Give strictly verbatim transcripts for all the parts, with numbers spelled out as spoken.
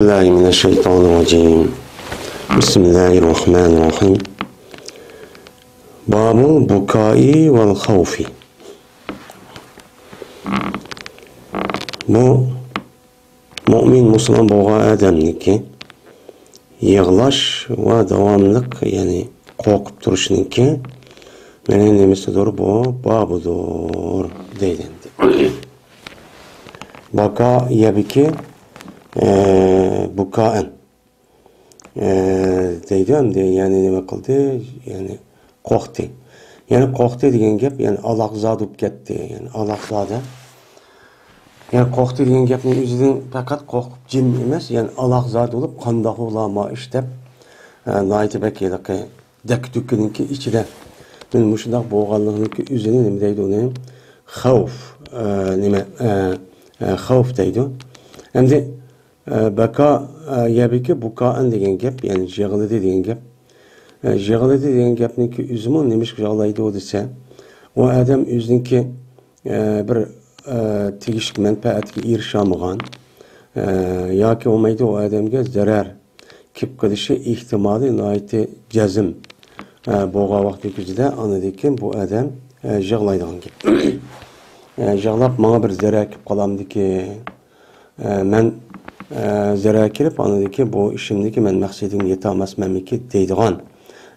بالله من الشيطان الرجيم. بسم الله الرحمن الرحيم. باب البكاء والخوف. بۇ مۆمىن مۇسۇلمان بولغان ئادەمنىڭكى يىغلاش ۋە داۋاملىق، يەنى قورقۇپ تۇرۇشنىڭكى مانا نېمىسىدۇر، بۇ بابىدۇر دەيدۇ ئەمدى. باكا يەبىكى، ئە، بۇكائەن، ئە، دەيدۇ ئەمدى، يەنى نېمە قىلدى؟ يەنى قورقتى. يەنى قورقتى دېگەن گەپ، يەنى ئالاقزادە بولۇپ كەتتى. يەنى ئالاقزادە. يەنى قورقتى دېگەن گەپنىڭ ئۆزىدىن پەقەت قورقۇپ جىم ئەمەس، يەنى ئالاقزادە بولۇپ، قانداق بولا ما ئىش دەپ، ئە، ناھايىتى بەك ھېلىقى دەككە-دۈككىنىڭكى ئىچىدە. مانا مۇشۇنداق بولغانلىقىنىڭكى ئۆزىنى نېمە دەيدۇ ئۇنى؟ خەۋپ، ئە، نېمە، ئە، ئە، خەۋپ دەيدۇ. ئەمدى، ئە، باكا، ئە، يەبىكى بۇكائەن دېگەن گەپ، يەنى يىغلىدى دېگەن گەپ. ئە، يىغلىدى دېگەن گەپنىڭكى ئۆزىمۇ نېمىشقا يىغلايدۇ دېسە، ئۇ ئادەم ئۆزىنىڭكى، ئە، بىر، ئە، تېگىشلىك مەنپەئەتكە ئېرىشەلمىگەن، ئە، ياكى بولمايدۇ ئۇ ئادەمگە زەرەر كېلىپ قېلىشى ئېھتىمالى ناھايىتى جەزم، ئە، بولغان ۋاقتى كۆزىدە، ئاندىن كېيىن بۇ ئادەم، ئە، يىغلايدىغان گەپ. ئە، يىغلاپ، ماڭا بىر زەرەر كېلىپ قالامدىكى، ئە، مەن، ئە، زەرەر كېلىپ، ئاندىن كېيىن بۇ ئىشىمدىكى مەن مەقسىتىمگە يېتەلمەسمەنمىكى دەيدىغان.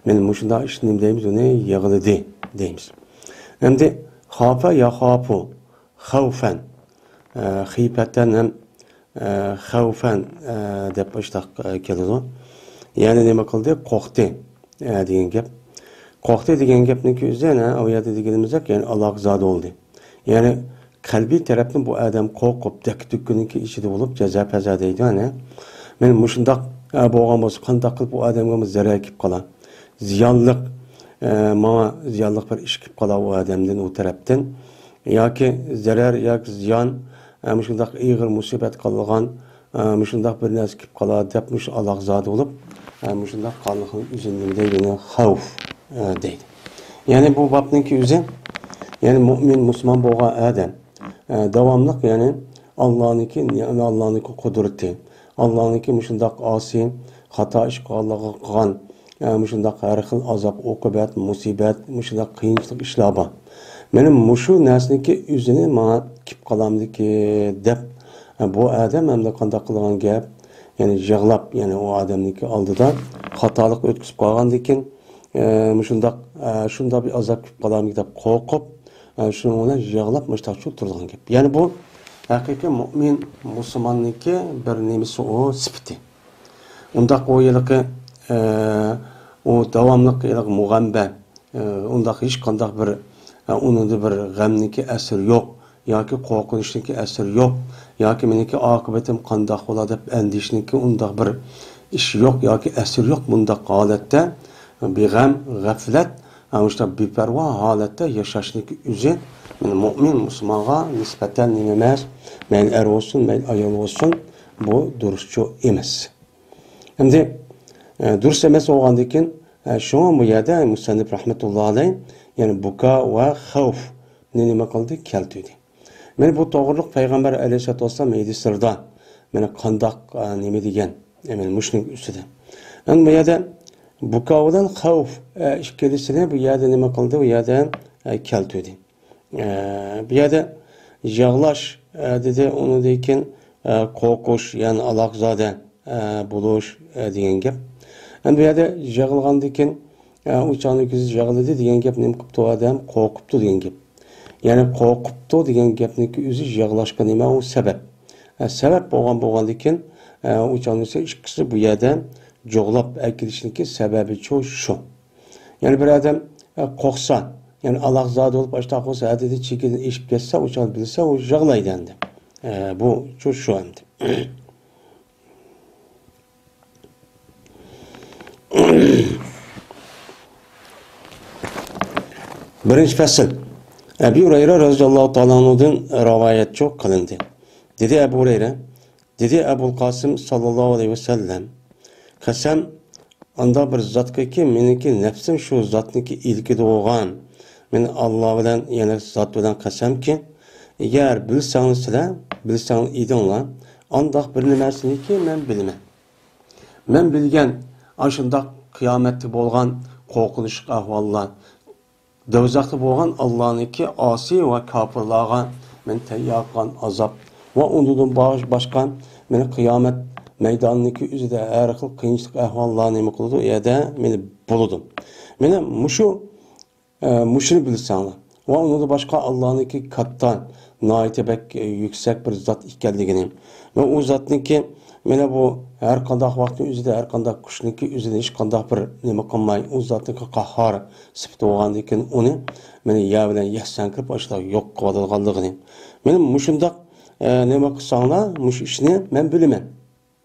مانا مۇشۇنداق ئىشنى نېمە دەيمىز، ئۇنى يىغلىدى دەيمىز. ئەمدى خافە يا خاپۇ، خەۋفەن، ئە، خىپەتەن ھەم، ئە، خەۋفەن، ئە، دەپ ئاشتاق، ئە، كېلىدۇ. يەنى نېمە قىلدى؟ قورقتى، ئە، دېگەن گەپ. قورقتى دېگەن گەپنىڭكى ئۆزى، ئەنە، ئۇ يەردە دېگىنىمىزدەك، يەنى ئالاقزادە بولدى. يەنى قەلبىي تەرەپتىن بۇ ئادەم قورقۇپ، دەككە-دۈككىنىڭكى ئىچىدە بولۇپ، جەزا-پەزا دەيدۇ، ئەنە. مانا مۇشۇنداق، ئە، بولغان بولسا، قانداق قىلىپ ئۇ ئادەمگە زەرەر كېلىپ قالا؟ زىيانلىق، ئە، ماڭا زىيانلىق بىر ئىش كېلىپ قالا ئۇ ئادەمدىن، ئۇ تەرەپتىن. ياكى زەرەر ياكى زىيان، ئە، مۇشۇنداق ئېغىر مۇسىبەت قىلغان، ئە، مۇشۇنداق بىر نەرسە كېلىپ قالا دەپ مۇشۇ ئالاقزادە بولۇپ، ئە، مۇشۇنداق قالغان ئۆزىنى نېمە دەيدۇ، خەۋپ، ئە، دەيدۇ. يەنى بۇ بابنىڭكى ئۆزى، يەنى مۆمىن، مۇسۇلمان بولغان ئادەم، ئە، داۋاملىق، يەنى ئاللانىڭكى، يەنى ئاللانىڭكى قۇدرىتى، ئاللانىڭكى مۇشۇنداق ئاسىي، خاتا ئىش قىلغانلىقىغا قىلغان، ئە، مۇشۇنداق ھەر خىل ئازاب، ئوقۇبەت، مۇسىبەت، مۇشۇنداق قىيىنچىلىق ئىشلار بار. مانا مۇشۇ نەرسىنىڭكى ئۆزىنى ماڭا كېلىپ قالامدىكى دەپ، ئە، بۇ ئادەم ئەمدى قانداق قىلغان گەپ؟ يەنى يىغلاپ، يەنى ئۇ ئادەمنىڭكى ئالدىدا خاتالىق ئۆتكۈزۈپ قالغاندىكىن، ئە، مۇشۇنداق، ئە، شۇنداق بىر ئازاب كېلىپ قالامدىكى دەپ قورقۇپ، ئە، شۇنىڭ بىلەن يىغلاپ مۇشۇنداق چۇ تۇرىدىغان گەپ. يەنى بۇ ھەقىقىي مۆمىن مۇسۇلماننىڭكى بىر نېمىسى ئۇ، سۈپىتى. ئۇنداق ئۇ ھېلىقى، ئە، ئۇ داۋاملىق ھېلىقى مۇغەمبە، ئە، ئۇنداق ھېچقانداق بىر، ئە، ئۇنىڭدا بىر غەمنىكى ئەسىرى يوق، ياكى قورقۇنچنىڭكى ئەسىرى يوق، ياكى مېنىڭكى ئاقىۋىتىم قانداق بولا دەپ ئەندىشىنىڭكى ئۇنداق بىر ئىشى يوق ياكى ئەسىرى يوق. بۇنداق ھالەتتە بىغەم، غەپلەت، ئە، مۇشۇنداق بىپەرۋا ھالەتتە ياشاشنىڭكى ئۆزى، مانا، مۆمىن مۇسۇلمانغا نىسبەتەن نېمە ئەمەس، مەيلى ئەر بولسۇن، مەيلى ئايال بولسۇن، بۇ دۇرۇسچۇ ئەمەس. ئەمدى، ئە، دۇرۇس ئەمەس بولغاندىكىن، ئە، شۇڭا بۇ يەردە مۇسەننىپ رەھمەتۇللا ئەلەيھ، يەنى بۇكا ۋە خەۋفنى نېمە قىلدى؟ كەلتۈردى. مانا بۇ توغرۇلۇق پەيغەمبەر ئەلەيھىسسالاتۇ ۋەسسالام ھەدىسلىرىدە، مانا قانداق، ئە، نېمە دېگەن، ئە، مانا مۇشۇنىڭ ئۈستىدە. ئەمدى بۇ يەردە بۇكا بىلەن خەۋف، ئە، ئىككىلىسىنى بۇ يەردە نېمە قىلدى؟ بۇ يەردە، ئە، كەلتۈردى. ئە، بۇ يەردە يىغلاش، ئە، دېدى، ئۇنىڭدىن كېيىن، ئە، قورقۇش، يەنى ئالاقزادە، ئە، بولۇش، ئە، دېگەن گەپ. ئەمدى بۇ يەردە يىغلىغاندىن كېيىن، ئە، ئۇ چاغنىڭ كۆزى يىغلىدى دېگەن گەپ نېمە قىپتۇ ئادەم؟ قورقۇپتۇ دېگەن گەپ. يەنى قورقۇپتۇ دېگەن گەپنىڭكى ئۆزى يىغلاشقا نېمە ئۇ سەۋەب. ئە، سەۋەب بولغان، بولغاندىن كېيىن، ئە، ئۇ چاغنىڭ ئىككىسى بۇ يەردە جۇغلاپ ئەكېلىشنىڭكى سەۋەبى چۇ شۇ. يەنى بىر ئادەم، ئە، قورقسا، يەنى ئالاقزادە بولۇپ، ئاشتاق بولسا، ھەددىدىن چېكىدىن ئېشىپ كەتسە، ئۇ چاغدا بىلسە، ئۇ يىغلايدۇ ئەمدى. ئە، بۇ شۇ، شۇ ئەمدى. بىرىنچى پەسىل. ئەبۇ ھۇرەيرە رەزىياللاھۇ تائالا ئەنھۇدىن رىۋايەتچۇ قىلىندى. دېدى ئەبۇ ھۇرەيرە، دېدى ئەبۇل قاسىم ساللاللاھۇ ئەلەيھى ۋەسەللەم، قەسەم ئانداق بىر زاتقىكى، مېنىڭكى نەپسىم شۇ زاتنىڭكى ئىلكىدە بولغان. مەن ئاللا بىلەن، يەنى زات بىلەن قەسەمكى، ئەگەر بىلسەڭلار سىلەر، بىلسەڭلار ئىدىڭلار، ئانداق بىر نېمىسىنىكى مەن بىلىمەن. مەن بىلگەن ئاشۇنداق قىيامەتتە بولغان قورقۇنچلۇق ئەھۋاللار، دوزاختا بولغان ئاللانىڭكى ئاسىي ۋە كاپىرلارغا مەن تەييار قىلغان ئازاب ۋە ئۇنىڭدىن باش-، باشقا مەن قىيامەت مەيدانىنىڭكى ئۆزىدە ھەر خىل قىيىنچىلىق ئەھۋاللار نېمە قىلىدۇ، ئۇ يەردە مېنى بولىدۇ. مانا مۇشۇ ئە، مۇشۇنى بىلسەڭلار. ۋە ئۇنىڭدىن باشقا ئاللانىڭكى كاتتا، ناھايىتى بەك، ئە، يۈكسەك بىر زات ئىكەنلىكىنى. ۋە ئۇ زاتنىڭكى، مانا بۇ ھەر قانداق ۋاقىتنىڭ ئۆزىدە، ھەر قانداق كۈچنىڭكى ئۆزىدە ھېچقانداق بىر نېمە قىلماي، ئۇ زاتنىڭكى قاھار سۈپىتى بولغاندىكىن ئۇنى، مانا يەر بىلەن يەكسان قىلىپ ئاشۇنداق يوق قىلىۋاتىدىغانلىقىنى. مانا مۇشۇنداق، ئە، نېمە قىلساڭلار، مۇشۇ ئىشنى مەن بىلىمەن.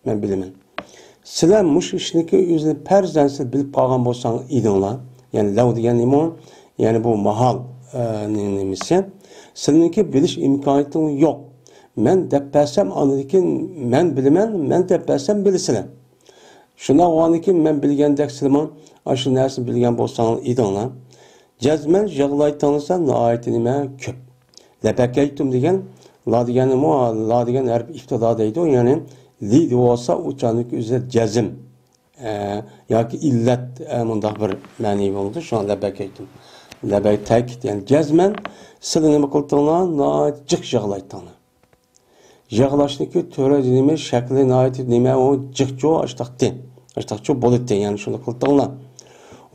مەن بىلىمەن. سىلەر مۇشۇ ئىشنىڭكى ئۆزىنى پەرزەنسىز بىلىپ قالغان بولساڭ ئىدىڭلار. يەنى لەۋ دېگەن نېمە ئۇ؟ يەنى بۇ ماھال، ئە، نېمىسى؟ سىلىنىڭكى بىلىش ئىمكانىيىتىڭ يوق. مەن دەپ بەرسەم، ئاندىن كېيىن مەن بىلىمەن، مەن دەپ بەرسەم بىلىسىلەر. شۇنداق بولغاندىن كېيىن مەن بىلگەندەك سىلىمۇ ئاشۇ نەرسىنى بىلگەن بولساڭلار ئىدىڭلار. جەزمەن يىغلايتتىڭلار، ناھايىتى نېمە كۆپ. لەبەكەيتۇم دېگەن، لا دېگەنمۇ، لا دېگەن ھەرپ ئىپتىدا دەيدۇ، يەنى لى دېۋالسا ئۇ چاغنىڭكى ئۆزىدە جەزم، ئە، ياكى ئىللەت، ئە، مۇنداق بىر مەنى بولىدۇ، شۇڭا لەبەكەيتۇم. لەبەك تەكىت، يەنى جەزمەن سىلى نېمە قىلدىڭلار، ناھايىتى جىق يىغلايتتىڭلار. يىغلاشنىڭكى تۈرى نېمە، شەكلى ناھايىتى نېمە، ئۇ جىقچۇ ئاشتاقتى. ئاشتاقچۇ بولىتتى، يەنى شۇنى قىلدىڭلار.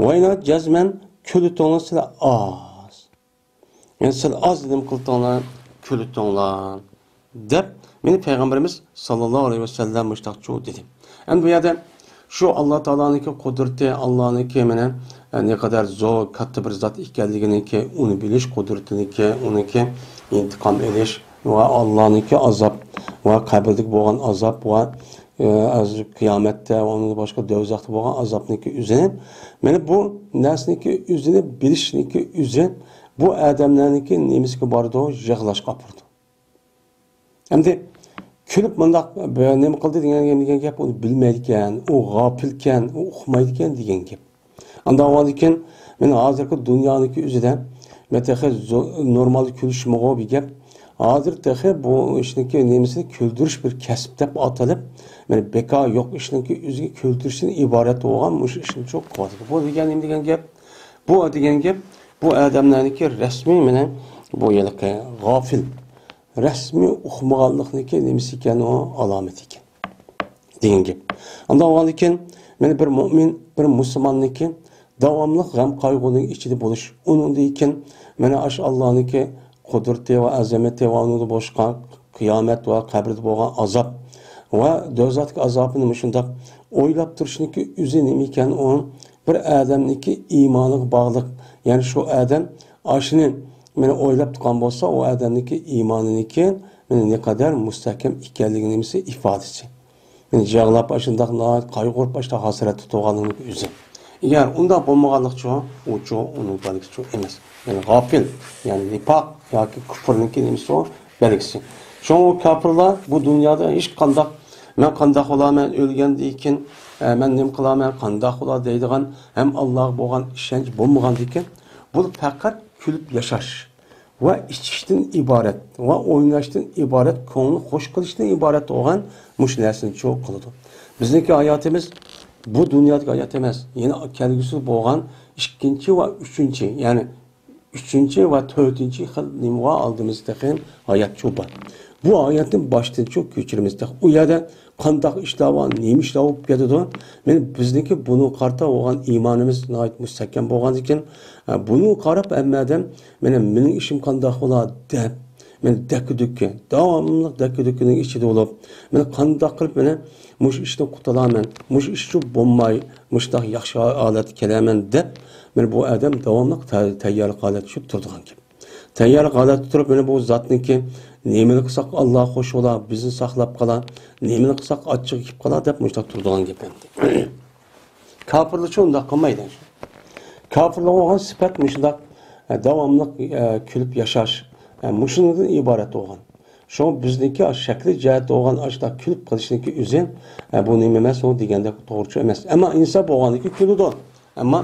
ۋاينا جەزمەن كۈلدۈڭلار سىلى ئاز. يەنى سىلى ئاز نېمە قىلدىڭلار، كۈلدۈڭلار. دەپ، مېنى پەيغەمبىرىمىز ساللاللاھۇ ئەلەيھى ۋەسەللەم مۇشتاقچۇ دېدى. ئەمدى بۇ يەردە شۇ ئاللا تائالانىڭكى قۇدرىتى، ئاللانىڭكى مانا، ئە، نەقەدەر زور، كاتتا بىر زات ئىكەنلىكىنىڭكى، ئۇنى بىلىش قۇدرىتىنىڭكى، ئۇنىڭكى ئىنتىقام ئېلىش ۋە ئاللانىڭكى ئازاب ۋە قەبرىدىكى بولغان ئازاب ۋە، ئە، قىيامەتتە ۋە ئۇنىڭدىن باشقا دوزاختا بولغان ئازابنىڭكى ئۆزىنى، مانا بۇ نەرسىنىڭكى ئۆزىنى بىلىشنىڭكى ئۆزى بۇ ئادەملەرنىڭكى نېمىسىگە بارىدۇ؟ يىغلاشقا ئاپىرىدۇ. ئەمدى كۈلۈپ مۇنداق بىر نېمە قىلدى دېگەن، دېگەن گەپ، ئۇنى بىلمەيدىكەن، ئۇ غاپىلكەن، ئۇ ئۇقمايدىكەن دېگەن گەپ. ئانداق بولغاندىكىن، مانا ھازىرقى دۇنيانىڭكى ئۆزىدە، مەن تېخى زو-، نورمال كۈلۈشمىغۇ بىر گەپ. ھازىر تېخى بۇ ئىشنىڭكى نېمىسىنى كۈلدۈرۈش بىر كەسىپ دەپ ئاتىلىپ، مانا بىكار يوق ئىشنىڭكى ئۆزىگە كۈلدۈرۈشتىن ئىبارەت بولغان مۇشۇ ئىشنى چوق قىلىۋاتىدۇ. بۇ دېگەن نېمە دېگەن گەپ؟ بۇ دېگەن گەپ، بۇ ئادەملەرنىڭكى رەسمىي مانا بۇ ھېلىقى غاپىل، رەسمىي ئۇقمىغانلىقنىڭكى نېمىسى ئىكەن، ئۇ ئالامىتى ئىكەن دېگەن گەپ. ئانداق بولغاندىكىن، مانا بىر مۇئمىن، بىر مۇسۇلماننىڭكى داۋاملىق غەم قايغۇنىڭ ئىچىدە بولۇش، ئۇنىڭدىن كېيىن مانا ئاشۇ ئاللانىڭكى قۇدرىتى ۋە ئەزىمىتى ۋە ئۇنىڭدا بولۇشقان قىيامەت ۋە قەبرىدە بولغان ئازاب ۋە دوزاختىكى ئازابىنى مۇشۇنداق ئويلاپ تۇرۇشنىڭكى ئۆزى نېمە ئىكەن، ئۇ بىر ئادەمنىڭكى ئىمانىغا باغلىق. يەنى شۇ ئادەم ئاشۇنى مانا ئويلاپ تۇرغان بولسا، ئۇ ئادەمنىڭكى ئىمانىنىڭكى مانا نەقەدەر مۇستەھكەم ئىكەنلىكى نېمىسى ئىپادىسى. مانا يىغلاپ ئاشۇنداق ناھايىتى قايغۇرۇپ ئاشۇنداق ھاسرەتتە تۇرغانلىقىنىڭ ئۆزى. ئەگەر ئۇنداق بولمىغانلىقچۇ، ئۇچۇ ئۇنىڭ بەلگىسىچۇ ئەمەس. يەنى غاپىل، يەنى نىپاق ياكى كۇفرنىڭكى نېمىسى ئۇ بەلگىسى. شۇڭا ئۇ كاپىرلار بۇ دۇنيادا ھېچقانداق، مەن قانداق بولارمەن ئۆلگەندىن كېيىن، ئە، مەن نېمە قىلارمەن، قانداق بولار دەيدىغان ھەم ئاللاغا بولغان ئىشەنچ بولمىغاندىكىن، بۇ پەقەت كۈلۈپ ياشاش ۋە ئىچىشتىن ئىبارەت ۋە ئويناشتىن ئىبارەت، كۆڭۈلنى خوش قىلىشتىن ئىبارەت بولغان مۇشۇ نەرسىنىچۇ قىلىدۇ. بىزنىڭكى ھاياتىمىز بۇ دۇنيادىكى ھايات ئەمەس، يەنە كەلگۈسىدە بولغان ئىككىنچى ۋە ئۈچىنچى، يەنى ئۈچىنچى ۋە تۆتىنچى خىل نېمىغا ئالدىمىزدا تېخى ھاياتچۇ بار. بۇ ھاياتنى باشتىنچۇ كۆچۈرىمىز تېخى. ئۇ يەردە قانداق ئىشلار بار، نېمە ئىشلار بولۇپ كېتىدۇ؟ مانا بىزنىڭكى بۇنىڭغا قارىتا بولغان ئىمانىمىز ناھايىتى مۇستەھكەم بولغاندىكىن، ئە، بۇنىڭغا قاراپ ھەممە ئادەم، مانا مېنىڭ ئىشىم قانداق بولا دەپ، مانا دەككە-دۈككە، داۋاملىق دەككە-دۈككىنىڭ ئىچىدە بولۇپ، مانا قانداق قىلىپ مانا مۇشۇ ئىشتىن قۇتۇلارمەن، مۇشۇ ئىشچۇ بولماي، مۇشۇنداق ياخشى ھالەتكە كېلەرمەن دەپ، مانا بۇ ئادەم داۋاملىق تە-، تەييارلىق ھالەتتە چۈشۈپ تۇرىدىغان گەپ. تەييار ھالەتتە تۇرۇپ، مانا بۇ زاتنىڭكى نېمىنى قىلساق ئاللا خوش بولا، بىزنى ساقلاپ قالا، نېمىنى قىلساق ئاچچىقى كېلىپ قالا دەپ مۇشۇنداق تۇرىدىغان گەپ ئەمدى. كاپىرلارچۇ ئۇنداق قىلمايدۇ. كاپىرلارغا بولغان سۈپەت مۇشۇنداق، ئە، داۋاملىق، ئە، كۈلۈپ ياشاش، ئە، مۇشۇنىڭدىن ئىبارەت بولغان. شۇڭا بىزنىڭكى شەكلىي جەھەتتە بولغان ئاشۇنداق كۈلۈپ قېلىشنىڭكى ئۆزى، ئە، بۇ نېمە ئەمەس، ئۇ دېگەندەك توغرىچۇ ئەمەس. ئەمما ئىنسان بولغاندىكى كۈلىدۇ. ئەمما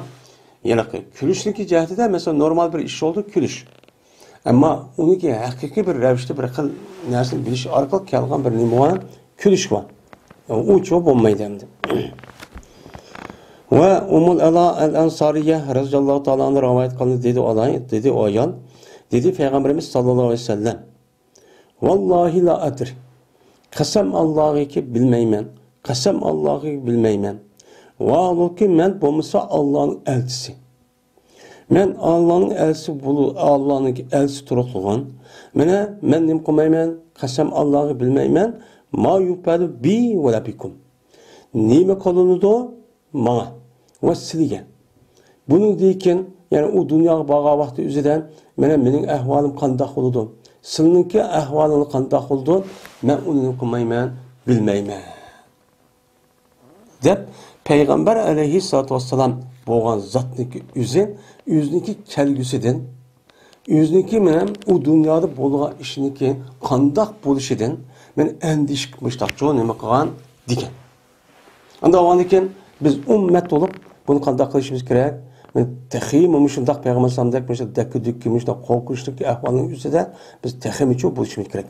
ھېلىقى كۈلۈشنىڭكى جەھىتىدە، مەسىلەن، نورمال بىر ئىش بولدى، كۈلۈش. ئەمما ئۇنىڭكى ھەقىقىي بىر رەۋىشتە بىر خىل نەرسىنى بىلىش ئارقىلىق كەلگەن بىر نېمە بار، كۈلۈش بار. ئۇ چوغ بولمايدۇ ئەمدى. ۋە ئۇممۇل ئەلا ئەل ئەنسارىيە رەزىياللاھۇ تائالا ئەنھا رىۋايەت قىلدى، دېدى ئالاي، دېدى ئۇ ئايال. دېدى پەيغەمبىرىمىز ساللاللاھۇ ئەلەيھى ۋەسەللەم، ۋاللاھى لا ئەدرى. قەسەم ئاللاغىكى بىلمەيمەن. قەسەم ئاللاغىكى بىلمەيمەن. ۋاھالۇكى مەن بولمىسا ئاللانىڭ ئەلچىسى. مەن ئاللانىڭ ئەلچىسى بولۇ-، ئاللانىڭ ئەلچىسى تۇرۇقلىغان. مانا مەن نېمە قىلمايمەن؟ قەسەم ئاللاغا بىلمەيمەن. ما يۇپەلۇ بى ۋە لە بىكۇم. نېمە قىلىنىدۇ ماڭا ۋە سىلىگە؟ بۇنىڭدىن كېيىن، يەنى ئۇ دۇنياغا بارغان ۋاقتى ئۆزىدە، مانا مېنىڭ ئەھۋالىم قانداق بولىدۇ؟ سىلىنىڭكى ئەھۋالىڭلار قانداق بولىدۇ؟ مەن ئۇنى نېمە قىلمايمەن؟ بىلمەيمەن. دەپ پەيغەمبەر ئەلەيھىسسالاتۇ ۋەسسالام بولغان زاتنىڭكى ئۆزى، ئۆزىنىڭكى كەلگۈسىدىن، ئۆزىنىڭكى مەن ئۇ دۇنيادا بولغان ئىشنىڭكى قانداق بولۇشىدىن مەن ئەندىشە مۇشتاقچۇ نېمە قىلغان دېگەن. ئاندىن ئاۋۋالدىن كېيىن بىز ئۈممەت بولۇپ بۇنى قانداق قىلىشىمىز كېرەك؟ مەن تېخىمۇ مۇشۇنداق پەيغەمبەر ئەلەيھىسسالامدەك مۇشۇنداق دەككە-دۈككە، مۇشۇنداق قورقۇنچلۇق ئەھۋالنىڭ ئۈستىدە بىز تېخىمۇچۇ بولۇشىمىز كېرەك.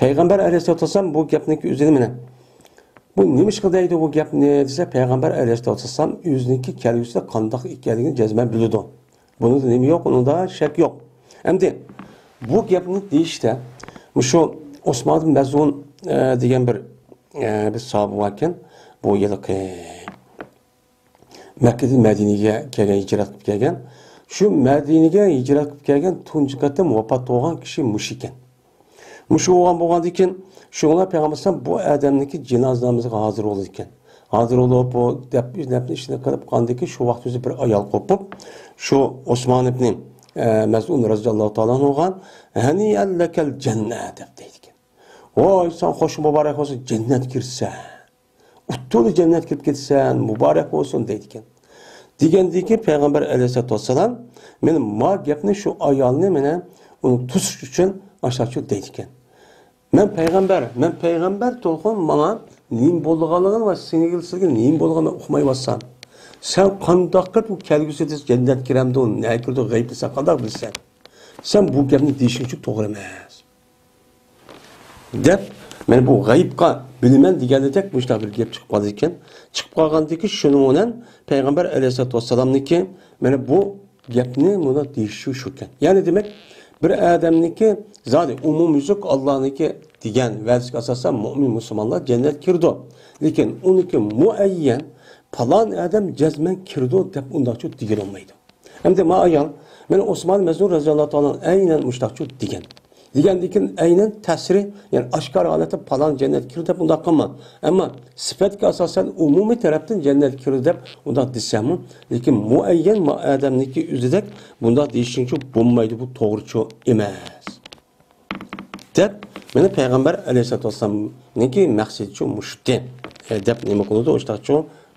پەيغەمبەر ئەلەيھىسسالاتۇ ۋەسسالام بۇ گەپنىڭكى ئۆزىنى مانا بۇ نېمىشقا دەيدۇ بۇ گەپنى دېسە، پەيغەمبەر ئەلەيھىسسالاتۇ ۋەسسالام ئۆزىنىڭكى كەلگۈسىدە قانداق ئىكەنلىكىنى جەزمەن بىلىدۇ. بۇنىڭدا نېمە يوق؟ ئۇنىڭدا شەك يوق. ئەمدى بۇ گەپنى دېيىشتە مۇشۇ ئوسمان ئىبن مەزئۇن، ئە، دېگەن بىر، ئە، بىر ساھابە باركەن. بۇ ھېلىقى مەككىدىن مەدىنىگە كەلگەن، ھىجرەت قىلىپ كەلگەن. شۇ مەدىنىگە ھىجرەت قىلىپ كەلگەن تۇنجى قېتىم ۋاپات بولغان كىشى مۇشۇ ئىكەن. مۇشۇ بولغان، بولغاندىن كېيىن شۇڭا پەيغەمبەر ئەلەيھىسسالام بۇ ئادەمنىڭكى جىنازا نامىزىغا ھازىر بولىدىكەن. ھازىر بولۇپ، بۇ دەپ-، دەپنە ئىشىنى قىلىپ قاندىكى شۇ ۋاقىت ئۆزى بىر ئايال قوپۇپ، شۇ ئوسمان ئىبنى، ئە، مەزئۇن رەزىياللاھۇ تائالا ئەنھۇغا، «ھەنىئەن لەكەل جەننە» دەپ دەيدىكەن. «ۋاي، ساڭا خوش مۇبارەك بولسۇن، جەننەتكە كىرىسەن. ئۇتتۇرلا جەننەتكە كىرىپ كېتىسەن، مۇبارەك بولسۇن» دەيدىكەن. دېگەندىكىن پەيغەمبەر ئەلەيھىسسالاتۇ ۋەسسالام، مانا ما گەپنى شۇ ئايالنى مانا ئۇنى توسۇش ئۈچۈن ئاشۇنداق دەيدىكەن. مەن پەيغەمبەر، مەن پەيغەمبەر تۇرغۇن ماڭا نېمە بولىدىغانلىقىنى ۋە سېنىڭ سىزگە نېمە بولىدىغانلىقىنى ئۇقمايۋاتسام، سەن قانداق قىلىپ ئۇ كەلگۈسىدە جەننەتكە كىرەمدۇ، نەگە كىرىدۇ، غەيىبنى سەن قانداق بىلىسەن؟ سەن بۇ گەپنى دېيىشىڭچۇ توغرا ئەمەس. دەپ، مانا بۇ غەيىبقا بىلىمەن دېگەندەك مۇشۇنداق بىر گەپ چىقىپ قالىدىكەن. چىقىپ قالغاندىكىن شۇنىڭ بىلەن پەيغەمبەر ئەلەيھىسسالاتۇ ۋەسسالامنىڭكى مانا بۇ گەپنى مۇنداق دېيىشى شۇكەن. يەنى دېمەك، بىر ئادەمنىڭكى زادى ئومۇميۈزلۈك ئاللانىڭكى دېگەن ۋەدىسىگە ئاساسەن مۆمىن مۇسۇلمانلار جەننەتكە كىرىدۇ. لېكىن ئۇنىڭكى مۇئەييەن پالان ئادەم جەزمەن كىرىدۇ دەپ ئۇنداقچۇ دېگىلى بولمايدۇ. ئەمدى ما ئايال، مانا ئوسمان مەزئۇن رەزىياللاھۇ تائالا ئەينەن مۇشتاقچۇ دېگەن. دېگەندىن كېيىن ئەينەن تەسرىھ، يەنى ئاشكارا ھالەتتە پالان جەننەتكە كىرىدۇ دەپ ئۇنداق قىلما. ئەمما سۈپەتكە ئاساسەن ئومۇمىي تەرەپتىن جەننەتكە كىرىدۇ دەپ ئۇنداق دېسەممۇ، لېكىن مۇئەييەن ما ئادەمنىڭكى ئۆزىدەك بۇنداق دېيىشىڭچۇ بولمايدۇ، بۇ توغرىچۇ ئەمەس. دەپ، مانا پەيغەمبەر ئەلەيھىسسالاتۇ ۋەسسالامنىڭكى مەقسىتىچۇ مۇشۇتى، ئە، دەپ نېمە قىلىدۇ، ئۇشتاقچۇ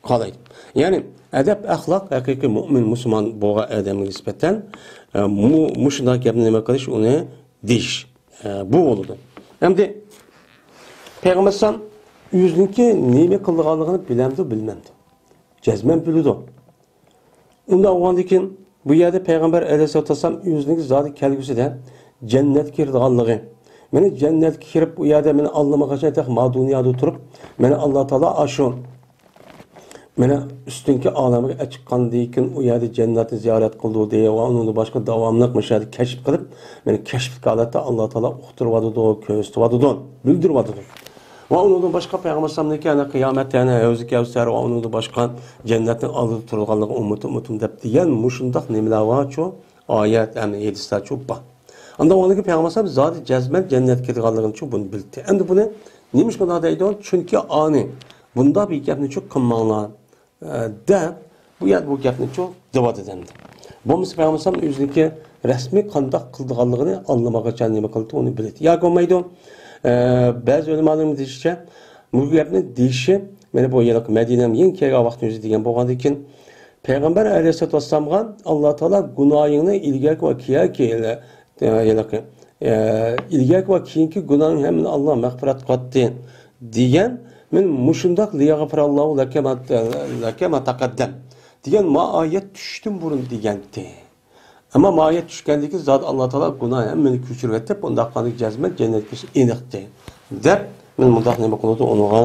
قالايدۇ. يەنى ئەدەپ ئەخلاق ھەقىقىي مۆمىن مۇسۇلمان بولغان ئادەمگە نىسبەتەن، ئە، مۇ-، مۇشۇنداق گەپنى نېمە قىلىش، ئۇنى دېيىش، ئە، بۇ بولىدۇ. ئەمدى پەيغەمبەر ئەلەيھىسسالام ئۆزىنىڭكى نېمە قىلىدىغانلىقىنى بىلەمدۇ، بىلمەمدۇ؟ جەزمەن بىلىدۇ. ئۇنداق بولغاندىن كېيىن، بۇ يەردە پەيغەمبەر ئەلەيھىسسالاتۇ ۋەسسالام ئۆزىنىڭ زادى كەلگۈسىدە جەننەتكە كىرىدىغانلىقى، مانا جەننەتكە كىرىپ، ئۇ يەردە مانا ئاللىماقاچان تېخى ما دۇنيادا تۇرۇپ، مانا ئاللا تائالا ئاشۇ مانا ئۈستۈنكى ئالەمگە ئەچىققاندىن كېيىن، ئۇ يەردە جەننەتنى زىيارەت قىلدۇردى ۋە ئۇنىڭدىن باشقا داۋاملىق مۇشۇ يەردە كەشىپ قىلىپ، مانا كەشپلىك ھالەتتە ئاللا تائالا ئۇقتۇرۇۋاتىدۇ، كۆرسىتىۋاتىدۇ، بىلدۈرۈۋاتىدۇ. ۋە ئۇنىڭدىن باشقا پەيغەمبەر ئەلەيھىسسالامنىڭكى يەنە قىيامەتتە يەنە ھەۋزى كەۋسەر ۋە ئۇنىڭدىن باشقا جەننەتنىڭ ئالدىدا تۇرىدىغانلىقى ئۈممىتىم، ئۈممىتىم دەپ دېگەن مۇشۇنداق نېمىلەر بارچۇ، ئايەت ھەم ھەدىسلەرچۇ بار. ئاندىن ئۇنىڭدىن كېيىن پەيغەمبەر ئەلەيھىسسالام زادى جەزمەن جەننەتكە كىرىدىغانلىقىنىچۇ بۇنى بىلدى. ئەمدى بۇنى نېمىشقا مۇنداق دەيدۇ؟ چۈنكى ئانى بۇنداق بىر گەپنىچۇ قىلماڭلار. ئە، دەپ، بۇ يەردە بۇ گەپنىچۇ دەۋاتىدۇ ئەمدى. بولمىسا پەيغەمبەر ئەلەيھىسسالام ئۆزىنىڭكى رەسمىي قانداق قىلىدىغانلىقىنى ئاللىماقاچان نېمە قىلدى، ئۇنى بىلىدۇ. ياكى بولمايدۇ. ئە، بەزى ئۆلىمالارنىڭ دېيىشىچە، بۇ گەپنى دېيىشى، مانا بۇ ھېلىقى مەدىنەنىڭ يېڭى كەلگەن ۋاقتىنىڭ ئۆزى دېگەن بولغاندىن كېيىن، پەيغەمبەر ئەلەيھىسسالاتۇ ۋەسسالامغا ئاللا تائالا گۇناھىڭنى ئىلگەركى ۋە كېيىنكى، ئە، ھېلىقى، ئە، ئىلگەركى ۋە كېيىنكى گۇناھىڭنى ھەممىنى ئاللا مەغپىرەت قىلاتتى دېگەن، مەن مۇشۇنداق لىيەغفىرەللاھۇ لەكە ما، لەكە ما تەقەددەم دېگەن ما ئايەت چۈشۈشتىن بۇرۇن دېگەنتى. ئەمما ما ئايەت چۈشكەندىن كېيىن زادى ئاللا تائالا گۇناھ ھەممىنى كۆچۈرۈۋەتتى، بۇنداق قىلغاندا جەزمەن جەننەتكە كىرىش ئېنىقتى دەپ، مەن مۇنداق نېمە قىلىدۇ، ئۇنىڭغا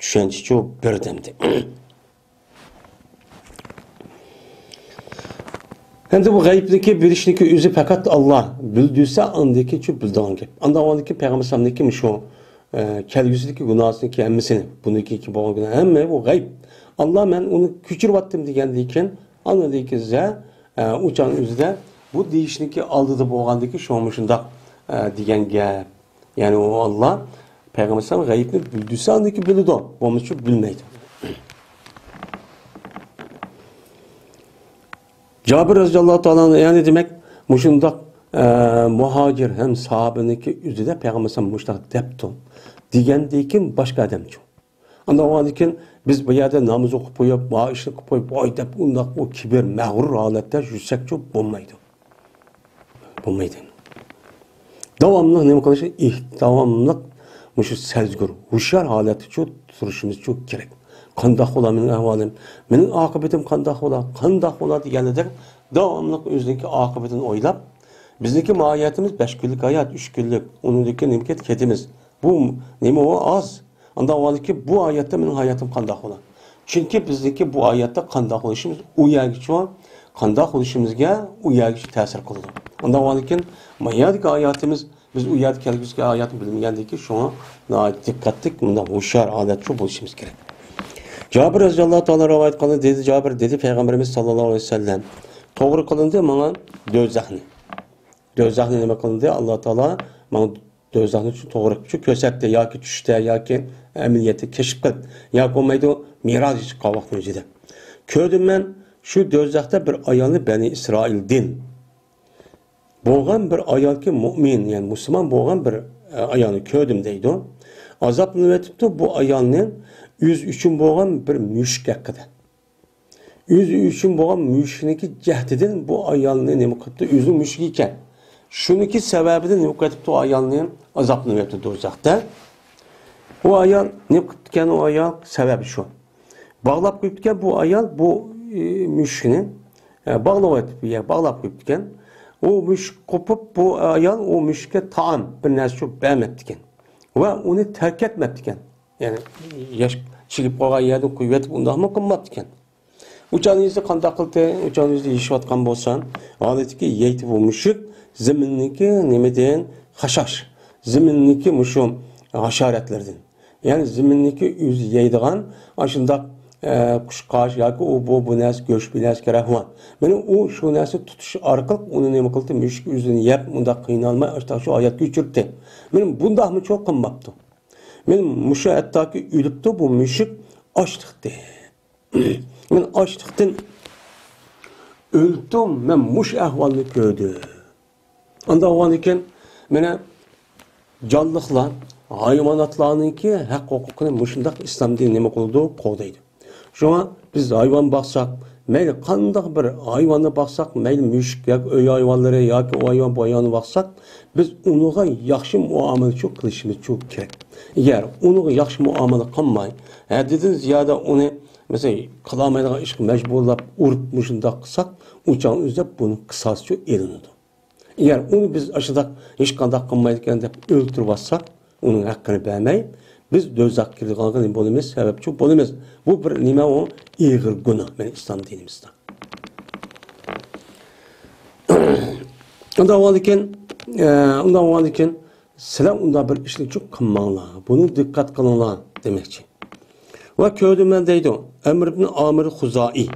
چۈشەنچىچۇ بېرىدۇ ئەمدى. ئەمدى بۇ غەيىبنىكى بىلىشنىكى ئۆزى پەقەت ئاللا بىلدۈرسە، ئاندىكىنچۇ بىلىدىغان گەپ. ئاندىن ئاۋۋالكى پەيغەمبەر ئەلەيھىسسالامنىڭكى مۇشۇ، ئە، كەلگۈسىدىكى گۇناھىنىڭكى ھەممىسىنى، بۇنىڭكى بولغان گۇناھ ھەممە بۇ غەيىب. ئاللا مەن ئۇنى كۆچۈرۈۋەتتىم دېگەندىن كېيىن، ئاندىن كېيىن، ئە، ئۇ چاغنىڭ ئۆزىدە بۇ دېيىشنىكى ئالدىدا بولغاندىكى شۇ مۇشۇنداق، ئە، دېگەن گەپ. يەنى ئۇ ئاللا پەيغەمبەر ئەلەيھىسسالام غەيىبنى بىلدۈرسە ئاندىكى بىلىدۇ، بولمىسا بىلمەيدۇ. جابىر رەزىياللاھۇ تائالا ئەنھۇ، يەنى دېمەك، مۇشۇنداق، ئە، مۇھاجىر ھەم ساھابىنىڭكى ئۆزىدە پەيغەمبەر ئەلەيھىسسالام مۇشۇنداق دەپتۇ دېگەندىن كېيىن باشقا ئادەمچۇ. ئاندىن كېيىن بىز بۇ يەردە ناماز ئوقۇپ قويۇپ، ما ئىشنى قىلىپ قويۇپ، ۋاي دەپ ئۇنداق ئۇ كىبىر، مەغرۇر ھالەتتە يۈرسەكچۇ بولمايدۇ. بولمايدۇ. داۋاملىق نېمە قىلىش؟ ئېھ-، داۋاملىق مۇشۇ سەزگۈر، ھوشيار ھالەتتىچۇ تۇرۇشىمىزچۇ كېرەك. قانداق بولا مېنىڭ ئەھۋالىم؟ مېنىڭ ئاقىۋىتىم قانداق بولا؟ قانداق بولا دېگەندەك داۋاملىق ئۆزىنىڭكى ئاقىۋىتىنى ئويلاپ، بىزنىڭكى ماھىيەتىمىز بەش كۈنلۈك ھايات، ئۈچ كۈنلۈك، ئۇنىڭدىن كېيىن نېمە كېتىپ كېتىمىز. بۇ نېمە ئۇ ئاز. ئاندىن كېيىن بۇ ھاياتتا مېنىڭ ھاياتىم قانداق بولا؟ چۈنكى بىزنىڭكى بۇ ھاياتتا قانداق بولۇشىمىز، ئۇ يەرگىچۇ قانداق بولۇشىمىزغا ئۇ يەرگىچۇ تەسىر قىلىدۇ. ئاندىن كېيىن ما يەردىكى ھاياتىمىز، بىز ئۇ يەردە كەلگۈسىدىكى ھاياتنى بىلمىگەندىكىن، شۇڭا ناھايىتى دىققەتلىك، مۇنداق ھوشيار ھالەتتە بولۇشىمىز كېرەك. جابىر رەزىياللاھۇ تائالا رىۋايەت قىلدى، دېدى جابىر، دېدى پەيغەمبىرىمىز ساللاللاھۇ ئەلەيھى ۋەسەللەم، توغرا قىلىندى ماڭا دوزاخنى. دوزاخنى نېمە قىلدى؟ ئاللا تائالا ماڭا دوزاخنى شۇ توغرا قىلىپ شۇ كۆرسەتتى، ياكى چۈشتە، ياكى ئەمەلىيەتتە كەشىپ قىلىپ، ياكى بولمايدۇ مىراج چىققان ۋاقىتنىڭ ئۆزىدە. كۆردۈم مەن شۇ دوزاختا بىر ئايالنى بەنى ئىسرائىلدىن بولغان بىر ئايالكى مۇئمىن، يەنى مۇسۇلمان بولغان بىر، ئە، ئايالنى كۆردۈم دەيدۇ. ئازابلىنىۋېتىپتۇ بۇ ئايالنى ئۆزى ئۈچۈن بولغان بىر مۈشۈك ھەققىدە. ئۆزى ئۈچۈن بولغان مۈشۈكنىڭكى جەھدىدىن بۇ ئايالنى نېمە قىلىپتۇ؟ ئۆزىنىڭ مۈشۈكى ئىكەن. شۇنىڭكى سەۋەبىدىن نېمە قىلىۋېتىپتۇ؟ ئايالنى ئازابلىنىۋېتىپتۇ دوزاختا. ئۇ ئايال نېمە قىپتىكەن؟ ئۇ ئايال سەۋەبى شۇ. باغلاپ قويۇپتىكەن بۇ ئايال بۇ، ئى، مۈشۈكنى، ئە، باغلاۋېتىپ، يە، باغلاپ قويۇپتىكەن. ئۇ مۈشۈك قوپۇپ، بۇ ئايال ئۇ مۈشۈككە تائام، بىر نەرسە بەرمەپتىكەن. ۋە ئۇنى تەرك ئەتمەپتىكەن. يەنى ياش چىگىپ قالغان يەردىن قويۇۋېتىپ ئۇنداقمۇ قىلماپتىكەن. ئۇ چاغنىڭ ئۆزىدە قانداق قىلدى؟ ئۇ چاغنىڭ ئۆزىدە يېشىۋاتقان بولسا، ھالىتىكى يەيتى بۇ مۈشۈك زېمىننىڭكى نېمىدىن؟ خاشاش. زېمىننىڭكى مۇشۇ ھاشاراتلىرىدىن. يەنى زېمىننىڭكى ئۆزى يەيدىغان ئاشۇنداق، ئە، قۇشقاچ ياكى ئۇ بۇ، بۇ نەرسە، گۆش، بۇ نەرسە كېرەك بولغان. مانا ئۇ شۇ نەرسە تۇتۇش ئارقىلىق ئۇنى نېمە قىلدى؟ مۈشۈك ئۆزىنى يەپ، ئۇنداق قىينالماي ئاشۇنداق شۇ ھاياتقا كۆچۈردى. مانا بۇنداقمۇ چوق قىلماپتۇ. مانا مۇشۇ ھەتتاكى ئۆلۈپتۇ بۇ مۈشۈك ئاچلىقتىن. مەن ئاچلىقتىن ئۆلدۈم، مەن مۇشۇ ئەھۋالنى كۆردۈم. ئاندىن ئاۋۋالدىن كېيىن، مانا، جانلىقلار، ھايۋاناتلارنىڭكى ھەق ھوقۇقىنى مۇشۇنداق ئىسلام دىنى نېمە قىلىدۇ؟ قوغدايدۇ. شۇڭا بىز ھايۋان باقساق، مەيلى قانداق بىر ھايۋاننى باقساق، مەيلى مۈشۈك ياكى ئۆي ھايۋانلىرى ياكى ئۇ ھايۋان، بۇ ھايۋاننى باقساق، بىز ئۇنىڭغا ياخشى مۇئامىلىچۇ قىلىشىمىزچۇ كېرەك. ئەگەر ئۇنىڭغا ياخشى مۇئامىلە قىلماي، ھەددىدىن زىيادە ئۇنى، مەسىلەن، قىلالمايدىغان ئىشقا مەجبۇرلاپ، ئۇرۇپ، مۇشۇنداق قىلساق، ئۇ چاغ ئۆزىدە بۇنىڭ قىساسىچۇ ئېلىنىدۇ. ئەگەر ئۇنى بىز ئاشۇنداق ھېچقانداق قىلمايدىكەن دەپ ئۆلتۈرۈۋاتساق، ئۇنىڭ ھەققىنى بەرمەي، بىز دوزاخقا كىرىدىغانغا نېمە بولىمىز؟ سەۋەبچى بولىمىز. بۇ بىر نېمە ئۇ؟ ئېغىر گۇناھ مېنىڭ ئىسلام دىنىمىزدا. ئۇنداق بولغاندىكىن، ئە، ئۇنداق بولغاندىكىن، سىلەر ئۇنداق بىر ئىشنى چوق قىلماڭلار. بۇنى دىققەت قىلىڭلار دېمەكچى. ۋە كۆردۈم مەن دەيدۇ، ئەمر ئىبن ئامىر خۇزائىي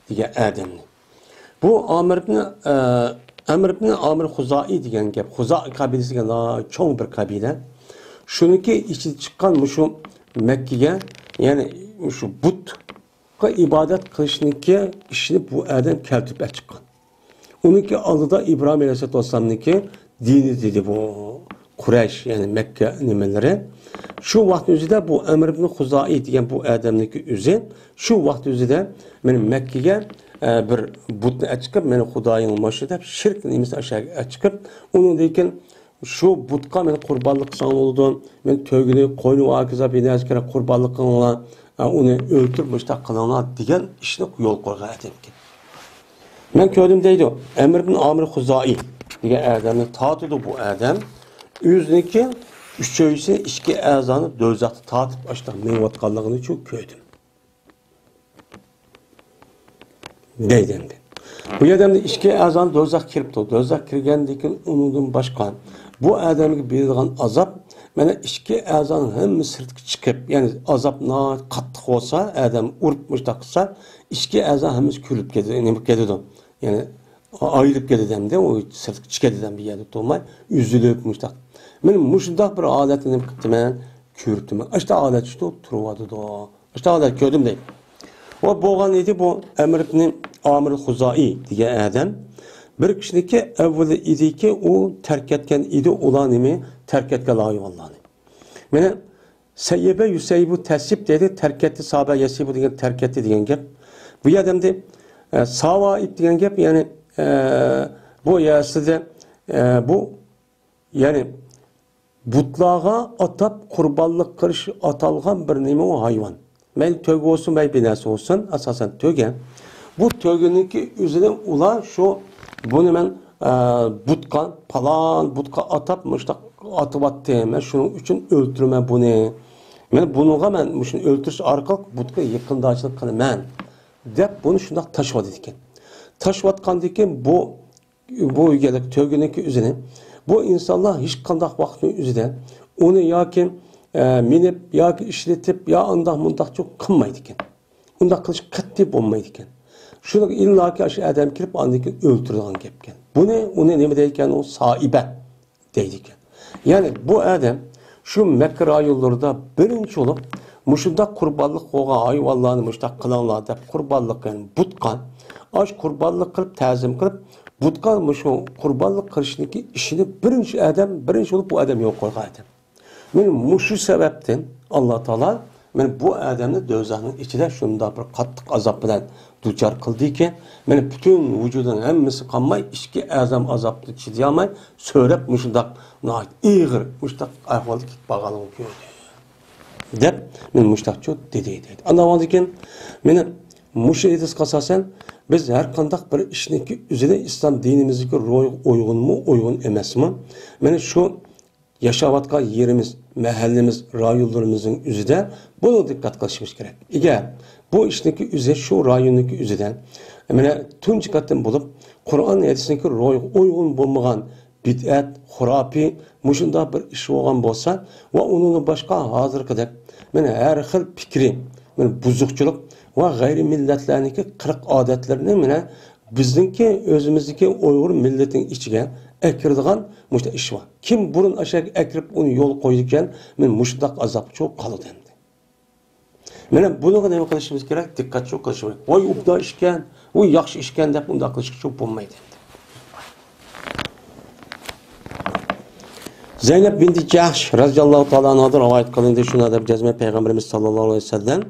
دېگەن ئادەمنى. بۇ ئامىر ئىبن، ئە، ئەمر ئىبن ئامىر خۇزائىي دېگەن گەپ. خۇزائىي قەبىلىسى دېگەن ناھايىتى چوڭ بىر قەبىلە. شۇنىڭكى ئىچىدىن چىققان مۇشۇ مەككىگە، يەنى مۇشۇ بۇتقا ئىبادەت قىلىشنىڭكى ئىشىنى بۇ ئادەم كەلتۈرۈپ ئەچىققان. ئۇنىڭكى ئالدىدا ئىبراھىم ئەلەيھىسسالاتۇ ۋەسسالامنىڭكى دىنى دېدى بۇ قۇرەيش، يەنى مەككە نېمىلىرى. شۇ ۋاقىت ئۆزىدە بۇ ئەمر ئىبن خۇزائىي دېگەن بۇ ئادەمنىڭكى ئۆزى شۇ ۋاقىت ئۆزىدە مېنى مەككىگە، ئە، بىر بۇتنى ئەچىقىپ، مېنى خۇدايىڭ مۇشۇ دەپ شىرك نېمىسىنى ئاشۇ يەرگە ئەچىقىپ، ئۇنىڭدىن كېيىن شۇ بۇتقا مېنى قۇربانلىق قىلساڭ بولىدۇ، مېنى تۆگىنى، قوينى ۋە ھاكازا بىر نەرسە كېرەك قۇربانلىق قىلىڭلار، ئە، ئۇنى ئۆلتۈرۈپ مۇشۇنداق قىلىڭلار دېگەن ئىشنى يولغا قويغان ئادەمكەن. مەن كۆردۈم دەيدۇ، ئەمر ئىبن ئامىر خۇزائىي دېگەن ئادەمنى تارتىدۇ بۇ ئادەم. ئۆزىنىڭكى ئۈچەيسى ئىككى ئەزانى دوزاختا تارتىپ ئاشۇنداق مېڭىۋاتقانلىقىنى شۇ كۆردۈم. دەيدۇ ئەمدى. بۇ يەردە ئەمدى ئىككى ئەزان دوزاخ كىرىپتۇ. دوزاخ كىرگەندىن كېيىن ئۇنىڭدىن باشقا بۇ ئادەمگە بېرىدىغان ئازاب، مانا ئىككى ئەزان ھەممە سىرتقا چىقىپ، يەنى ئازاب ناھايىتى قاتتىق بولسا، ئادەم ئۇرۇپ مۇشتاق قىلسا، ئىككى ئەزان ھەممىسى كۆرۈلۈپ كېتىدۇ، نېمە كېتىدۇ. يەنى ئايرىلىپ كېتىدۇ ئەمدى، ئۇ سىرتقا چىقىدۇ ئەمدى، بىر يەردە تۇرماي، ئۈزۈلۈپ مۇشتاق. مانا مۇشۇنداق بىر ھالەتنى نېمە قىپتىمەن، كۆرۈپتىمەن. ئاشۇنداق ھالەت ئۈستىدە تۇرۇۋاتىدۇ. ئاشۇنداق ھالەت كۆردۈم دەيدۇ. ۋە بولغان ئىدى بۇ ئەمر ئىبنى ئامىر خۇزائىي دېگەن ئادەم. بىر كىشىنىڭكى ئەۋلى ئىدىكى، ئۇ تەرك ئەتكەن ئىدى، ئۇلار نېمە، تەرك ئەتكەن ھايۋانلارنى. مانا سەييىبە يۇسەييىبۇ تەسيىب دەيدۇ، تەرك ئەتتى سابە يەسىبۇ دېگەن تەرك ئەتتى دېگەن گەپ. بۇ يەردە ئەمدى، ئە، ساۋائىب دېگەن گەپ، يەنى، ئە، بۇ يەسىدە، ئە، بۇ يەنى بۇتلارغا ئاتاپ قۇربانلىق قىلىش ئاتالغان بىر نېمە ئۇ ھايۋان. مەيلى تۆگە بولسۇن، مەيلى بىر نەرسە بولسۇن، ئاساسەن تۆگە. بۇ تۆگىنىڭكى ئۆزىنى ئۇلار شۇ، بۇنى مەن، ئە، بۇتقا، پالان بۇتقا ئاتاپ مۇشۇنداق ئاتىۋاتتىم، مەن شۇنىڭ ئۈچۈن ئۆلتۈرىمەن بۇنى. مەن بۇنىڭغا مەن مۇشۇنى ئۆلتۈرۈش ئارقىلىق بۇتقا يېقىنداشلىق قىلىمەن، دەپ بۇنى شۇنداق تاشلىۋاتىدىكەن. تاشلىۋاتقاندىن كېيىن بۇ بۇ يەردە تۆگىنىڭكى ئۆزىنى، بۇ ئىنسانلار ھېچقانداق ۋاقىتنىڭ ئۆزىدە ئۇنى ياكى، ئە، مىنىپ، ياكى ئىشلىتىپ، يا ئانداق مۇنداقچۇ قىلمايدىكەن. ئۇنداق قىلىش قەتئىي بولمايدىكەن. شۇنىڭغا ئىللاكى ئاشۇ ئادەم كىرىپ، ئاندىن كېيىن ئۆلتۈرىدىغان گەپكەن. بۇنى، ئۇنى نېمە دەيدىكەن؟ ئۇ سائىبە دەيدىكەن. يەنى بۇ ئادەم شۇ مەككە رايونلىرىدا بىرىنچى بولۇپ، مۇشۇنداق قۇربانلىق بولغان ھايۋانلارنى مۇشۇنداق قىلىڭلار دەپ قۇربانلىق، يەنى بۇتقا، ئاش قۇربانلىق قىلىپ، تەزىم قىلىپ، بۇتقا مۇشۇ قۇربانلىق قىلىشنىڭكى ئىشىنى بىرىنچى ئادەم، بىرىنچى بولۇپ بۇ ئادەم يولغا قويغان ئادەم. مانا مۇشۇ سەۋەبتىن ئاللا تائالا مانا بۇ ئادەمنى دوزاخنىڭ ئىچىدە شۇنداق بىر قاتتىق ئازاب بىلەن دۇچار قىلدىكى، مانا پۈتۈن ۋۇجۇدىنىڭ ھەممىسى قانماي، ئىچكى ئەزام ئازابتىن چىدىيالماي، سۆرەپ مۇشۇنداق ناھايىتى ئېغىر، مۇشۇنداق ئەھۋالدا كېتىپ قالغانلىقىنى كۆردى، دەپ، مانا مۇشۇنداق چوت دېدى، دەيدۇ. ئاندىن كېيىن مانا مۇشۇ ھەدىسكە ئاساسەن، بىز ھەر قانداق بىر ئىشنىڭكى ئۆزىنى ئىسلام دىنىمىزدىكى روھىغا ئۇيغۇنمۇ، ئۇيغۇن ئەمەسمۇ، مانا شۇ ياشاۋاتقان يېرىمىز، مەھەللىمىز، رايونلىرىمىزنىڭ ئۆزىدە بۇنىڭغا دىققەت قىلىشىمىز كېرەك. ئەگەر بۇ ئىشنىڭكى ئۆزى شۇ رايوننىڭكى ئۆزىدە، مانا تۇنجى قېتىم بولۇپ، قۇرئان ھەدىسنىڭكى روھىغا ئۇيغۇن بولمىغان بىدئەت، خۇراپىي، مۇشۇنداق بىر ئىش بولغان بولسا ۋە ئۇنىڭدىن باشقا ھازىرقىدەك، مانا ھەر خىل پىكرى، مانا بۇزۇقچىلىق ۋە غەيرىي مىللەتلەرنىڭكى قىلىق ئادەتلىرىنى مانا بىزنىڭكى ئۆزىمىزدىكى ئۇيغۇر مىللىتىنىڭ ئىچىگە ئەكىرىدىغان مۇشۇنداق ئىش بار. كىم بۇرۇن ئاشۇ يەرگە ئەكىرىپ ئۇنى يولغا قويىدىكەن، مانا مۇشۇنداق ئازابقا چوق قالىدۇ ئەمدى. مانا بۇنىڭغا نېمە قىلىشىمىز كېرەك؟ دىققەت چوق قىلىشىمىز كېرەك. ۋاي ئوبدان ئىشكەن، ۋاي ياخشى ئىشكەن دەپ ئۇنداق قىلىشقا چوق بولمايدۇ ئەمدى. زەينەپ بىنتى جەھش رەزىياللاھۇ تائالا ئەنھادىن رىۋايەت قىلىندى، شۇنداق دەپ جەزمەن پەيغەمبىرىمىز ساللاللاھۇ ئەلەيھى ۋەسەللەم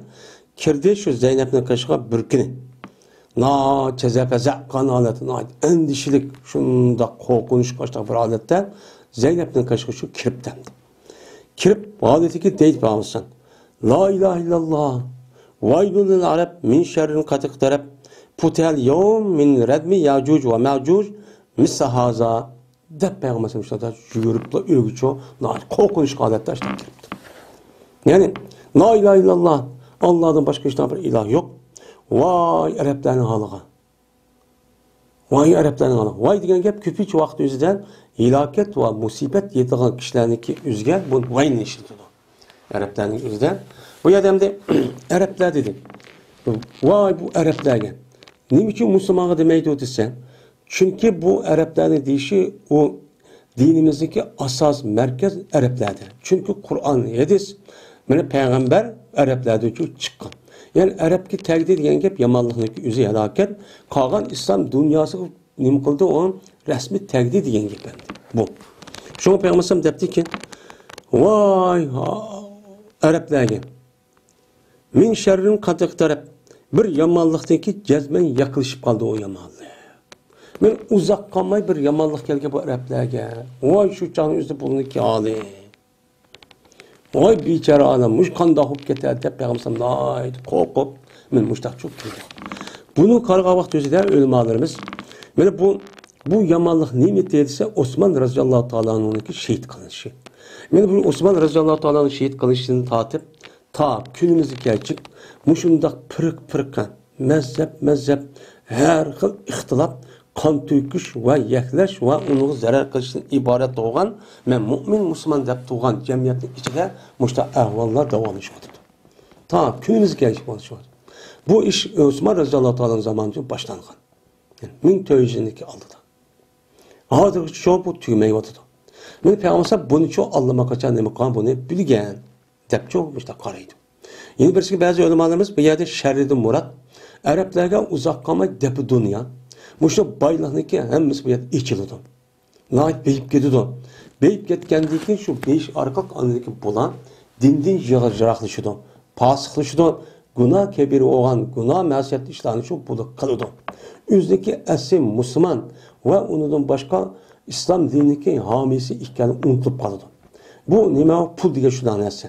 كىردى شۇ زەينەپنىڭ قېشىغا بىر كۈنى. ناھايىتى جەزەپەزە قىلغان ھالەتتە، ناھايىتى ئەندىشىلىك، شۇنداق قورقۇنچلۇق بىر ھالەتتە زەينەپنىڭ قېشىغا شۇ كىرىپتى. كىرىپ ھالىتىگە دەيدۇ پەيغەمبەر: لا ئىلاھە ئىللاللا، ۋەيلۇن لىل ئەرەب مىن شەررىن قەد ئىقتەرەب، فۇتىھەل يەۋم مىن رەدمى يەجۇج ۋە مەجۇج مىسلى ھازا. دەپ پەيغەمبەر ئەلەيھىسسالام شۇنداق يۈگۈرۈپلا ئۆيگىچۇ ناھايىتى قورقۇنچلۇق ھالەتتە ئاشۇنداق كىرىپتۇ. يەنى، لا ئىلاھە ئىللاللا، ئاللادىن باشقا ھېچ بىر ئىلاھ يوق. ۋاي ئەرەبلەرنىڭ ھالىغا. ۋاي ئەرەبلەرنىڭ ھالىغا. ۋاي دېگەن گەپ كۆپىنچە ۋاقىت ئۆزىدە ھالاكەت ۋە مۇسىبەت يېتىدىغان كىشىلەرنىڭكى ئۆزىگە بۇ ۋاينى ئىشلىتىدۇ. ئەرەبلەرنىڭ ئۆزىدە. بۇ يەردە ئەمدى ئەرەبلەر دېدى. ۋاي بۇ ئەرەبلەرگە. نېمە ئۈچۈن مۇسۇلمانغا دېمەيدۇ دېسە، چۈنكى بۇ ئەرەبلەرنىڭ دېيىشى ئۇ دىنىمىزدىكى ئاساس مەركەز ئەرەبلەردە. چۈنكى قۇرئان، ھەدىس، مانا پەيغەمبەر ئەرەبلەردىن چىققان. يەنى ئەرەبكە تەگدى دېگەن گەپ يامانلىقنىڭكى ئۆزى ھالاكەت. قالغان ئىسلام دۇنياسىغا نېمە قىلدى ئۇ؟ رەسمىي تەگدى دېگەن گەپ ئەمدى. بۇ. شۇڭا پەيغەمبەر ئەلەيھىسسالام دەپتىكى، ۋاي، ھا، ئەرەبلەرگە. مىن شەررىن قەد ئىقتەرەب. بىر يامانلىقتىكى جەزمەن يېقىنلىشىپ قالدى ئۇ يامانلىق. مەن ئۇزاق قالماي بىر يامانلىق كەلگەن بۇ ئەرەبلەرگە. ۋاي، شۇ چاغنىڭ ئۆزىدە بۇنىڭكى ھالى. ۋاي بىچارە ئادەم، مۇشۇ قانداق بولۇپ كېتەر دەپ پەيغەمبەر ئەلەيھىسسالام ناھايىتى قورقۇپ، مانا مۇشۇنداق چوق كىردى. بۇنى قارىغان ۋاقىت ئۆزىدە ئۆلىمالىرىمىز، مانا بۇ، بۇ يامانلىق نېمە ئىدى دېسە، ئوسمان رەزىياللاھۇ تائالا ئەنھۇنىڭكى شېھىت قىلىنىشى. مانا بۇ ئوسمان رەزىياللاھۇ تائالا شېھىت قىلىنىشتىن تارتىپ، تا كۈنىمىزگە كەلچىك مۇشۇنداق پىرقە-پىرقە، مەزھەپ-مەزھەپ، ھەر خىل ئىختىلاپ، قان تۆكۈش ۋە يەكلەش ۋە ئۇنىڭغا زەرەر قىلىشتىن ئىبارەت بولغان، مەن مۇئمىن مۇسۇلمان دەپ تۇرغان جەمئىيەتنىڭ ئىچىدە مۇشۇنداق ئەھۋاللار داۋاملىشىۋاتىدۇ. تا كۈنىمىزگە كەلچىك بولۇشىۋاتىدۇ. بۇ ئىش ئوسمان رەزىياللاھۇ تائالانىڭ زامانىدىن باشلانغان. يەنى مىڭ تۆت يۈز يىلنىڭكى ئالدىدا. ھازىرغىچە شۇ بۇ تۈگىمەيۋاتىدۇ. مانا پەيغەمبەر بۇنىچۇ ئاللىماقاچان نېمە قىلغان، بۇنى بىلگەن دەپچۇ مۇشۇنداق قارايدۇ. يەنە بىرسىگە بەزى ئۆلىمالىرىمىز بۇ يەردە شەررىدىن مۇراد ئەرەبلەرگە ئۇزاق قالماي دەپۇ دۇنيا، مۇشۇ بايلىقنىڭكى ھەممىسى بۇ يەردە ئېچىلىدۇ. ناھايىتى بېيىپ كېتىدۇ. بېيىپ كەتكەندىن كېيىن شۇ بېيىش ئارقىلىق ئاندىن كېيىن بۇلار دىندىن يىغ-، يىراقلىشىدۇ، پاسىقلىشىدۇ، گۇناھ كەبىرە بولغان گۇناھ مەسىيەت ئىشلارنى شۇ بۇلار قىلىدۇ. ئۆزىنىڭكى ئەسلى مۇسۇلمان ۋە ئۇنىڭدىن باشقا ئىسلام دىنىنىڭكى ھامىيسى ئىكەنلىكى ئۇنتۇلۇپ قالىدۇ. بۇ نېمە؟ پۇل دېگەن شۇنداق نەرسە.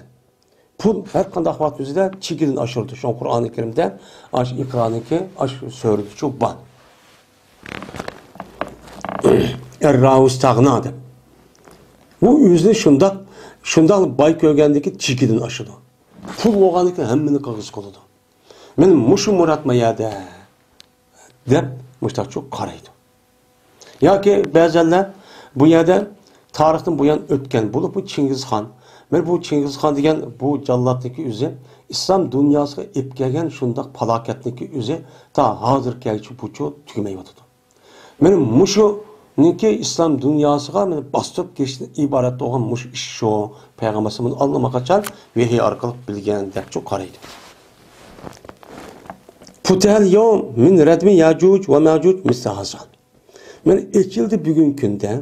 پۇل ھەر قانداق ۋاقىت ئۆزىدە چېكىدىن ئاشىدۇ. شۇڭا قۇرئانى كەرىمدە ئاشۇ ئىقرانىڭكى ئاشۇ سۈرىدىچۇ بار. ئەرراۋۇستاغنا دەپ. ئۇ ئۆزىنى شۇنداق، شۇنداق باي كۆرگەندىكى چېكىدىن ئاشىدۇ. پۇل بولغاندىكى ھەممىنى قىلغۇسى قىلىدۇ. مانا مۇشۇ مۇرات ما يەردە دەپ مۇشتاقچۇ قارايدۇ. ياكى بەزەنلەر بۇ يەردە تارىختىن بۇيان ئۆتكەن بولۇپ، بۇ چىڭگىزخان. مانا بۇ چىڭگىزخان دېگەن بۇ جاللاتنىڭكى ئۆزى ئىسلام دۇنياسىغا ئېلىپ كەلگەن شۇنداق پالاكەتنىڭكى ئۆزى تا ھازىرغىچە بۇچۇ تۈگىمەيۋاتىدۇ. مانا مۇشۇنىڭكى ئىسلام دۇنياسىغا مانا باستۇرۇپ كېلىشتىن ئىبارەت بولغان مۇشۇ ئىش شۇ. پەيغەمبەر ئاللىماقاچان ۋەھىي ئارقىلىق بىلگەن دەپچۇ قارايدۇ. فتح اليوم من ردم يأجوج ومأجوج مثل هذا. مانا ئېچىلدى بۈگۈنكى كۈندە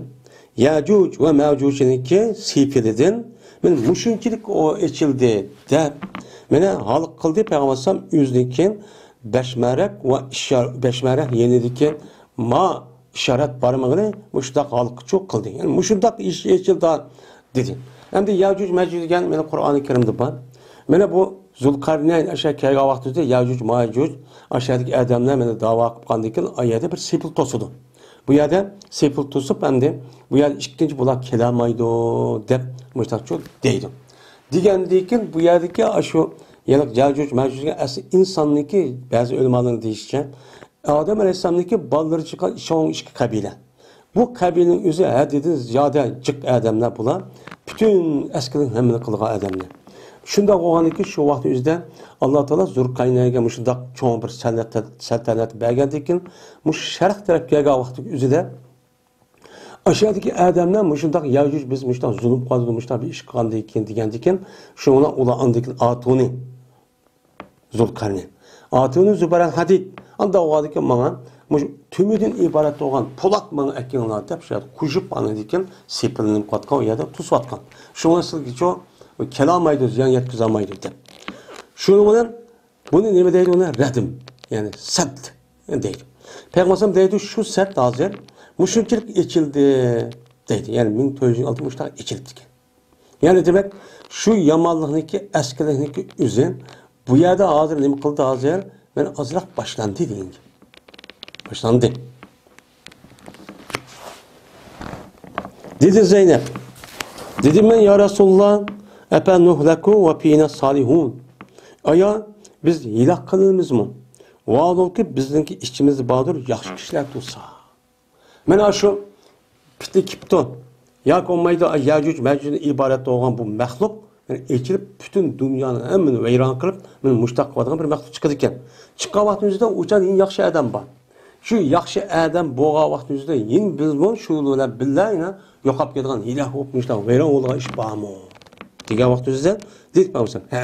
يەجۇج ۋە مەجۇجنىڭكى سېپىلىدىن مانا مۇشۇنچىلىك ئو ئېچىلدى دەپ، مانا ھالقا قىلدى پەيغەمبەر ئەلەيھىسسالام ئۆزىنىڭكى بەشمەرەك ۋە ئىشار-، بەشمەرەك يېنىدىكى ما ئىشارەت بارمىقىنى مۇشۇنداق ھالقىچۇ قىلدى. يەنى مۇشۇنداق ئىش ئېچىلدى دېدى. ئەمدى يەجۇج مەجۇج دېگەن مانا قۇرئانى كەرىمدە بار. مانا بۇ زۇلقەرنەين ئاشۇ كەلگەن ۋاقتىدا يەجۇج مەجۇج ئاشۇ يەردىكى ئادەملەر مانا داۋا قىلىپ قالغاندىن كېيىن ئا يەردە بىر سېپىل توسىدۇ. بۇ يەردە سېپىل توسۇپ ئەمدى بۇ يەردە ئىككىنچى بۇلار كېلەلمەيدۇ دەپ مۇشۇنداقچۇ دەيدۇ. دېگەندىن كېيىن بۇ يەردىكى ئاشۇ يەنى يەجۇج مەجۇج دېگەن ئەسلى ئىنساننىڭكى بەزى ئۆلىمالارنىڭ دېيىشىچە ئادەم ئەلەيھىسسالامنىڭكى بالىلىرى چىققان شۇ ئىككى قەبىلە. بۇ قەبىلىنىڭ ئۆزى ھەددىدىن زىيادە جىق ئادەملەر بۇلار. پۈتۈن ئەسكىرىنىڭ ھەممىنى قىلغان ئادەملەر. شۇنداق بولغاندىكىن شۇ ۋاقىتنىڭ ئۆزىدە ئاللا تائالا زۇلقەرنەينگە مۇشۇنداق چوڭ بىر سەلتەنەت، سەلتەنەت بەرگەندىن كېيىن مۇشۇ شەرق تەرەپكە كەلگەن ۋاقىتنىڭ ئۆزىدە ئاشۇ يەردىكى ئادەملەر مۇشۇنداق يەجۇج بىز مۇشۇنداق زۇلۇم قىلدۇق، مۇشۇنداق بىر ئىش قىلغاندىن كېيىن دېگەندىكىن شۇڭا ئۇلار ئاندىن كېيىن ئاتۇنى زۇلقەرنەين. ئاتۇنى زۇبەرەل ھەدىد. ئانداق بولغاندىكىن ماڭا مۇشۇ تۈمىدىن ئىبارەت بولغان پولات ماڭا ئەكىڭلار دەپ شۇ يەردە قوشۇپ ئاندىن كېيىن سېپىللىنىپ قاتقان ئۇ يەردە توسۇۋاتقان. شۇڭا سىلگىچۇ كېلەلمەيدۇ، زىيان يەتكۈزەلمەيدۇ دەپ. شۇنىڭ بىلەن بۇنى نېمە دەيدۇ؟ ئۇنى رەدىم، يەنى سەد دەيدۇ. پەيغەمبەر دەيدۇ، شۇ سەد ھازىر مۇشۇنچىلىك ئېچىلدى دەيدۇ. يەنى مىڭ تۆت يۈز يىل ئالدىن مۇشۇنداق ئېچىلىپتىكەن. يەنى دېمەك، شۇ يامانلىقنىڭكى، ئەسكىلىكنىڭكى ئۆزى بۇ يەردە ھازىر نېمە قىلدى ھازىر؟ مانا ئازراق باشلاندى دېگەن گەپ. باشلاندى. دېدى زەينەپ. دېدىم مەن، يا رەسۇلاللا، ئەپە نۇھلەكۇ ۋە فىنا سالىھۇن. ئايا، بىز ھىلاك قىلىنىمىزمۇ؟ ۋاھالۇكى بىزنىڭكى ئىچىمىزدە باردۇر ياخشى كىشىلەر تۇرسا. مانا شۇ پىتنە كېپتۇ. ياكى بولمايدۇ، يەجۇج مەجۇجدىن ئىبارەت بولغان بۇ مەخلۇق، يەنى ئېچىلىپ، پۈتۈن دۇنيانىڭ ھەممىنى ۋەيران قىلىپ، مانا مۇشۇنداق قىلىۋاتقان بىر مەخلۇق چىقىدىكەن. چىققان ۋاقتىمىزدا ئۇچان يەنە ياخشى ئادەم بار. شۇ ياخشى ئادەم بولغان ۋاقتىمىزدا يەنە بىزمۇ شۇ بىلەن بىللە يەنە يوقاپ كېتىدىغان، ھىلاك بولۇپ مۇشۇنداق ۋەيران بولىدىغان ئىش بارمۇ؟ دېگەن ۋاقتىمىزدا دېدۇق، ھە.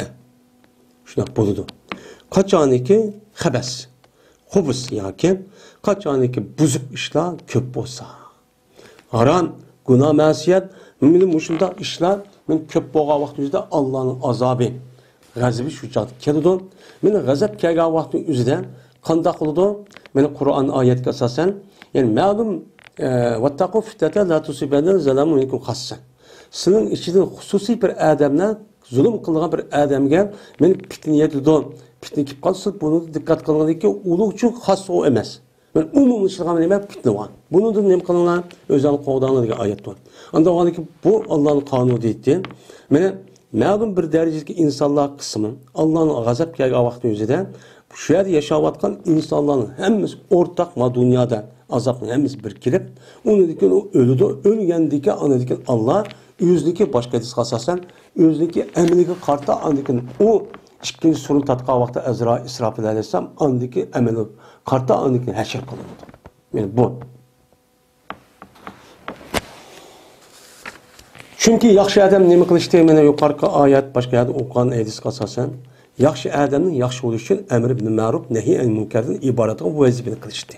شۇنداق بولىدۇ. قاچانكى خەبەس، خۇبۇس ياكى قاچانكى بۇزۇق ئىشلار كۆپ بولسا، ھارام، گۇناھ، مەسىيەت، مانا مۇشۇنداق ئىشلار مانا كۆپ بولغان ۋاقىتنىڭ ئۆزىدە ئاللانىڭ ئازابى، غەزىپى شۇ چاغدا كېلىدۇ. مانا غەزەپ كەلگەن ۋاقىتنىڭ ئۆزىدە قانداق قىلىدۇ؟ مانا قۇرئان ئايەتكە ئاساسەن، يەنى مەلۇم، ئە، ۋەتتەقۇ فىتنەتەن لا تۇسىبەننەللەزىنە زەلەمۇ مىنكۇم خاسسە. سىلىڭ ئىچىدىن خۇسۇسىي بىر ئادەملەر زۇلۇم قىلغان بىر ئادەمگە مانا پىتنە يېتىدۇ، پىتنە كېلىپ قالسا، بۇنى دىققەت قىلغىنىكى ئۇلۇغ ئۈچۈن خاس ئۇ ئەمەس. ئومۇملىشىدىغان نېمە؟ پىتنە بار. بۇنىڭدىن نېمە قىلىڭلار؟ ئۆزۈڭلارنى قوغداڭلار دېگەن ئايەت بار. ئاندىن ئاندىكى بۇ ئاللانىڭ قانۇنى دېيتتى. مانا مەلۇم بىر دەرىجىدىكى ئىنسانلار قىسمى ئاللانىڭ غەزەپ كەلگەن ۋاقتى يۈزىدە شۇ يەردە ياشاۋاتقان ئىنسانلارنىڭ ھەممىسى ئورتاق ما دۇنيادا ئازابنىڭ ھەممىسى بىر كېلىپ، ئۇنىڭدىن كېيىن ئۇ ئۆلىدۇ. ئۆلگەندىن كېيىن ئاندىن كېيىن ئاللا ئۆزىنىڭكى باشقا ھەدىسكە ئاساسەن ئۆزىنىڭكى ئەمىلىگە قارىتا ئاندىن كېيىن ئۇ ئىككىنچى سۇرنى تارتقان ۋاقىتتا ئەزرائىل ئىسراپىل ئەلەيھىسسالام ئاندىكى ئەمەلگە قارىتا ئاندىن كېيىن ھەشر قىلىنىدۇ. يەنى بۇ. چۈنكى ياخشى ئادەم نېمە قىلىشتى؟ مانا يۇقىرىقى ئايەت، باشقا يەردە ئوقۇغان ھەدىسكە ئاساسەن، ياخشى ئادەمنىڭ ياخشى بولۇشى ئۈچۈن ئەمرى بىل مەرۇپ، نەھى ئەنىل مۇنكەردىن ئىبارەت بۇ ۋەزىپىنى قىلىشتى.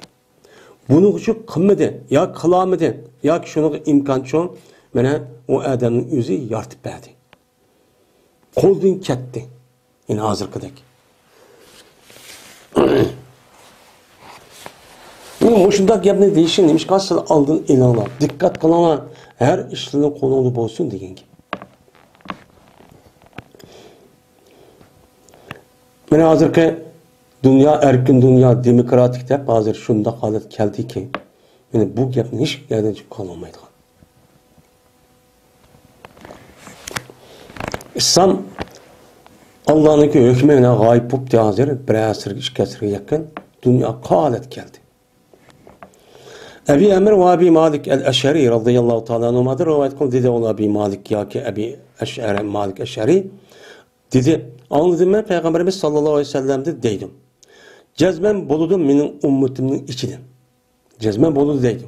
بۇنىڭ ئۈچۈن قىلمىدى يا قىلالمىدى ياكى شۇنىڭغا ئىمكانچۇ، مانا ئۇ ئادەمنىڭ ئۆزى يارىتىپ بەردى. قولدىن كەتتى. يەنە ھازىرقىدەك. مۇشۇنداق گەپنى دېيىشى نېمىشقا سىلەر ئالدىن ئېلىڭلار، دىققەت قىلىڭلار، ھەر ئىشلىرىڭ قولۇڭدا بولسۇن دېگەن گەپ. مانا ھازىرقى دۇنيا ئەركىن دۇنيا، دېموكراتىك دەپ ھازىر شۇنداق ھالەت كەلدىكى، مانا بۇ گەپنى ھېچ يەردىن چىقىپ قالالمايدىغان. ئىسلام ئاللانىڭكى ھۆكمى بىلەن غايىب بوپتۇ ھازىر، بىر ئەسىرگە، ئىككى ئەسىرگە يېقىن دۇنيا قالەت كەلدى. ئەبى ئەمىر ۋە ئەبى مالىك ئەل ئەشئەرى رەزىياللاھۇ تائالا ئەنھۇمادىن رىۋايەت قىلىندى، دېدى ئۇلار ئەبى مالىك ياكى ئەبى ئەشئەرى، مالىك ئەشئەرى دېدى، ئاڭلىدىم مەن پەيغەمبىرىمىز ساللاللاھۇ ئەلەيھى ۋەسەللەمدىن دەيدۇ، جەزمەن بولىدۇ مېنىڭ ئۈممىتىمنىڭ ئىچىدىن. جەزمەن بولىدۇ دەيدۇ.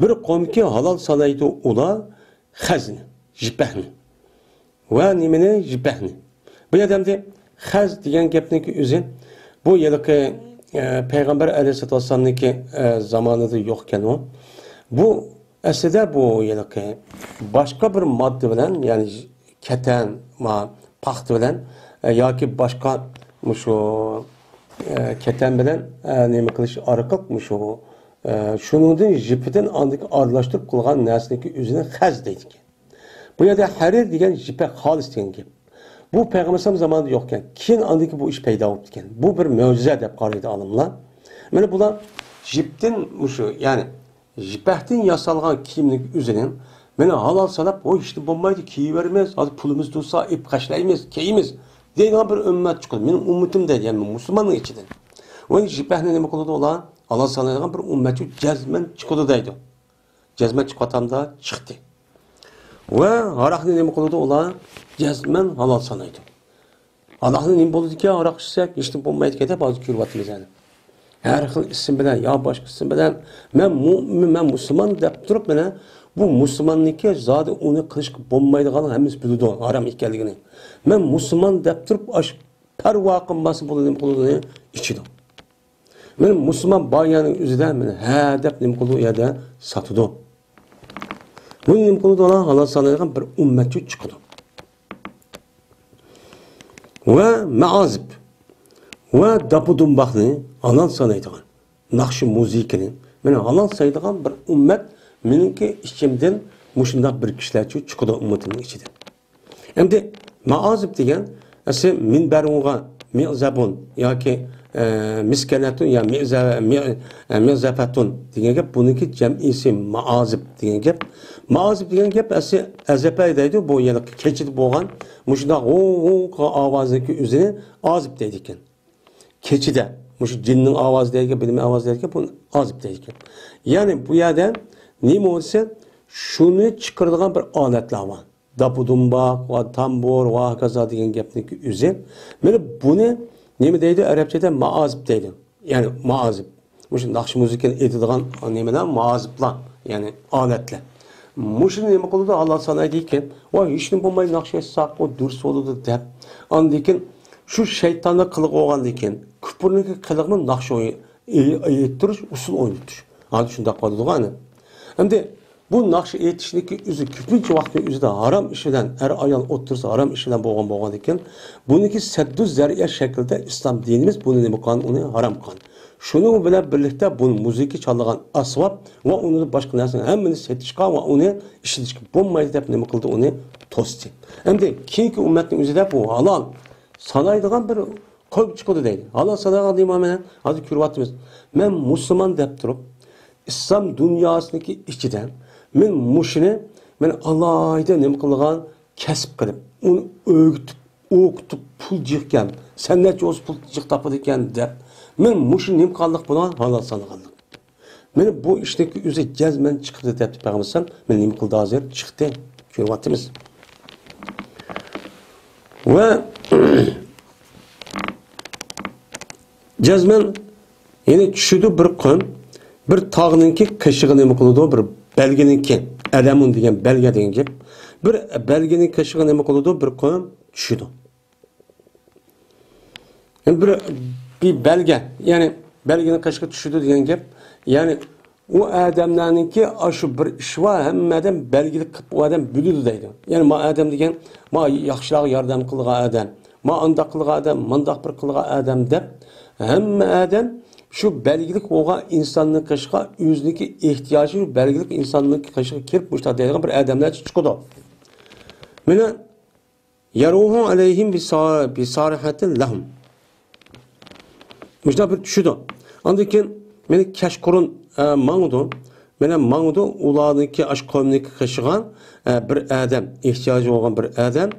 بىر قومكى ھالال سانايدۇ ئۇلار خەزنى، يىپەكنى. ۋە نېمىنى؟ يىپەكنى. بۇ يەردە ئەمدى خەز دېگەن گەپنىڭكى ئۆزى، بۇ ھېلىقى، ئە، پەيغەمبەر ئەلەيھىسسالاتۇ ۋەسسالامنىڭكى، ئە، زامانىدا يوق ئىكەن ئۇ. بۇ ئەسلىدە بۇ ھېلىقى باشقا بىر ماددا بىلەن، يەنى كەتەن، ما، پاختا بىلەن، ئە، ياكى باشقا مۇشۇ، ئە، كەتەن بىلەن، ئە، نېمە قىلىش ئارقىلىق مۇشۇ، ئە، شۇنىڭدىن يىپىدىن ئاندىن ئارىلاشتۇرۇپ قىلغان نەرسىنىڭكى ئۆزىنى خەز دەيدىكەن. بۇ يەردە ھەرىر دېگەن يىپەك خالىس دېگەن گەپ. بۇ پەيغەمبەر ئەلەيھىسسالام زامانىدا يوق ئىكەن. كېيىن ئاندىن كېيىن بۇ ئىش پەيدا بوپتىكەن. بۇ بىر مۆجىزە دەپ قارايدۇ ئالىملار. مانا بۇلار يىپتىن مۇشۇ، يەنى يىپەكتىن ياسالغان كىيىمنىڭ ئۆزىنى مانا ھالال ساناپ، ھوي، ھېچنېمە بولمايدۇ، كىيىۋېرىمىز، ھازىر پۇلىمىز تۇرسا ئېلىپ خەجلەيمىز، كىيىمىز دەيدىغان بىر ئۈممەت چىقىدۇ. مېنىڭ ئۈممىتىم دەيدۇ، يەنى مۇسۇلماننىڭ ئىچىدىن. ۋە يىپەكنى نېمە قىلىدۇ ئۇلار؟ ھالال سانايدىغان بىر ئۈممەتچۇ جەزمەن چىقىدۇ دەيدۇ. جەزمەن چىقىۋاتامدا چىقتى. ۋە ھاراقنى نېمە قىلىدۇ ئۇلار؟ جەزمەن ھالال سانايدۇ. ھاراقنى نېمە بولىدىكەن، ھاراق ئىچسەك، ھېچنېمە بولمايدىكەن دەپ ھازىر كۆرۈۋاتىمىز يەنە. ھەر خىل ئىسىم بىلەن، يا باشقا ئىسىم بىلەن، مەن مۇئمىن، مەن مۇسۇلمان دەپ تۇرۇپ، مانا بۇ مۇسۇلماننىڭكى زادى ئۇنى قىلىشقا بولمايدىغانلىقىنى ھەممىسى بىلىدۇ، ھارام ئىكەنلىكىنى. مەن مۇسۇلمان دەپ تۇرۇپ، ئاش پەرۋا قىلماستىن بۇنى نېمە قىلىدۇ، ئىچىدۇ. مانا مۇسۇلمان بار يەرنىڭ ئۆزىدە مانا ھە دەپ نېمە قىلىدۇ، ئۇ يەردە ساتىدۇ. بۇنى نېمە قىلىدۇ، ئۇلار ھالال سانايدىغان بىر ئۈممەتچۇ چىقىدۇ. ۋە مائازىپ ۋە داپۇ دۇمباقنى ھالال سانايدىغان، ناخشا مۇزىكىنى مانا ھالال سانايدىغان بىر ئۈممەت مېنىڭكى ئىچىمدىن مۇشۇنداق بىر كىشىلەرچۇ چىقىدۇ ئۈممىتىمنىڭ ئىچىدىن. ئەمدى مائازىپ دېگەن ئەسلى مىنبەرۇنغا مىزەبۇن ياكى، ئە، مىسكەنەتۇن يا مىزە-، مى-، ئە، مىزەفەتۇن دېگەن گەپ، بۇنىڭكى جەمئىسى مائازىپ دېگەن گەپ. مائازىپ دېگەن گەپ ئەسلى ئەزەپە دەيدۇ، بۇ يەنە كېچىدە بولغان مۇشۇنداق ھۇ-، ھۇ قىلغان ئاۋازنىڭكى ئۆزىنى ئازىپ دەيدىكەن. كېچىدە مۇشۇ جىننىڭ ئاۋازى دەيدىكەن، بىلمە ئاۋازى دەيدىكەن، بۇنى ئازىپ دەيدىكەن. يەنى بۇ يەردە نېمە بولسا شۇنى چىقىرىدىغان بىر ئالەتلەر بار. داپۇ دۇمباق ۋە تامبۇر ۋە ھاكازا دېگەن گەپنىڭكى ئۆزى. مانا بۇنى نېمە دەيدۇ؟ ئەرەبچىدە مائازىپ دەيدۇ. يەنى مائازىپ. مۇشۇ ناخشا مۇزىكىنى ئېيتىدىغان نېمىلەر؟ مائازىپلار. يەنى ئالەتلەر. مۇشۇنى نېمە قىلىدۇ؟ ھالال سانايدىكەن. ۋاي، ھېچنېمە بولماي ناخشا ئېيتساق، ئۇ دۇرۇس بولىدۇ دەپ. ئاندىن كېيىن شۇ شەيتاننىڭ قىلىقى بولغاندىن كېيىن، كۇپۇرنىڭكى قىلىقىمۇ ناخشا ئوي-، ئېي-، ئېيتتۇرۇش، ئۇسسۇل ئوينىتىش. ھازىر شۇنداق قىلىدىغان. ئەمدى بۇ ناخشا ئېيتىشنىڭكى ئۆزى كۆپىنچە ۋاقىتنىڭ ئۆزىدە ھارام ئىش بىلەن، ئەر-ئايال ئوتتۇرىسىدا ھارام ئىش بىلەن بولغان بولغاندىكىن، بۇنىڭكى سەددۇ زەرىئە شەكلىدە ئىسلام دىنىمىز بۇنى نېمە قىلغان؟ ئۇنى ھارام قىلغان. شۇنىڭ بىلەن بىرلىكتە بۇنى مۇزىكا چالىدىغان ئاسۋاب ۋە ئۇنىڭدىن باشقا نەرسىنى ھەممىنى سېتىشقا ۋە ئۇنى ئىشلىتىشكە بولمايدۇ دەپ نېمە قىلدى؟ ئۇنى توستى. ئەمدى كېيىنكى ئۈممەتنىڭ ئۆزىدە بۇ ھالال سانايدىغان بىر قويۇپ چىقىدۇ دەيدۇ. ھالال ساداقە دېمەن مەن ھازىر كۆرۈۋاتىمىز. مەن مۇسۇلمان دەپ تۇرۇپ، ئىسلام دۇنياسىنىڭكى ئىچىدە مەن مۇشۇنى مەن ئالاھىدە نېمە قىلغان، كەسىپ قىلىپ، ئۇنى ئۆگىتىپ، ئوقۇتۇپ، پۇل جىقكەن، سەن نەچچە بولسا پۇل جىق تاپىدىكەن دەپ، مەن مۇشۇ نېمە قىلغانلىق بۇلار ھالال سانىغانلىق. مانا بۇ ئىشنىڭكى ئۆزى جەزمەن چىقىدۇ دەپ پەيغەمبەر مەن نېمە قىلدى ھازىر؟ چىقتى. كۆرۈۋاتىمىز. ۋە جەزمەن يەنە چۈشىدۇ بىر قۇم، بىر تاغنىڭكى قېشىغا نېمە قىلىدۇ؟ بىر بەلگىنىڭكى، ئەلەمۇن دېگەن بەلگە دېگەن گەپ. بىر بەلگىنىڭ قېشىغا نېمە قىلىدۇ؟ بىر قۇم چۈشىدۇ. يەنى بىر، بىر بەلگە، يەنى بەلگىنىڭ قېشىغا چۈشىدۇ دېگەن گەپ. يەنى ئۇ ئادەملەرنىڭكى ئاشۇ بىر ئىشى بار، ھەممە ئادەم بەلگىلىك قىلىپ ئۇ ئادەم بىلىدۇ دەيدۇ. يەنى ما ئادەم دېگەن، ما ياخشىلارغا ياردەم قىلغان ئادەم، ما ئانداق قىلغان ئادەم، مانداق بىر قىلغان ئادەم دەپ، ھەممە ئادەم شۇ بەلگىلىك بولغان ئىنساننىڭ قېشىغا ئۆزىنىڭكى ئېھتىياجى بەلگىلىك ئىنساننىڭ قېشىغا كىرىپ مۇشۇنداق دەيدىغان بىر ئادەملەر چىقىدۇ. مانا يەرۇھۇ ئەلەيھىم بىسا-، بىسارىھەتىن لەھۇم. مۇشۇنداق بىر چۈشىدۇ. ئاندىن كېيىن مانا كەچقۇرۇن، ئە، ماڭىدۇ. مانا ماڭىدۇ، ئۇلارنىڭكى ئاشۇ قومنىڭكى قېشىغا، ئە، بىر ئادەم، ئېھتىياجى بولغان بىر ئادەم.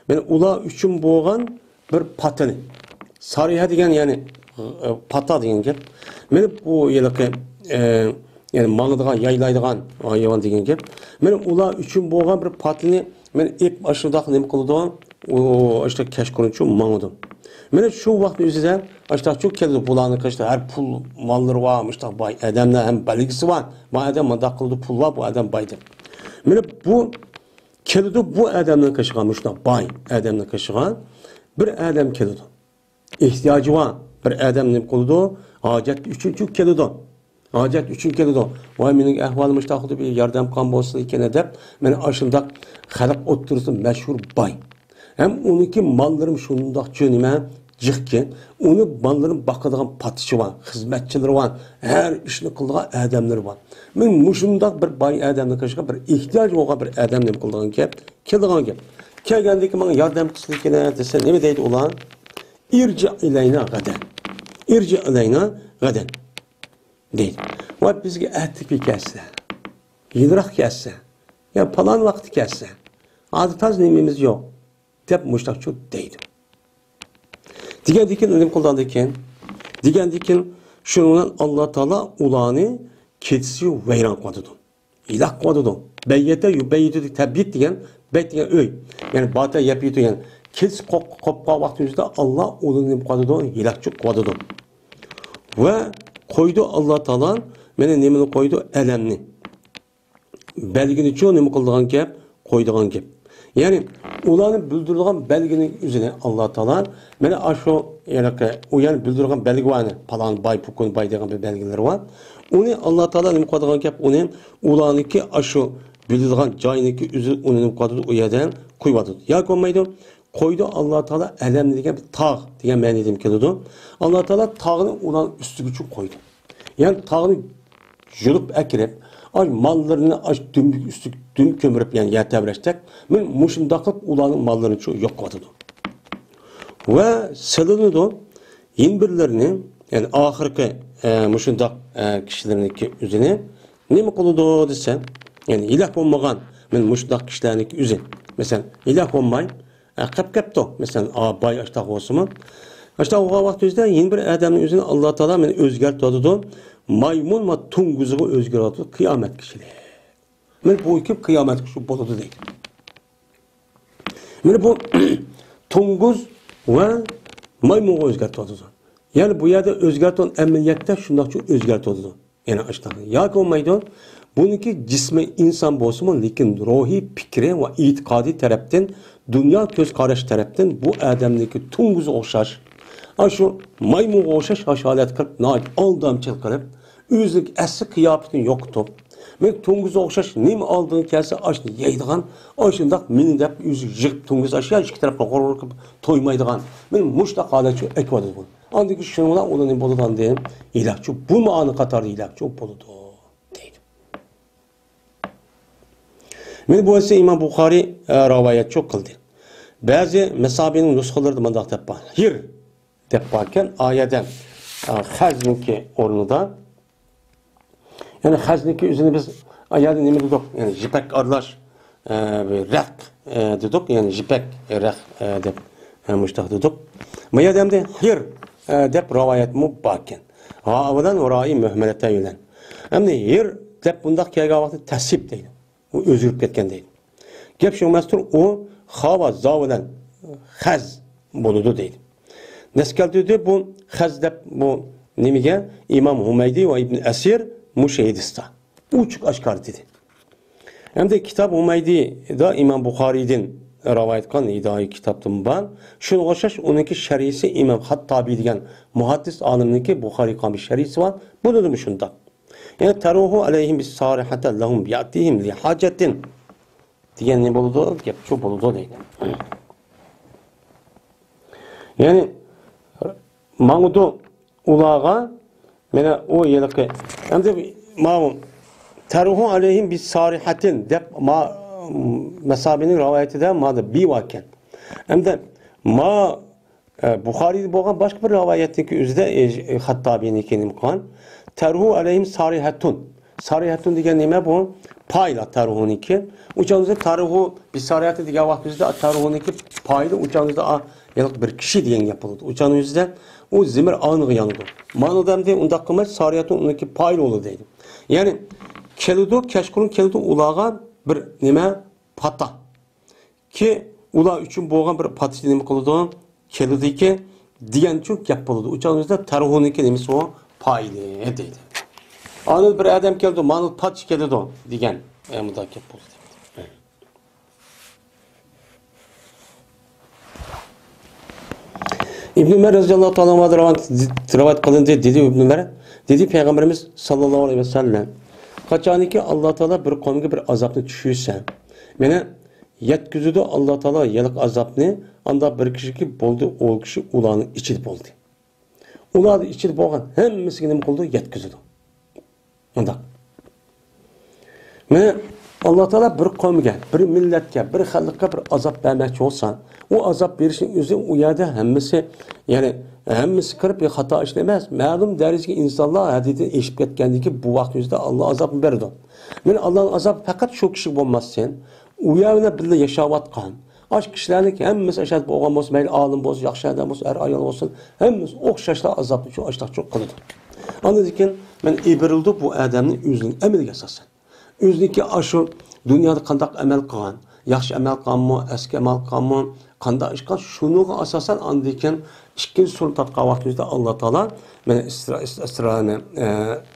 مانا ئۇلار ئۈچۈن بولغان بىر پاتىنى. سارىھە دېگەن يەنى، ئە، پاتا دېگەن گەپ. مانا بۇ ھېلىقى، ئە، يەنى ماڭىدىغان، يايلايدىغان ھايۋان دېگەن گەپ. مانا ئۇلار ئۈچۈن بولغان بىر پاتىنى مانا ئېپ ئاشۇنداق نېمە قىلىدۇ؟ ئۇ ئاشۇنداق كەچقۇرۇنچۇ ماڭىدۇ. مانا شۇ ۋاقىتنىڭ ئۆزىدە ئاشۇنداقچۇ كېلىدۇ. بۇلارنىڭ قېشىدا ھەر پۇل ماللىرى بار، مۇشۇنداق باي ئادەملەر ھەم بەلگىسى بار. ما ئادەم مۇنداق قىلىدۇ، پۇل بار، بۇ ئادەم باي دەپ. مانا بۇ كېلىدۇ بۇ ئادەمنىڭ قېشىغا، مۇشۇنداق باي ئادەمنىڭ قېشىغا بىر ئادەم كېلىدۇ. ئېھتىياجى بار بىر ئادەم نېمە قىلىدۇ؟ ھاجەت ئۈچۈنچۇ كېلىدۇ. ھاجەت ئۈچۈن كېلىدۇ. ۋاي، مېنىڭ ئەھۋالىم مۇشۇنداق، بىر ياردەم قىلغان بولسىلا ئىكەن دەپ، مانا ئاشۇنداق خەلق ئوتتۇرىسىدا مەشھۇر باي. ھەم ئۇنىڭكى ماللىرىمۇ شۇنداقچۇ نېمە جىقكەن. ئۇنى ماللىرىنى باقىدىغان پاتىشى بار، خىزمەتچىلىرى بار، ھەر ئىشنى قىلىدىغان ئادەملىرى بار. مانا مۇشۇنداق بىر باي ئادەمنىڭ قېشىغا بىر ئېھتىياجى بولغان بىر ئادەم نېمە قىلىدىغان گەپ؟ كېلىدىغان گەپ. كەلگەندىن كېيىن ماڭا ياردەم قىلسىلا ئىكەن دېسە، نېمە دەيدۇ ئۇلار؟ ئىرجى ئىلەينا غەدەن. ئىرجى ئىلەينا غەدەن دەيدۇ. ۋاي، بىزگە ئەتىكى كەلسە، يېنىراق كەلسە، يا پالان ۋاقىتتا كەلسە، ھازىر تازا نېمىمىز يوق دەپ مۇشۇنداقچۇ دەيدۇ. دېگەندىكىن نېمە قىلغاندىكىن؟ دېگەندىكىن شۇنىڭ بىلەن ئاللا تائالا ئۇلارنى كېچىسى ۋەيران قىلىۋاتىدۇ. ھېلاك قىلىۋاتىدۇ. بەييەتە يۇبەييىتۇ، تەبيىت دېگەن، بەيت دېگەن ئۆي. يەنى باتا يەپيىتۇ، يەنى كېچىسى قوپ-، قوپقان ۋاقتىمىزدا ئاللا ئۇنى نېمە قىلىۋاتىدۇ؟ ھېلاكچۇ قىلىۋاتىدۇ. ۋە قويدى ئاللا تائالا، مانا نېمىنى قويدى؟ ئەلەمنى. بەلگىنىچۇ نېمە قىلىدىغان گەپ؟ قويىدىغان گەپ. يەنى ئۇلارنى بىلدۈرىدىغان بەلگىنىڭ ئۆزىنى ئاللا تائالا، مانا ئاشۇ، يەنى ئۇ يەنى بىلدۈرىدىغان بەلگە بار، پالان باي، پۇكۇن باي دېگەن بىر بەلگىلىرى بار. ئۇنى ئاللا تائالا نېمە قىلىدىغان گەپ؟ ئۇنى ئۇلارنىڭكى ئاشۇ بىلىدىغان جاينىڭكى ئۆزى ئۇنى نېمە قىلىدۇ؟ ئۇ يەردە قويۇۋاتىدۇ. ياكى بولمايدۇ، قويدى ئاللا تائالا ئەلەم دېگەن بىر تاغ دېگەن مەنىدىن كېلىدۇ. ئاللا تائالا تاغنى ئۇلارنىڭ ئۈستىگىچۇ قويدى. يەنى تاغنى يۇلۇپ ئەكىرىپ، ئاش ماللىرىنى ئاش دۈمبىگە ئۈستىگە دۈم كۆمۈرۈپ، يەنى يەر تەۋرەشتەك، مانا مۇشۇنداق قىلىپ ئۇلارنىڭ ماللىرىنى شۇ يوق قىلىۋاتىدۇ. ۋە سېلىنىدۇ يەنە بىرلىرىنى، يەنى ئاخىرقى، ئە، مۇشۇنداق، ئە، كىشىلەرنىڭكى ئۆزىنى نېمە قىلىدۇ دېسە، يەنى ھېلاك بولمىغان، مانا مۇشۇنداق كىشىلەرنىڭكى ئۆزى. مەسىلەن، ھېلاك بولماي، ئە، قېپ كەپتۇ. مەسىلەن، ئا، باي ئاشتاق بولسىمۇ. ئاشتاق بولغان ۋاقتىمىزدا يەنە بىر ئادەمنىڭ ئۆزىنى ئاللا تائالا مانا ئۆزگەرتىۋاتىدۇ. مايمۇن ۋە توڭگۇزغا ئۆزگەرتىۋاتىدۇ قىيامەت كىشىلىك. مانا بۇ ئىككى قىيامەت كۈنى بولىدۇ دەيدۇ. مانا بۇ توڭگۇز ۋە مايمۇنغا ئۆزگەرتىۋاتىدۇ. يەنى بۇ يەردە ئۆزگەرتىۋاتقان ئەمەلىيەتتە شۇنداقچۇ ئۆزگەرتىۋاتىدۇ. يەنە ئاشتاق. ياكى بولمايدۇ. بۇنىڭكى جىسمى ئىنسان بولسىمۇ، لېكىن روھى، پىكرى ۋە ئېتىقادى تەرەپتىن، دۇنيا كۆز قاراش تەرەپتىن بۇ ئادەمنىڭكى توڭگۇزغا ئوخشاش. ئاشۇ مايمۇنغا ئوخشاش ھاشالەت قىلىپ، ناھايىتى ئالدامچىلىق قىلىپ، ئۆزىنىڭ ئەسلى قىياپىتىنى يوقىتىپ، مەن توڭگۇزغا ئوخشاش نېمە ئالدىغا كەلسە، ئاشۇنى يەيدىغان، ئاشۇنداق مېنى دەپ ئۆزى يىغىپ توڭگۇز ئاشۇ يەر ئىككى تەرەپكە غۇر-غۇر قىلىپ تويمايدىغان. مانا مۇشۇنداق ھالەتچۇ ئەكىۋاتىدۇ بۇ. ئاندىن كېيىن شۇنىڭ بىلەن ئۇلار نېمە بولىدۇ ئاندىن؟ ھېلاكچۇ. بۇمۇ ئانىڭ قاتارىدا ھېلاكچۇ بولىدۇ، دەيدۇ. مانا بۇ ھەدىسنى ئىمام بۇخارىي، ئە، رىۋايەتچۇ قىلدى. بەزى مەسابىنىڭ نۇسخىلىرىدا مۇنداق دەپ بار. ھىر دەپ باركەن. ئايەدە، ئە، خەزنىڭكى ئورنىدا. يەنى خەزنىڭكى ئۆزىنى بىز ئايەدە نېمە دېدۇق؟ يەنى يىپەك ئارىلاش، ئە، رەق، ئە، دېدۇق. يەنى يىپەك رەق، ئە، دەپ، ئە، مۇشتاق دېدۇق. ما يەردە ئەمدى ھىر، ئە، دەپ رىۋايەتمۇ باركەن. ھا بىلەن ۋە رائى مۇھمەلەتەي بىلەن. ئەمدى ھىر دەپ بۇنداق كەلگەن ۋاقىتتا تەسىپ دەيدۇ. ئۇ ئۆزگىرىپ كەتكەن دەيدۇ. گەپ شۇ ئەمەستۇر، ئۇ خا ۋە زا بىلەن خەز بولىدۇ دەيدۇ. نەس كەلتۈردى بۇ خەز دەپ بۇ نېمىگە؟ ئىمام ھۇمەيدى ۋە ئىبن ئەسىر مۇشۇ ھەدىستە ئوچۇق ئاشكارا دېدى. ئەمدى كىتاب ھۇمەيدىدا ئىمام بۇخارىيدىن رىۋايەت قىلغان ھىدايە كىتابتىمۇ بار. شۇنىڭغا ئوخشاش ئۇنىڭكى شەرھىسى ئىمام خاتتابى دېگەن مۇھەددىس ئالىمنىڭكى بۇخارىي قىلغان بىر شەرھىسى بار. بۇنىدىمۇ شۇنداق. يەنى تەرۇھۇ ئەلەيھىم بىسسارىھەتە لەھۇم بىيەتىھىم لىھاجەتىن دېگەن نېمە بولىدۇ؟ گەپ شۇ بولىدۇ دەيدۇ. يەنى ماڭىدۇ ئۇلارغا، مانا ئۇ ھېلىقى، ئەمدى ماۋۇ تەرۇھۇ ئەلەيھىم بىسسارىھەتىن دەپ ما-، مەسابىنىڭ رىۋايىتىدە مادا بى باركەن. ئەمدى ما ئە، بۇخارىيدا بولغان باشقا بىر رىۋايەتنىڭكى ئۆزىدە، ئە، خاتتابىنىڭكى نېمە قىلغان؟ تەرۇھۇ ئەلەيھىم سارىھەتۇن. سارىھەتۇن دېگەن نېمە بۇ؟ پايلا تەرۇھۇنىڭكى. ئۇچانىزدا تەرۇھۇ بىسارىھەتى دېگەن ۋاقتىمىزدا تەرۇھۇنىڭكى پايلى ئۇچانىزدا، ئا، ھېلىقى بىر كىشى دېگەن گەپ بولىدۇ. ئۇچانىزدا ئۇ زىمىر ئانغا يانىدۇ. مانىدا ئەمدى ئۇنداق قىلماي، سارىھەتۇن ئۇنىڭكى پايلى بولىدۇ دەيدۇ. يەنى كېلىدۇ، كەچقۇرۇن كېلىدۇ ئۇلارغا بىر نېمە؟ پاتا. كى ئۇلار ئۈچۈن بولغان بىر پاتىشى نېمە قىلىدۇ؟ كېلىدىكى دېگەنچۇ گەپ بولىدۇ. ئۇ چاغدا بىزدە تەرغۇنىكى نېمىسى ئۇ؟ پايلى دەيدۇ. ئاندىن بىر ئادەم كەلدى، مانا پاتىشى كېلىدۇ دېگەن. ئە، مۇنداق گەپ بولىدۇ. ئىبن ئۆمەر رەزىياللاھۇ تائالا ئەنھۇدىن رىۋايەت قىلىندى، دېدى ئىبن ئۆمەر، دېدى پەيغەمبىرىمىز ساللاللاھۇ ئەلەيھى ۋەسەللەم، قاچانكى ئاللا تائالا بىر قومغا بىر ئازابنى چۈشۈرسە، مانا يەتكۈزىدۇ ئاللا تائالا ھېلىقى ئازابنى، ئانداق بىر كىشىكى بولدى، ئۇ كىشى ئۇلارنىڭ ئىچىدە بولدى. ئۇلارنىڭ ئىچىدە بولغان ھەممىسىگە نېمە قىلىدۇ؟ يەتكۈزىدۇ. مۇنداق. مانا ئاللا تائالا بىر قومغا، بىر مىللەتكە، بىر خەلققە بىر ئازاب بەرمەكچى بولسا، ئۇ ئازاب بېرىشنىڭ ئۆزى ئۇ يەردە ھەممىسى، يەنى ھەممىسى قىلىپ بىر خاتا ئىشنى ئەمەس. مەلۇم دەرىجىگە ئىنسانلار ھەددىدىن ئېشىپ كەتكەندىن كېيىن بۇ ۋاقىت ئۆزىدە ئاللا ئازابنى بېرىدۇ. مانا ئاللانىڭ ئازابى پەقەت شۇ كىشىگە بولماستىن، ئۇ يەر بىلەن بىللە ياشاۋاتقان، ئاشۇ كىشىلەرنىڭ ھەممىسى ئاشۇ بولغان بولسا، مەيلى ئالىم بولسۇن، ياخشى ئادەم بولسۇن، ئەر ئايال بولسۇن، ھەممىسى ئوخشاشلا ئازابنى شۇ ئاشتاق قىلىدۇ. ئاندىن كېيىن مانا ئېبىرىلىدۇ بۇ ئادەمنى ئۆزىنىڭ ئەمىلىگە ئاساسەن. ئۆزىنىڭكى ئاشۇ دۇنيادا قانداق ئەمەل قىلغان، ياخشى ئەمەل قىلغانمۇ، ئەسكى ئەمەل قىلغانمۇ، قانداق ئىش قىلغان، شۇنىڭغا ئاساسەن ئاندىن كېيىن ئىككىنچى سۈرىنى تارتقان ۋاقتىمىزدا ئاللا تائالا مانا ئىسرا-، ئىس-، ئىسرانى، ئە،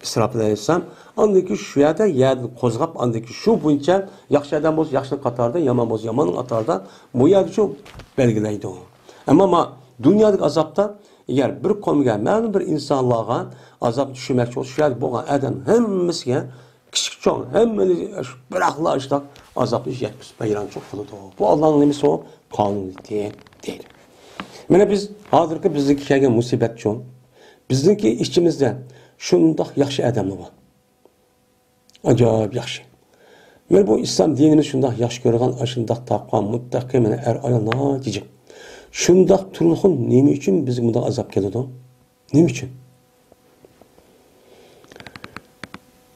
ئىسراپىل ئەلەيھىسسالام ئاندىن كېيىن شۇ يەردە يەردىن قوزغاپ، ئاندىن كېيىن شۇ بويىچە ياخشى ئادەم بولسا ياخشىنىڭ قاتارىدا، يامان بولسا ياماننىڭ قاتارىدا بۇ يەردە شۇ بەلگىلەيدۇ. ئەمما ما دۇنيادىكى ئازابتا ئەگەر بىر قومغا، مەلۇم بىر ئىنسانلارغا ئازاب چۈشۈرمەكچى بولسا، شۇ يەردە بولغان ئادەم ھەممىسىگە كىچىك چوڭ ھەممىنى بىراقلا ئاشۇنداق ئازابنى يەتكۈزۈپ ۋەيرانچىلىق قىلىدۇ. بۇ ئاللانىڭ نېمىسى ئۇ؟ قانۇنىيىتى دەيدۇ. مانا بىز ھازىرقى بىزنىڭكى كەلگەن مۇسىبەتچۇ؟ بىزنىڭكى ئىچىمىزدە شۇنداق ياخشى ئادەملەر بار. ئاجايىپ ياخشى. مانا بۇ ئىسلام دىنىمىز شۇنداق ياخشى كۆرىدىغان، ئاشۇنداق تەقۋا، مۇتتەقى، مانا ئەر ئايال ناھايىتى جىق. شۇنداق تۇرۇلغۇن نېمە ئۈچۈن بىزگە مۇنداق ئازاب كېلىدۇ؟ نېمە ئۈچۈن؟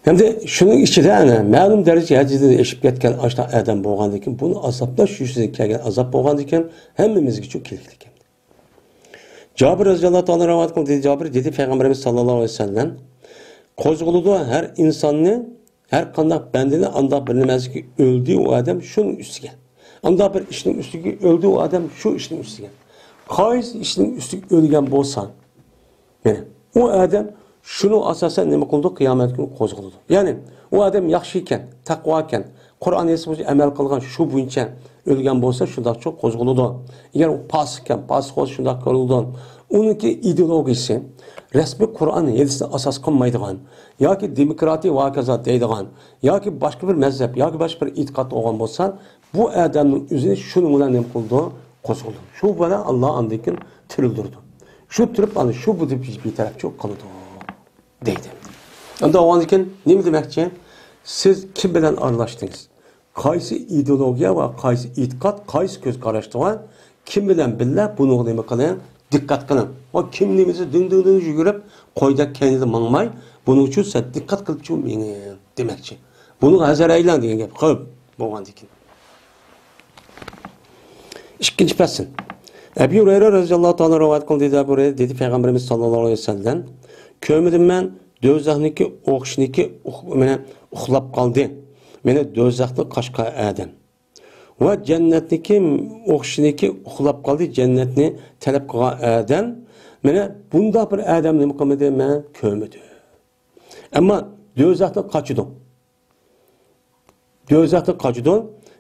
ھەمدە شۇنىڭ ئىچىدە ئەنە مەلۇم دەرىجە ھەددىدىن ئېشىپ كەتكەن ئاشۇنداق ئادەم بولغاندىكىن، بۇنى ئازابلاش يۈزىسىدىن كەلگەن ئازاب بولغاندىكىن، ھەممىمىزگىچۇ كېلىكلىككەن. جابىر رەزىياللاھۇ تائالا رىۋايەت قىلدى، دېدى جابىر، دېدى پەيغەمبىرىمىز ساللاللاھۇ ئەلەيھى ۋەسەللەم، قوزغىلىدۇ ھەر ئىنساننى، ھەر قانداق بەندىنى ئانداق بىر نېمەسىگە ئۆلدى ئۇ ئادەم شۇنىڭ ئۈستىگە. ئانداق بىر ئىشنىڭ ئۈستىگە ئۆلدى ئۇ ئادەم شۇ ئىشنىڭ ئۈستىگە. قايسى ئىشنىڭ ئۈستىگە ئۆلگەن بولسا، مانا، ئۇ ئادەم شۇنىڭ ئاساسەن نېمە قىلىدۇ؟ قىيامەت كۈنى قوزغىلىدۇ. يەنى ئۇ ئادەم ياخشى ئىكەن، تەقۋا ئىكەن، قۇرئان ھەدىس بويىچە ئەمەل قىلغان، شۇ بويىچە ئۆلگەن بولسا، شۇنداقچۇ قوزغىلىدۇ. ئەگەر ئۇ پاسىق ئىكەن، پاسىق بولسا، شۇنداق كۆرۈلىدۇ. ئۇنىڭكى ئىدېئولوگىيىسى رەسمىي قۇرئان ھەدىسنى ئاساس قىلمايدىغان ياكى دېموكراتىيە ۋە ھاكازا دەيدىغان ياكى باشقا بىر مەزھەپ ياكى باشقا بىر ئېتىقاد بولغان بولسا، بۇ ئادەمنىڭ ئۆزىنى شۇنىڭ بىلەن نېمە قىلىدۇ؟ قوزغىلىدۇ. شۇ بىلەن ئاللا ئاندىن كېيىن تىرىلدۈرىدۇ. شۇ تۇرۇپ ئانا شۇ بۇ دەپ بىتەرەپچىلىك قىلىدۇ دەيدۇ. ئەمدى ئاۋۋالدىن كېيىن نېمە دېمەكچى؟ سىز كىم بىلەن ئارىلاشتىڭىز؟ قايسى ئىدېئولوگىيە ۋە قايسى ئېتىقاد، قايسى كۆز قاراشتا بار؟ كىم بىلەن بىللە بۇنىڭغا نېمە قىلىڭ؟ دىققەت قىلىڭ. ئۇ كىم نېمىسى دىڭ دىڭ دىڭ يۈگۈرۈپ، قويدەك كەينىدە ماڭماي، بۇنىڭ ئۈچۈن سەن دىققەت قىلىپ شۇ مېڭىڭ دېمەكچى. بۇنىڭغا ھەزەر ئەيلەڭ دېگەن گەپ. خوپ، بولغاندىكىن. ئىككىنچى پەسىل. ئەبۇ ھۇرەيرە رەزىياللاھۇ تائالا رىۋايەت قىلدى، دېدى، ئەبۇ ھۇرەيرە دېدى، پەيغەمبىرىمىز ساللاللاھۇ ئەلەيھى ۋەسەللەم، كۆرمىدىم مەن دوزاخنىڭكى ئوخشىنىكى ئۇخ-، مانا ئۇخلاپ قالدى. مانا دوزاختىن قاچقان ئادەم. ۋە جەننەتنىڭكى ئوخشىنىكى ئۇخلاپ قالدى، جەننەتنى تەلەپ قىلغان ئادەم. مانا بۇنداق بىر ئادەم نېمە قىلمىدى، مەن كۆرمىدىم. ئەمما دوزاختىن قاچىدۇ. دوزاختىن قاچىدۇ.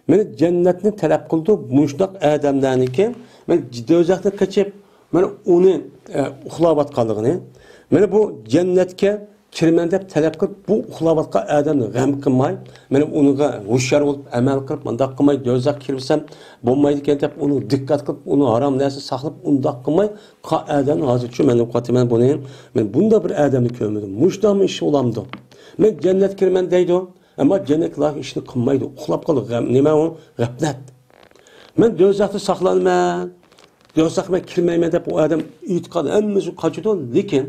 مانا جەننەتنى تەلەپ قىلىدۇ. مۇشۇنداق ئادەملەرنىڭكى، مانا دوزاختىن قېچىپ، مانا ئۇنى، ئە، ئۇخلاۋاتقانلىقىنى. مانا بۇ جەننەتكە كىرىمەن دەپ تەلەپ قىلىپ، بۇ ئۇخلاۋاتقان ئادەمنى غەم قىلماي، مانا ئۇنىڭغا ھوشيار بولۇپ، ئەمەل قىلىپ، مۇنداق قىلماي، دوزاخقا كىرسەم بولمايدىكەن دەپ، ئۇنى دىققەت قىلىپ، ئۇنى ھارام نەرسە ساقلاپ، ئۇنداق قىلماي، قا-، ئادەمنى ھازىرچۇ مەن دەپ قاتىمەن بۇنى. مەن بۇنداق بىر ئادەمنى كۆرمىدىم. مۇشۇنداقمۇ ئىش بولامدۇ؟ مەن جەننەتكە كىرىمەن دەيدۇ. ئەمما جەننەتلەر ئىشنى قىلمايدۇ. ئۇخلاپ قالىدۇ. غەم، نېمە ئۇ؟ غەپلەت. مەن دوزاختا ساقلانىمەن، دوزاخقا مەن كىرمەيمەن دەپ ئۇ ئادەم ئېتىقاد ھەممىسى قاچىدۇ. لېكىن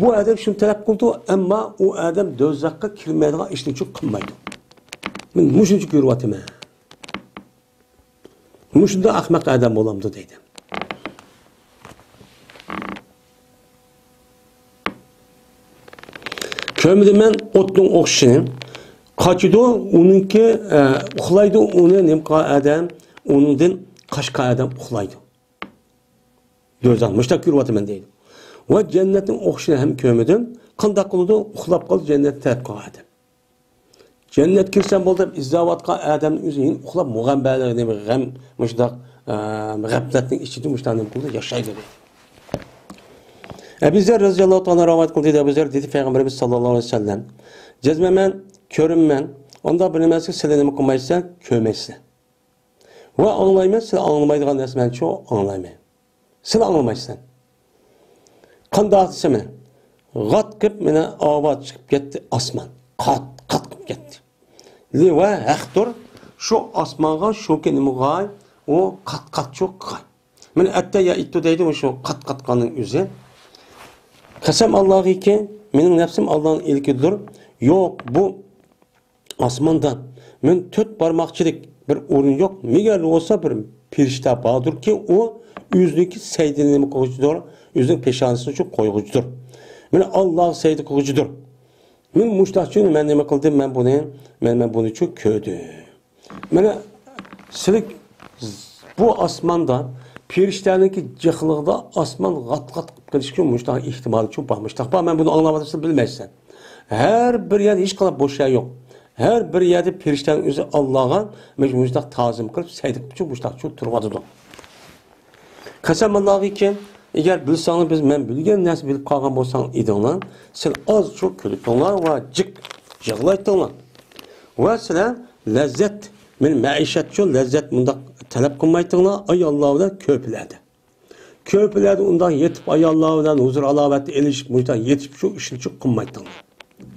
بۇ ئادەم شۇنى تەلەپ قىلىدۇ، ئەمما ئۇ ئادەم دوزاخقا كىرمەيدىغان ئىشنى چۇ قىلمايدۇ. مەن مۇشۇنچە كۆرۈۋاتىمەن. مۇشۇنداق ئەخمەق ئادەم بولامدۇ دەيدۇ. كۆرمىدىم مەن ئوتنىڭ ئوخشىشىنى. قاچىدۇ، ئۇنىڭكى، ئە، ئۇخلايدۇ، ئۇنى نېمە قىلغان ئادەم، ئۇنىڭدىن قاچقان ئادەم ئۇخلايدۇ. دوزاخ، مۇشۇنداق كۆرۈۋاتىمەن دەيدۇ. ۋە جەننەتنىڭ ئوخشىشىنى ھەم كۆرمىدىم. قانداق قىلىدۇ؟ ئۇخلاپ قالىدۇ، جەننەتنى تەلەپ قىلغان ئادەم. جەننەتكە كىرسەم بولدى دەپ ئىزدەۋاتقان ئادەمنىڭ ئۆزى يەنە ئۇخلاپ مۇغەمبەلىك نېمە غەم، مۇشۇنداق، ئە، غەپلەتنىڭ ئىچىدە مۇشۇنداق نېمە قىلىدۇ؟ ياشايدۇ دەيدۇ. ئەبۇ زەر رەزىياللاھۇ تائالا رىۋايەت قىلدى، دەيدۇ، ئەبۇ زەر دېدى، پەيغەمبىرىمىز ساللاللاھۇ ئەلەيھى ۋەسەللەم، جەزمەن مەن كۆرىمەن، ئۇنداق بىر نېمە ئەمەسكى، سىلەر نېمە قىلمايسىلەر، كۆرمەيسىلەر. ۋە ئاڭلايمەن، سىلەر ئاڭلىمايدىغان نەرسە مەنچۇ ئاڭلايمەن. سىلەر ئاڭلىمايسىلەر. قانداق دېسە مانا، غات قىپ مانا ئاۋاز چىقىپ كەتتى ئاسمان. قات، قات قىپ كەتتى. لى ۋە ھەقتۇر، شۇ ئاسمانغا شۇكى نېمىغاي، ئۇ قات، قاتچۇ قىغاي. مانا ئەتتە يا ئىتتۇ دەيدۇ، شۇ قات، قاتقاننىڭ ئۆزى. قەسەم ئاللاغىكى، مېنىڭ نەپسىم ئاللانىڭ ئىلكىدۇر. يوق، بۇ ئاسماندا مەن تۆت بارماقچىلىك بىر ئورۇن يوق. مەگەر بولسا بىر پېرىشتە باردۇركى، ئۇ ئۆزىنىڭكى سەجدىنى نېمە قىلغۇچىدۇر، ئۆزىنىڭ پېشانىسىنى شۇ قويغۇچىدۇر. مانا ئاللاغا سەجدە قىلغۇچىدۇر. مەن مۇشتاقچۇ، مەن نېمە قىلدىم، مەن بۇنى، مەن، مەن بۇنىچۇ كۆردۈم. مانا سىلىك بۇ ئاسماندا پېرىشتەنىڭكى جىقلىقىدا ئاسمان غات-غات قىلىپ قېلىشقا مۇشتاق ئېھتىمالچۇ بار. مۇشتاق بار، مەن بۇنى ئاڭلاۋاتىمەن، سىز بىلمەيسەن. ھەر بىر يەردە ھېچقانداق بوش يەر يوق. ھەر بىر يەردە پېرىشتەنىڭ ئۆزى ئاللاغا مۇشتاق تازىم قىلىپ، سەجدە قىلىپچۇ مۇشتاقچۇ تۇرۇۋاتىدۇ. قەسەم ئاللاغىكى، ئەگەر بىلسەڭلار، بىز، مەن بىلگەن نەرسە بىلىپ قالغان بولساڭ ئىدىڭلار، سىلەر ئازچۇ كۈلىتىڭلار ۋە جىق يىغلايتىڭلار. ۋە سىلەر لەززەت، مەن مەئىشەتچۇ لەززەت مۇنداق تەلەپ قىلمايتىڭلار، ئاياللار بىلەن كۆرپىلەردە. كۆرپىلەردە ئۇنداق يېتىپ، ئاياللار بىلەن ھۇزۇر ھالاۋەتتە ئېلىشىپ، مۇشۇنداق يېتىپ شۇ ئىشنى چۇ قىلمايتىڭلار.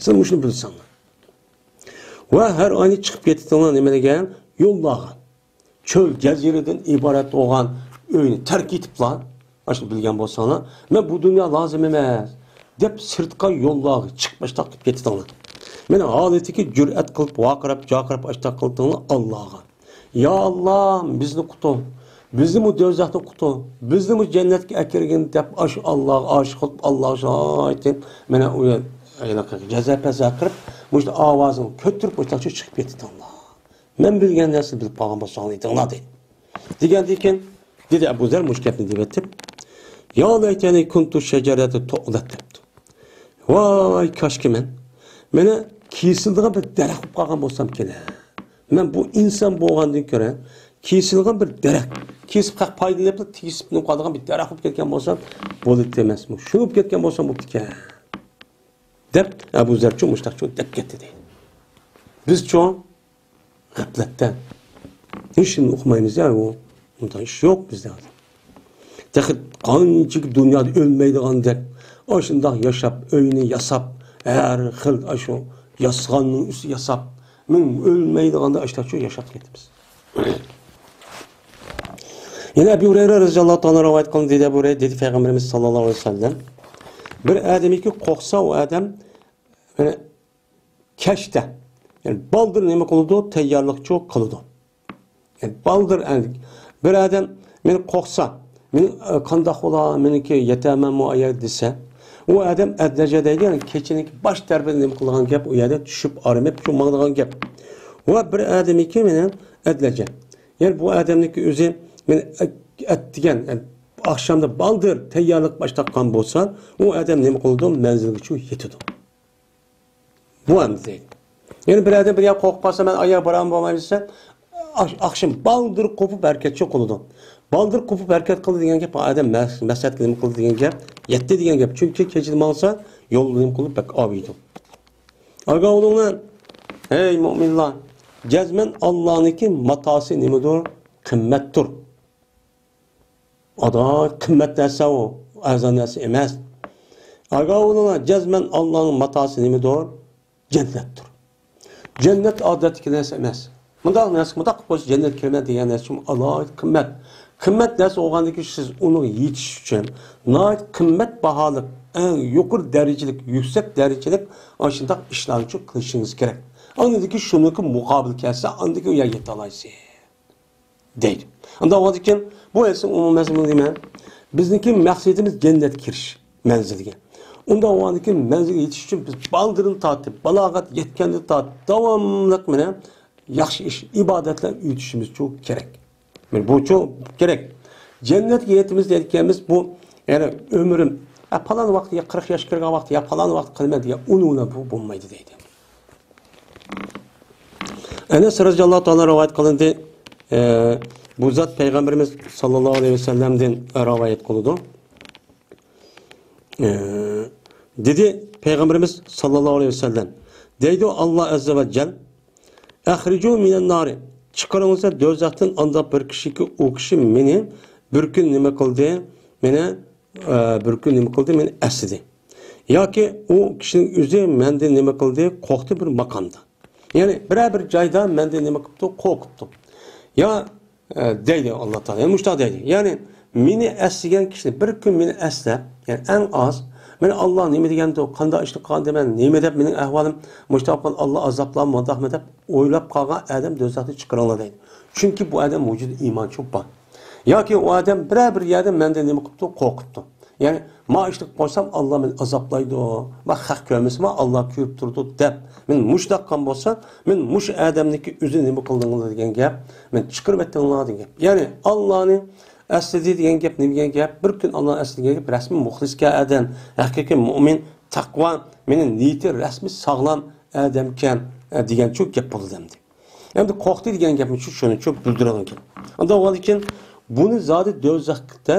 سىلەر مۇشۇنى بىلسەڭلار. ۋە ھەر ئاينى چىقىپ كېتىتىڭلار نېمە دېگەن يوللارغا. چۆل جەزىرىدىن ئىبارەت بولغان ئۆينى تەرك ئېتىپلا، ئاشۇنى بىلگەن بولساڭلار، مەن بۇ دۇنيا لازىم ئەمەس دەپ سىرتقا يوللارغا چىقىپ ئاشتاق قىلىپ كېتىتىڭلار. مېنىڭ ھالىتىكى جۈرئەت قىلىپ، ۋارقىراپ، جارقىراپ ئاشتاق قىلدىڭلار ئاللاغا. يا ئاللا، بىزنى قۇتۇل، بىزنىمۇ دوزاختىن قۇتۇل، بىزنىمۇ جەننەتكە ئەكىرگىن دەپ ئاشۇ ئاللاغا ئاشىق بولۇپ، ئاللاغا شايىتىم، مانا ئۇ جازا پەزا قىلىپ، مۇشۇ ئاۋازىنى كۆتۈرۈپ مۇشتاقچە چىقىپ كېتىتىڭلار. مەن بىلگەن نەرسىنى بىلىپ قالغان بولساڭلار ئىدىڭلار دەيدۇ. دېگەندىن كېيىن دېدى ئەبۇ زەر مۇشۇ گەپنى دېيىۋېتىپ، يا لەيتەنى كۇنتۇ شەجەرەتە تۇئلەت دەپتۇ. ۋاي كاشكى مەن، مانا كېسىلىدىغان بىر دەرەخ بولۇپ قالغان بولسامكەن. مەن بۇ ئىنسان بولغاندىن كۆرە كېسىلىدىغان بىر دەرەخ، كېسىپ قاق پايدىلىنىپ تېگىپ قالغان بىر دەرەخ بولۇپ كەتكەن بولسام بولىدۇ ئەمەسمۇ؟ شۇ بولۇپ كەتكەن بولسام بوپتىكەن. دەپ ئەبۇ زەرچۇ مۇشتاقچۇ دەپ كەتتى دەيدۇ. بىزچۇ غەپلەتتە ھېچنېمىنى ئۇقمايمىز يا، ئۇ ئۇنداق ئىش يوق بىزدە. تېخى قانچىلىك دۇنيادا ئۆلمەيدىغاندەك، ئاشۇنداق ياشاپ، ئۆينى ياساپ، ھەر خىل ئاشۇ ياسىغاننىڭ ئۈستىگە ياساپ، مىڭ ئۆلمەيدىغاندا ئاشۇنداقچۇ ياشاپ كېتىمىز. يەنە ئەبۇ ھۇرەيرە رەزىياللاھۇ تائالا رىۋايەت قىلىندى، دېدى ئەبۇ ھۇرەيرە، دېدى پەيغەمبىرىمىز ساللاللاھۇ ئەلەيھى ۋەسەللەم، بىر ئادەمكى قورقسا، ئۇ ئادەم، يەنى كەچتە، يەنى بالدۇر نېمە قىلىدۇ؟ تەييارلىقچۇ قىلىدۇ. يەنى بالدۇر، يەنى بىر ئادەم مېنى قورقسا، مېنى، ئە، قانداق بولا، مېنىڭكى يېتەرمەنمۇ ئاياغ دېسە، ئۇ ئادەم ئەدلەجە دەيدۇ، يەنى كېچىنىڭكى باش تەرىپىدە نېمە قىلىدىغان گەپ، ئۇ يەردە چۈشۈپ ئارام ئېلىپ شۇ ماڭىدىغان گەپ. ۋە بىر ئادەمنىڭكى مېنى ئەدلەجە. يەنى بۇ ئادەمنىڭكى ئۆزى مېنى ئەت-، ئەتىگەن، يەنى ئاخشامدا بالدۇر تەييارلىق باشلاپ قالغان بولسا، ئۇ ئادەم نېمە قىلىدۇ؟ مەنزىلگىچە يېتىدۇ. بۇ ئەمدى دەيدۇ. يەنى بىر ئادەم بىر يەرگە قورقۇپ قالسا، مەن ئاياغ باراممۇ بارمايمۇ دېسە، ئاخ-، ئاخشام بالدۇر قوپۇپ ھەرىكەتچى قىلىدۇ. بالدۇر قوپۇپ ھەرىكەت قىلدى دېگەن گەپ، ئادەم مەس-، مەسلىھەتكە نېمە قىلدى دېگەن گەپ، يەتتى دېگەن گەپ. چۈنكى كېچىدە ماڭسا، يولدا نېمە قىلىپ بەك ئاۋۇيدۇ. ئاگاھ بولۇڭلار، ھەي مۆمىنلار، جەزمەن ئاللانىڭكى ماتاسى نېمىدۇر؟ قىممەتتۇر. ئادا قىممەت نەرسە ئۇ، ئەرزان نەرسە ئەمەس. ئاگاھ بولۇڭلار، جەزمەن ئاللانىڭ ماتاسى نېمىدۇر؟ جەننەتتۇر. جەننەت ئادەتتىكى نەرسە ئەمەس. مۇنداق نەرسە، مۇنداق قىلىپ قويسا جەننەت كىرىمەن دېگەن نەرسە ئۇچۇن ئالاھىدە قىممەت. قىممەت نەرسە بولغاندىن كېيىن سىز ئۇنىڭغا يېتىش ئۈچۈن ناھايىتى قىممەت باھالىق، ئەڭ يۇقىرى دەرىجىلىك، يۈكسەك دەرىجىلىك ئاشۇنداق ئىشلارنى قىلىشىڭىز كېرەك. ئاندىن كېيىن شۇنىڭكى مۇقابىلى كەلسە، ئاندىن كېيىن ئۇ يەرگە يېتەلايسىز. دەيدۇ. ئۇنداق بولغاندىن كېيىن بۇ ھەدىسنىڭ ئومۇمىي مەزمۇنى نېمە؟ بىزنىڭكى مەقسىتىمىز جەننەتكە كىرىش مەنزىلىگە. ئۇنداق بولغاندىن كېيىن مەنزىلگە يېتىش ئۈچۈن بىز بالدۇردىن تارتىپ، بالاغەت يەتكەندىن تارتىپ، داۋاملىق مانا ياخشى ئىش، ئىبادەتلەر ئۆتۈشىمىز كېرەك. مانا بۇ كېرەك. جەننەتكە يېتىمىز دەيدىكەنمىز، بۇ يەنى ئۆمرۈم، ئە، پالان ۋاقىتتا قىرىق ياش كىرگەن ۋاقىتتا، يا پالان ۋاقىت قىلىمەن دېگەن ئۇنى بۇ بولمايدۇ دەيدۇ. ئەنەس رەزىياللاھۇ تائالا رىۋايەت قىلىندى. ئە، بۇ زات پەيغەمبىرىمىز ساللاللاھۇ ئەلەيھى ۋەسەللەمدىن رىۋايەت قىلىدۇ. ئە، دېدى پەيغەمبىرىمىز ساللاللاھۇ ئەلەيھى ۋەسەللەم، دەيدۇ ئاللا ئەززە ۋە جەل، ئەخرىجۇ مىنەن نارى، چىقىرىڭلار دوزاختىن ئانداق بىر كىشىكى، ئۇ كىشى مېنى بىر كۈن نېمە قىلدى؟ مېنى، ئە، بىر كۈن نېمە قىلدى؟ مېنى ئەسلىدى. ياكى ئۇ كىشىنىڭ ئۆزى مەندىن نېمە قىلدى؟ قورقتى بىر ماقامدا. يەنى بىرەر بىر جايدا مەندىن نېمە قىپتۇ؟ قورقۇپتۇ. يا، ئە، دەيدۇ ئاللا تائالا. يەنى مۇشۇنداق دەيدۇ. يەنى مېنى ئەسلىگەن كىشىنى بىر كۈن مېنى ئەسلەپ، يەنى ئەڭ ئاز، مېنى ئاللا نېمە دېگەندۇ، قانداق ئىشنى قىلغان دېمەن، نېمە دەپ مېنىڭ ئەھۋالىم، مۇشۇنداق قىلغان ئاللا ئازابلار مۇنداقمۇ دەپ ئويلاپ قالغان ئادەم دوزاختىن چىقىرىڭلار دەيدۇ. چۈنكى بۇ ئادەم ۋۇجۇدى ئىمانچۇ بار. ياكى ئۇ ئادەم بىرەر بىر يەردە مەندىن نېمە قىپتۇ؟ قورقۇپتۇ. يەنى، ما ئىشنى قىلىپ قويسام، ئاللا مېنى ئازابلايدۇ، ما خەق كۆرمىسىمۇ، ئاللا كۆرۈپ تۇرىدۇ دەپ، مېنى مۇشۇنداق قىلغان بولسا، مېنى مۇشۇ ئادەمنىڭكى ئۆزى نېمە قىلدىڭلار دېگەن گەپ، مېنى چىقىرىۋەتتىڭلار دېگەن گەپ. يەنى، ئاللانى ئەسلىدى دېگەن گەپ نېمە دېگەن گەپ؟ بىر كۈن ئاللانى ئەسلىگەن گەپ رەسمىي مۇخلىسكەن ئادەم، ھەقىقىي مۆمىن، تەقۋا، مېنىڭ نىيىتى رەسمىي ساغلام ئادەمكەن، ئە، دېگەنچۇ گەپ بولىدۇ ئەمدى. ئەمدى قورقتى دېگەن گەپنى شۇ، شۇنىچۇ بىلدۈرگەن. ئانداق بولغاندىن كېيىن بۇنى زادى دوزاختا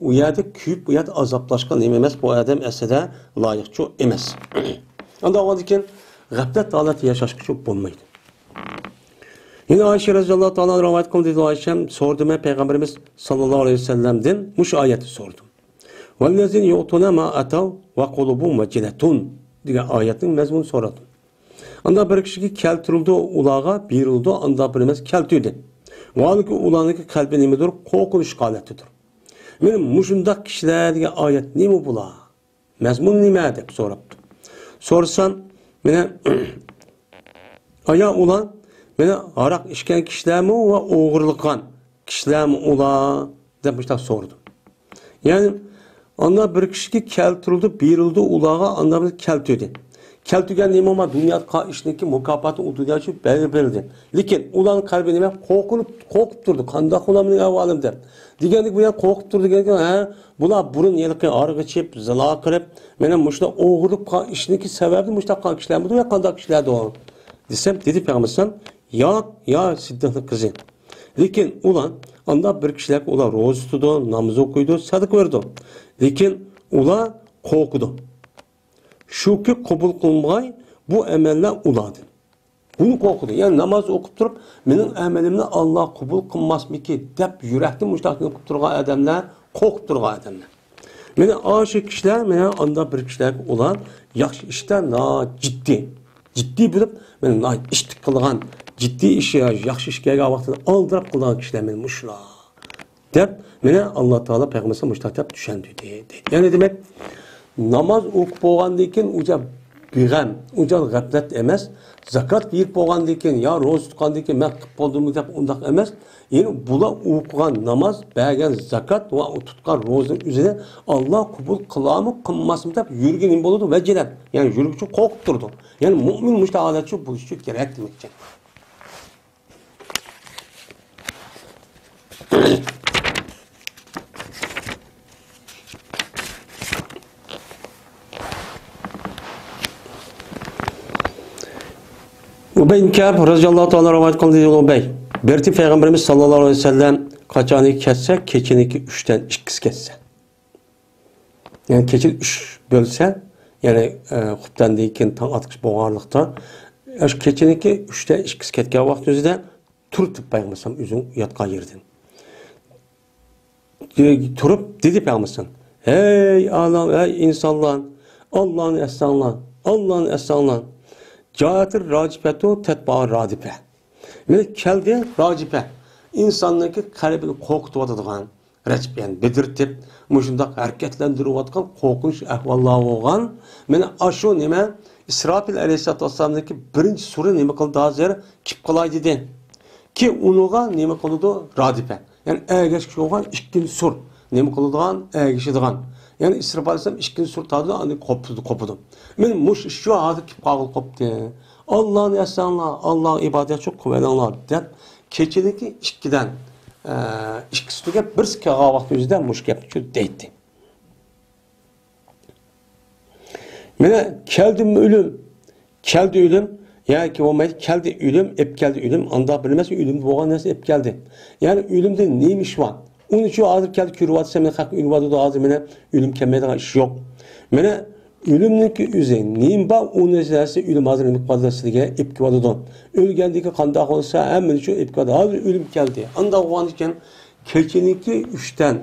ئۇ يەردە كۆيۈپ، ئۇ يەردە ئازابلاشقا نېمە ئەمەس، بۇ ئادەم ئەسلىدە لايىقچۇ ئەمەس. ئانداق بولغاندىن كېيىن غەپلەت ھالەتتە ياشاشقىچۇ بولمايدۇ. يەنە ئائىشە رەزىياللاھۇ تائالا ئانھا رىۋايەت قىلدى، دېدى ئائىشەم، سورىدىم مەن پەيغەمبىرىمىز ساللاللاھۇ ئەلەيھى ۋەسەللەمدىن مۇشۇ ئايەتنى سورىدىم. ۋەللەزىنە يۇئتۇنە ما ئەتەۋ ۋە قۇلۇبۇھۇم ۋەجىلەتۇن دېگەن ئايەتنىڭ مەزمۇنىنى سورىدىم. ئانداق بىر كىشىگە كەلتۈرۈلىدۇ، ئۇلارغا بېرىلىدۇ، ئانداق بىر ئەمەس كەلتۈردى. ۋاھالەنكى، ئۇلارنىڭكى قەلبى نېمىدۇر؟ قورقۇنچ ھالەتتىدۇر. مېنىڭ مۇشۇنداق كىشىلەر دېگەن ئايەت نېمە بۇلار؟ مەزمۇن نېمە؟ دەپ سوراپتۇ. سورىسام، مېنى، ئايا ئۇلار، مېنى ھاراق ئىچكەن كىشىلەرمۇ ۋە ئوغرىلىق قىلغان كىشىلەرمۇ ئۇلار؟ دەپ مۇشۇنداق سورىدىم. يەنى، ئانداق بىر كىشىگە كەلتۈرۈلدى، بېرىلدى ئۇلارغا، ئانداق بىر كەلتۈردى. كەلتۈرگەن نېمە بار؟ دۇنيادا قىلغان ئىشنىڭكى مۇكاپاتى ئۇ دۇنيادا شۇ بەرگە بېرىلدى. لېكىن ئۇلارنىڭ قەلبى نېمە؟ قورقۇنۇپ، قورقۇپ تۇردى. قانداق ئۇلار مېنىڭ ئەھۋالىم دەپ. دېگەندىكىن بۇ يەر قورقۇپ تۇردى دېگەندىكىن، ھە، بۇلار بۇرۇن ھېلىقى ھاراق ئىچىپ، زىنا قىلىپ، مېنىڭ مۇشۇنداق ئوغرىلىق قىلغان ئىشنىڭكى سەۋەبىدىن مۇشۇنداق قىلغان كىشىلەرمىدۇ يا قانداق كىشىلەردۇ؟ دېسەم، دېدى پەيغەمبەر ئەلەيھىسسالام، ياق، يا سىددىقنىڭ قىزى. لېكىن ئۇلار، ئانداق بىر كىشىلەركى ئۇلار روزا تۇتىدۇ، ناماز ئوقۇيدۇ، سەدىقە بېرىدۇ. لېكىن ئۇلار قورقىدۇ. شۇكى قوبۇل قىلمىغاي بۇ ئەمەللەر ئۇلاردىن. بۇنى قورقىدۇ. يەنى ناماز ئوقۇپ تۇرۇپ، مېنىڭ ئەمىلىمنى ئاللا قوبۇل قىلماسمىكى دەپ يۈرەكتىن مۇشۇنداق قىلىپ تۇرغان ئادەملەر، قورقۇپ تۇرغان ئادەملەر. مانا ئاشۇ كىشىلەر، مانا ئانداق بىر كىشىلەر ئۇلار ياخشى ئىشتا ناجىددىي، جىددىي بولۇپ، مانا ناھايىتى ئىشتىك قىلغان، جىددىي ئىش، ياخشى ئىش كەلگەن ۋاقتىدا ئالدىراپ قىلىدىغان كىشىلەر مانا مۇشۇلار. دەپ، مانا ئاللا تائالا پەيغەمبەرگە مۇشۇنداق دەپ چۈشەندۈردى، دەيدۇ. يەنى دېمەك، ناماز ئوقۇپ بولغاندىن كېيىن ئۇجا بىغەم، ئۇجا غەپلەت ئەمەس، زاكات بېرىپ بولغاندىن كېيىن، يا روزا تۇتقاندىن كېيىن مەن قىلىپ بولدۇممۇ دەپ ئۇنداق ئەمەس. يەنى بۇلار ئوقۇغان ناماز، بەرگەن زاكات ۋە ئۇ تۇتقان روزىنىڭ ئۆزىنى ئاللا قوبۇل قىلارمۇ، قىلماسمۇ دەپ يۈرىكى نېمە بولىدۇ؟ ۋەجىلەپ. يەنى يۈرىكى چوڭ قورقۇپ تۇرىدۇ. يەنى مۇئمىن مۇشۇنداق ھالەت شۇ بولۇشى كېرەك دېمەكچى. ئۇبەي ئىبن كەئب رەزىياللاھۇ تائالا رىۋايەت قىلدى، دېدى ئۇبەي. بىر قېتىم پەيغەمبىرىمىز ساللاللاھۇ ئەلەيھى ۋەسەللەم قاچانكى كەتسە، كېچىنىڭكى ئۈچتىن ئىككىسى كەتسە. يەنى كېچىنى ئۈچ بۆلسە، يەنى، ئە، خۇپتەندىن كېيىن تاڭ ئاتقۇچە بولغانلىقتا، ئاشۇ كېچىنىڭكى ئۈچتە ئىككىسى كەتكەن ۋاقىت ئۆزىدە تۇرۇپ پەيغەمبەر ئۆزىنىڭ ياتقان يېرىدىن. تۇرۇپ دېدى پەيغەمبەر: «ھەي ئالەم، ھەي ئىنسانلار، ئاللانى ئەسلەڭلار، ئاللانى ئەسلەڭلار. جائەتىر راجىپەتۇ تەتبەئۇ رادىپە.» مانا كەلدى راجىپە، ئىنساننىڭكى قەلبىنى قورقۇتۇۋاتىدىغان، رەجىپە يەنى بېدىرتىپ، مۇشۇنداق ھەرىكەتلەندۈرۈۋاتقان قورقۇنچ ئەھۋاللار بولغان. مانا ئاشۇ نېمە، ئىسراپىل ئەلەيھىسسالاتۇ ۋەسسالامنىڭكى بىرىنچى سۇرى نېمە قىلدى ھازىر؟ كېلىپ قالاي دېدى. كېيىن ئۇنىڭغا نېمە قىلىدۇ؟ رادىپە. يەنى ئەگەشكۈچى بولغان ئىككىنچى سۇر. نېمە قىلىدىغان؟ ئەگىشىدىغان. يەنى ئىسراپىل ئەلەيھىسسالام ئىككىنچى سۇر تارتىدۇ، ئاندىن قوپىدۇ، قوپىدۇ. مانا مۇشۇ ئىش شۇ ھازىر كېلىپ قالغىلى قوپتى. ئاللانى ئەسلەڭلار، ئاللاغا ئىبادەت شۇ قىلىۋېلىڭلار دەپ، كېچىدىكى ئىككىدىن، ئە، ئىككىسى تۈگەپ، بىرسى كەلگەن ۋاقىت ئۆزىدە مۇشۇ گەپنى شۇ دەيتتى. مانا كەلدىمۇ ئۆلۈم، كەلدى ئۆلۈم، ياكى بولمايدۇ، كەلدى ئۆلۈم، ئېپ كەلدى ئۆلۈم، ئانداق بىر ئەمەس، ئۆلۈمدە بولغان نەرسە ئېپ كەلدى. يەنى ئۆلۈمدە نېمە ئىش بار؟ ئۇنى شۇ ھازىر كەلدى كۆرۈۋاتىسەن، مانا خەق ئۆلۈۋاتىدۇ، ھازىر مانا ئۆلۈم كەلمەيدىغان ئىش يوق. مانا ئۆلۈمنىڭكى ئۆزى نېمە بار، ئۇ نەرسە ئۆلۈم ھازىر نېمە قىلىۋاتىدۇ، سىلىگە ئېپ كېلىۋاتىدۇ. ئۆلگەندىكى قانداق بولسا، ھەممىنى شۇ ئېپ كېلىۋاتىدۇ. ھازىر ئۆلۈم كەلدى. ئانداق بولغاندىكىن كېچىنىڭكى ئۈچتىن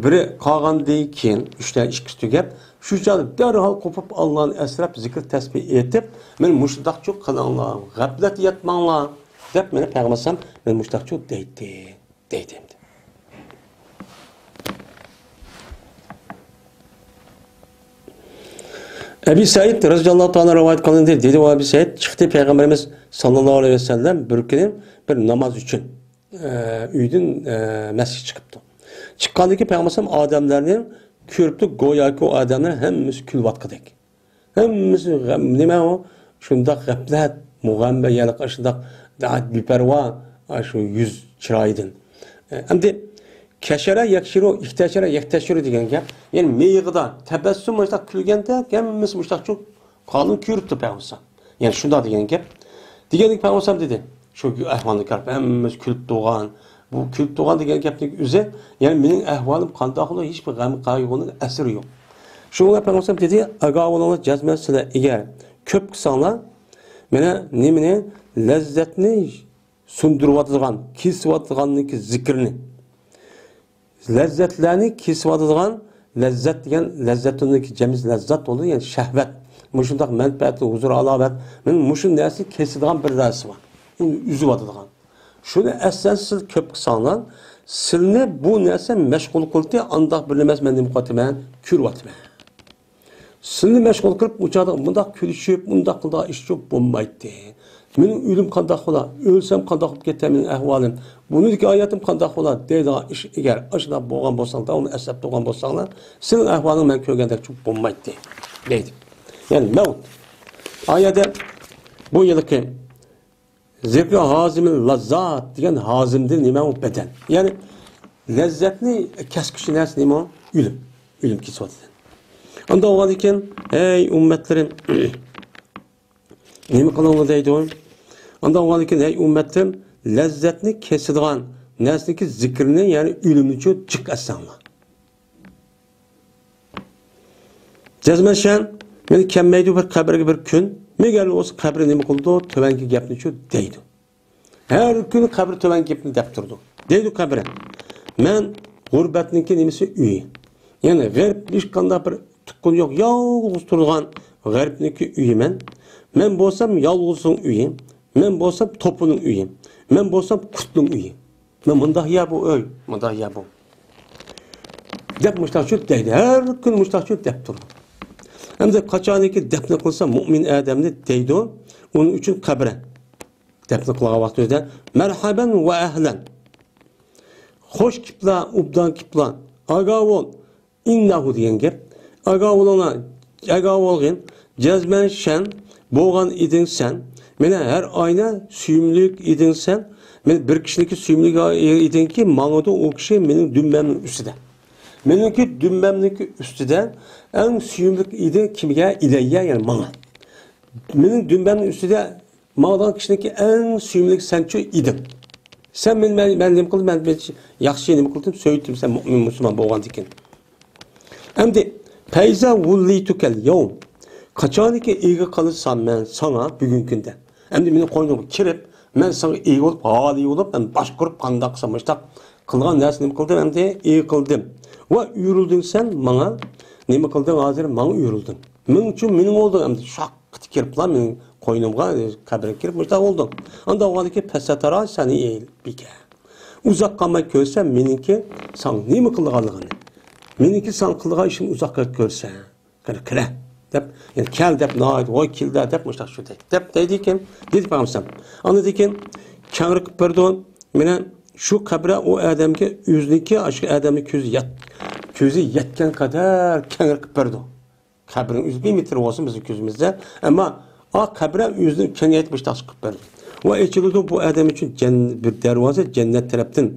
بىرى قالغاندىن كېيىن، ئۈچتە ئىككىسى تۈگەپ، شۇ چاغدا دەرھال قوپۇپ، ئاللانى ئەسلەپ، زىكىر تەسبىھ ئېيتىپ، مانا مۇشۇنداقچۇ قىلىڭلار، غەپلەتتە ياتماڭلار، دەپ مانا پەيغەمبەر ئەلەيھىسسالام مانا مۇشۇنداقچۇ دەيتتى، دەيدۇ ئەمدى. ئەبى سەئىد رەزىياللاھۇ تائالا رىۋايەت قىلىندى، دېدى، ئۇ ئەبى سەئىد چىقتى، پەيغەمبىرىمىز ساللاللاھۇ ئەلەيھى ۋەسەللەم بىر كۈنى بىر ناماز ئۈچۈن ئە، ئۆيدىن، ئە، مەسچىتكە چىقىپتۇ. چىققاندىن كېيىن پەيغەمبەر ئەلەيھىسسالام ئادەملەرنى كۆرۈپتۇ، گوياكى ئۇ ئادەملەر ھەممىسى كۈلۈۋاتقۇدەك. ھەممىسى غەم-، نېمە ئۇ؟ شۇنداق غەپلەت، مۇغەمبە، يەنى ئاشۇنداق بىپەرۋا، ئاشۇ يۈز چىرايىدىن. ئە، ئەمدى كەشەرە يەكشىرۇ، ئىكتەشەرە يەكتەشىرۇ دېگەن گەپ. يەنى مىيىقىدا تەبەسسۇم مۇشۇنداق كۈلگەندەك، ھەممىسى مۇشۇنداقچۇ قالۇن كۆرۈپتۇ پەيغەمبەر. يەنى شۇنداق دېگەن گەپ. دېگەندىكىن پەيغەمبەر دېدى، شۇ ئەھۋالنى كۆرۈپ ھەممىمىز كۈلۈپ تۇرغان. بۇ كۈلۈپ تۇرغان دېگەن گەپنىڭ ئۆزى، يەنى مېنىڭ ئەھۋالىم قانداق بولۇر، ھېچبىر غەم قايغۇنىڭ ئەسىرى يوق. شۇڭا پەيغەمبەر دېدى، ئاگاھ بولۇڭلار، جەزمەن سىلەر ئەگەر كۆپ قىلساڭلار، مانا نېمىنى، لەززەتنى سۇندۇرۇۋاتىدىغان، كېسىۋاتىدىغاننىڭكى زىكرىنى. لەززەتلەرنى كېسىۋاتىدىغان، لەززەت دېگەن لەززەتۇننىڭكى جەمئىسى لەززات بولىدۇ، يەنى شەھۋەت. مۇشۇنداق مەنپەئەتلىك، ھۇزۇر ھالاۋەت، مانا مۇشۇ نەرسىنى كېسىدىغان بىر نەرسە بار. ئۇنى ئۈزۈۋاتىدىغان. شۇنى ئەسلەن سىز كۆپ قىلساڭلار، سىلنى بۇ نەرسە مەشغۇل قىلدى، ئانداق بىر نەرسە مەن نېمە قىلىۋاتىمەن؟ كۆرۈۋاتىمەن. سىلنى مەشغۇل قىلىپ، ئۇ چاغدا مۇنداق كۈلۈشۈپ، مۇنداق قىلىدىغان ئىش چوق بولمايتتى. مېنىڭ ئۆلۈم قانداق بولا؟ ئۆلسەم قانداق بولۇپ كېتەر مېنىڭ ئەھۋالىم؟ بۇنىڭدىكى ھاياتىم قانداق بولا؟ دەيدىغان ئىش ئەگەر ئاشۇنداق بولغان بولساڭ، داۋاملىق ئەسلەپ تۇرغان بولساڭلار، سىلىنىڭ ئەھۋالىڭ مەن كۆرگەندەك چوق بولمايتتى، دەيدۇ. يەنى مەۋت. ئايەتتە بۇ يىلقى زىكرى ھازىمىل لەززات دېگەن ھازىمدىن نېمە ئۇ؟ بەدەن. يەنى لەززەتنى كەسكۈچى نەرسە نېمە ئۇ؟ ئۆلۈم. ئۆلۈم كېسىۋاتىدۇ. ئانداق بولغاندىكىن، ھەي ئۈممەتلىرىم، نېمە قىلىڭلار دەيدۇ. ئانداق بولغاندىكىن، ھەي ئۈممەتلىرىم، لەززەتنى كېسىدىغان نەرسىنىڭكى زىكرىنى، يەنى ئۆلۈمنىچۇ جىق ئەسلەڭلار. جەزمەن شەن، مېنى كەلمەيدۇ بىر قەبرىگە بىر كۈن، مەگەر بولسا قەبرە نېمە قىلىدۇ، تۆۋەنكى گەپنىچۇ دەيدۇ. ھەر كۈنى قەبرە تۆۋەنكى گەپنى دەپ تۇرىدۇ. دەيدۇ قەبرە، مەن غۇربەتنىڭكى نېمىسى ئۆيى. يەنى غەرىب ھېچقانداق بىر تۇغقىنى يوق، يالغۇز تۇرىدىغان غەرىبنىڭكى ئۆيى مەن. مەن بولسام يالغۇزنىڭ ئۆيى. مەن بولسام توپىنىڭ ئۆيى. مەن بولسام قۇتنىڭ ئۆيى. مانا مۇنداق يا بۇ ئۆي، مۇنداق يا بۇ. دەپ مۇشتاقچۇ دەيدۇ. ھەر كۈنى مۇشتاقچۇ دەپ تۇرىدۇ. ئەمدى قاچانكى دەپنە قىلسا مۇئمىن ئادەمنى دەيدۇ، ئۇنىڭ ئۈچۈن قەبرە دەپنە قىلغان ۋاقتىمىزدا، مەرھەبەن ۋە ئەھلەن. خوش كېپلا، ئوبدان كېپلا. ئاگاۋۇل، ئىننەھۇ دېگەن گەپ. ئاگاۋۇلۇڭلار، ئاگاۋۇلغىن، جەزمەن شەن بولغان ئىدىڭ سەن. مېنى ھەر ئاينى سۆيۈملۈك ئىدىڭ سەن. مېنى بىر كىشىنىڭكى سۆيۈملۈك ئىدىڭكى، ماڭىدۇ ئۇ كىشى مېنىڭ دۈمبەمنىڭ ئۈستىدە. مېنىڭكى دۈمبەمنىڭكى ئۈستىدە ئەڭ سۆيۈملۈك ئىدىڭ كىمگە؟ ئىلەييە، يەنى ماڭا. مېنىڭ دۈمبەمنىڭ ئۈستىدە ماڭىدىغان كىشىنىڭكى ئەڭ سۆيۈملۈك سەنچۇ ئىدىڭ. سەن مېنى، مەن، مەن نېمە قىلدىم؟ مەن، مەن ياخشى نېمە قىلدىم؟ سۆيدۈم سەن مۇئمىن مۇسۇلمان بولغاندىكىن. ئەمدى، پەيزا ۋۇللىتۇكەل يەۋم. قاچانكى ئىگە قىلسام مەن ساڭا بۈگۈنكى كۈندە. ئەمدى مېنىڭ قوينۇمغا كىرىپ، مەن ساڭا ئىگە بولۇپ، ھالى بولۇپ، مەن باشقۇرۇپ، قانداق قىلسام مۇشتاق قىلغان نەرسە نېمە قىلدىم؟ ئەمدى ئىگە قىلدىم. ۋە ئۆرۈلدۈڭ سەن ماڭا. نېمە قىلدىڭ ھازىر؟ ماڭا ئۆرۈلدۈڭ. مېنىڭ ئۈچۈن مېنىڭ بولدۇڭ ئەمدى شاق قېتىپ كىرىپلا مېنىڭ قوينۇمغا، قەبرىگە كىرىپ مۇشۇنداق بولدۇڭ. ئاندىن ئالغاندىكىن پەسەتەرا سەنىئەل بىكە. ئۇزاق قالماي كۆرسەم مېنىڭكى ساڭا نېمە قىلغانلىقىنى. مېنىڭكى ساڭا قىلغان ئىشىمنى ئۇزاق قالماي كۆرسەم. قېنى كىرە دەپ، يەنى كەل دەپ، ناھايىتى ۋاي كېلدى دەپ مۇشۇنداق شۇ دەيدۇ. دەپ دەيدىكەن، دېدى پەيغەمبەر. ئاندىن كېيىن كەڭرى قىلىپ بەردى. مېنى شۇ قەبرە ئۇ ئادەمگە ئۆزىنىڭكى، ئاشۇ ئادەمنىڭ كۆزى يەت-، كۆزى يەتكەن قەدەر كەڭرى قىلىپ بەردى. قەبرىنىڭ ئۆزى بىر مېتىر بولسۇن بىزنىڭ كۆزىمىزدە. ئەمما ئا قەبرە ئۆزىنى كېڭەيتىپ مۇشۇنداق قىلىپ بەردى. ۋە ئېچىلىدۇ بۇ ئادەم ئۈچۈن جەن-، بىر دەرۋازا جەننەت تەرەپتىن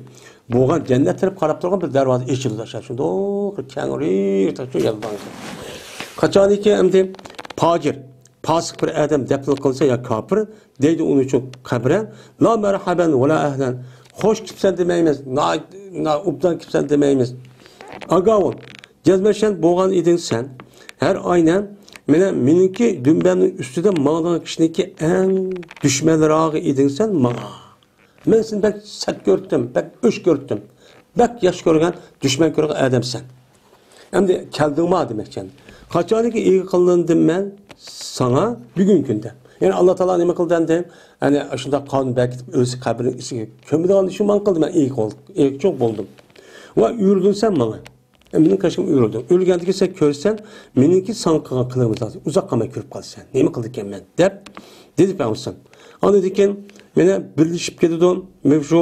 بولغان، جەننەت تەرەپ قاراپ تۇرغان بىر دەرۋازا ئېچىلىدۇ. شۇنداق كەڭرى، شۇ يەردە. قاچانكى ئەمدى پاجىر، پاسىق بىر ئادەم دەپنە قىلسا يا كاپىر، دەيدۇ ئۇنىڭ ئۈچۈن قەبرە، لا مەرھەبەن ۋە لا ئەھلەن. خوش كېپسەن دېمەيمىز، نا-، نا-، ئوبدان كېپسەن دېمەيمىز. ئاگاۋۇل، جەزمەشەن بولغان ئىدىڭ سەن. ھەر ئاينەن مېنە مېنىڭكى دۈمبەمنىڭ ئۈستىدە ماڭىدىغان كىشىنىڭكى ئەڭ دۈشمەنراغى ئىدىڭ سەن ماڭا. مەن سېنى بەك سەت كۆرۈپتىم، بەك ئۆچ كۆرۈپتىم. بەك ياخشى كۆرگەن، دۈشمەن كۆرگەن ئادەمسەن. ئەمدى كەلدىڭما دېمەكچى. قاچانكى ئىگە قىلىندىم مەن ساڭا بۈگۈنكى كۈندە. يەنى ئاللا تائالا نېمە قىلدى ئەمدى؟ يەنى شۇنداق قانۇن بەركىتىپ ئۆلسە قەبرىنىڭ ئىچىگە كۆمىدىغان ئىشىنى ماڭا قىلدى، مەن ئىگە بول-، ئىگە چوڭ بولدۇم. ۋە ئۆرۈلدۈڭ سەن ماڭا. مېنىڭ قېشىمغا ئۆرۈلدۈڭ. ئۆلگەندىن كېيىن سەن كۆرسەن، مېنىڭكى ساڭا قىلغان قىلىقىمنى ئۇزاق قالماي كۆرۈپ قالىسەن. نېمە قىلدىكەن مەن؟ دەپ دېدى پەيغەمبەر. ئاندىن كېيىن مېنە بىرلىشىپ كېتىدۇ. مەن شۇ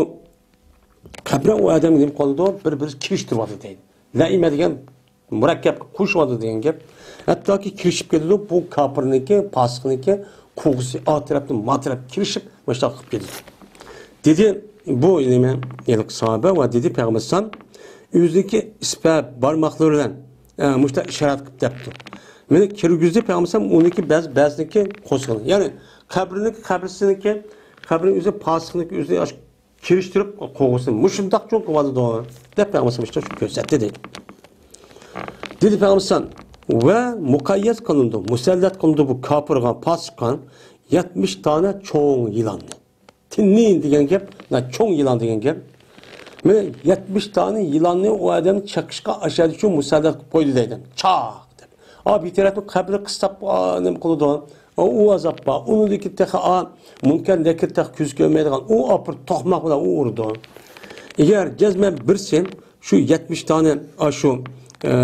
قەبرە ئۇ ئادەمگە نېمە قىلىدۇ؟ بىر-بىرى كېلىشتۈرۈۋاتىدۇ دەيدۇ. لەئىمە دېگەن مۇرەككەپكە قوشۇۋاتىدۇ دېگەن گەپ. ھەتتاكى كېلىشىپ كېتىدۇ، بۇ كاپىرنىڭكى، پاسىقنىڭكى قوغۇسى ئا تەرەپتىن ما تەرەپ كېلىشىپ، مۇشۇنداق قىلىپ كېتىدۇ. دېدى، بۇ نېمە، ھېلىقى ساھابە ۋە دېدى پەيغەمبەر ئەلەيھىسسالام، ئۆزىنىڭكى ئىسپە بارماقلىرى بىلەن، ئە، مۇشۇنداق ئىشارەت قىلىپ دەپتۇ. مېنى كىرگۈزدى پەيغەمبەر ئەلەيھىسسالام، ئۇنىڭكى بەزى، بەزىنىڭكى قوسىقىنى. يەنى قەبرىنىڭكى، قەبرىسىنىڭكى، قەبرىنىڭ ئۆزى پاسىقنىڭكى ئۆزىنى كىرىشتۈرۈپ قوغۇسىنى مۇشۇنداق چوڭ قىلىۋالىدۇ دەپ پەيغەمبەر ئىشتە شۇ كۆرسەتتى دەيدۇ. دېدى پەيغەمبەر ۋە مۇقەييەت قىلىندى، مۇسەللەت قىلىندى بۇ كاپىرغا، پاسىققا يەتمىش دانە چوڭ يىلاننى. تىننىن دېگەن گەپ، مانا چوڭ يىلان دېگەن گەپ. مانا يەتمىش دانە يىلاننى ئۇ ئادەم چېقىشقا ئاشۇ شۇ مۇسەللەت قىلىپ قويدى دەيدۇ. چاق دەپ. ئا بىر تەرەپتىن قەبرە قىستاپ، ئا، نېمە قىلىدۇ؟ ئۇ ئازاب بار. ئۇنىڭدىكى تېخى، ئا، مۇنكەر نەكىر تېخى كۆز كۆرمەيدىغان. ئۇ ئاپىرىپ توقماق بىلەن ئۇ ئۇرىدۇ. ئەگەر جەزمەن بىرسى شۇ يەتمىش دانە، ئا، شۇ، ئە،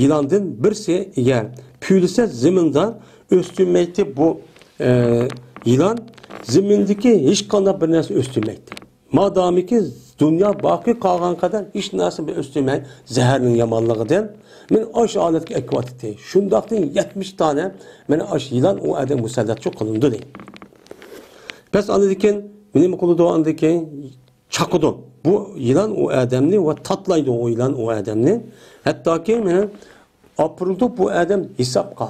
يىلاندىن بىرسى ئەگەر پۈۋلىسە زېمىندا ئۆستۈرمەيتتى بۇ، ئە، يىلان زېمىندىكى ھېچقانداق بىر نەرسە ئۆستۈرمەيتتى. مادامىكى دۇنيا باقىي قالغان قەدەر ھېچ نەرسە بىر ئۆستۈرمەي، زەھەرنىڭ يامانلىقىدىن مېنى ئاشۇ ھالەتكە ئەكىۋاتىتتى. شۇنداقتىن يەتمىش دانە مانا ئاشۇ يىلان ئۇ ئادەم مۇسەللەتچۇ قىلىندى دەيدۇ. بەس ئاندىن كېيىن نېمە قىلىدۇ؟ ئاندىن كېيىن چاقىدۇ. بۇ يىلان ئۇ ئادەمنى ۋە تاتلايدۇ ئۇ يىلان ئۇ ئادەمنى. ھەتتاكى مانا ئاپىرىلىدۇ بۇ ئادەم ھېسابقا.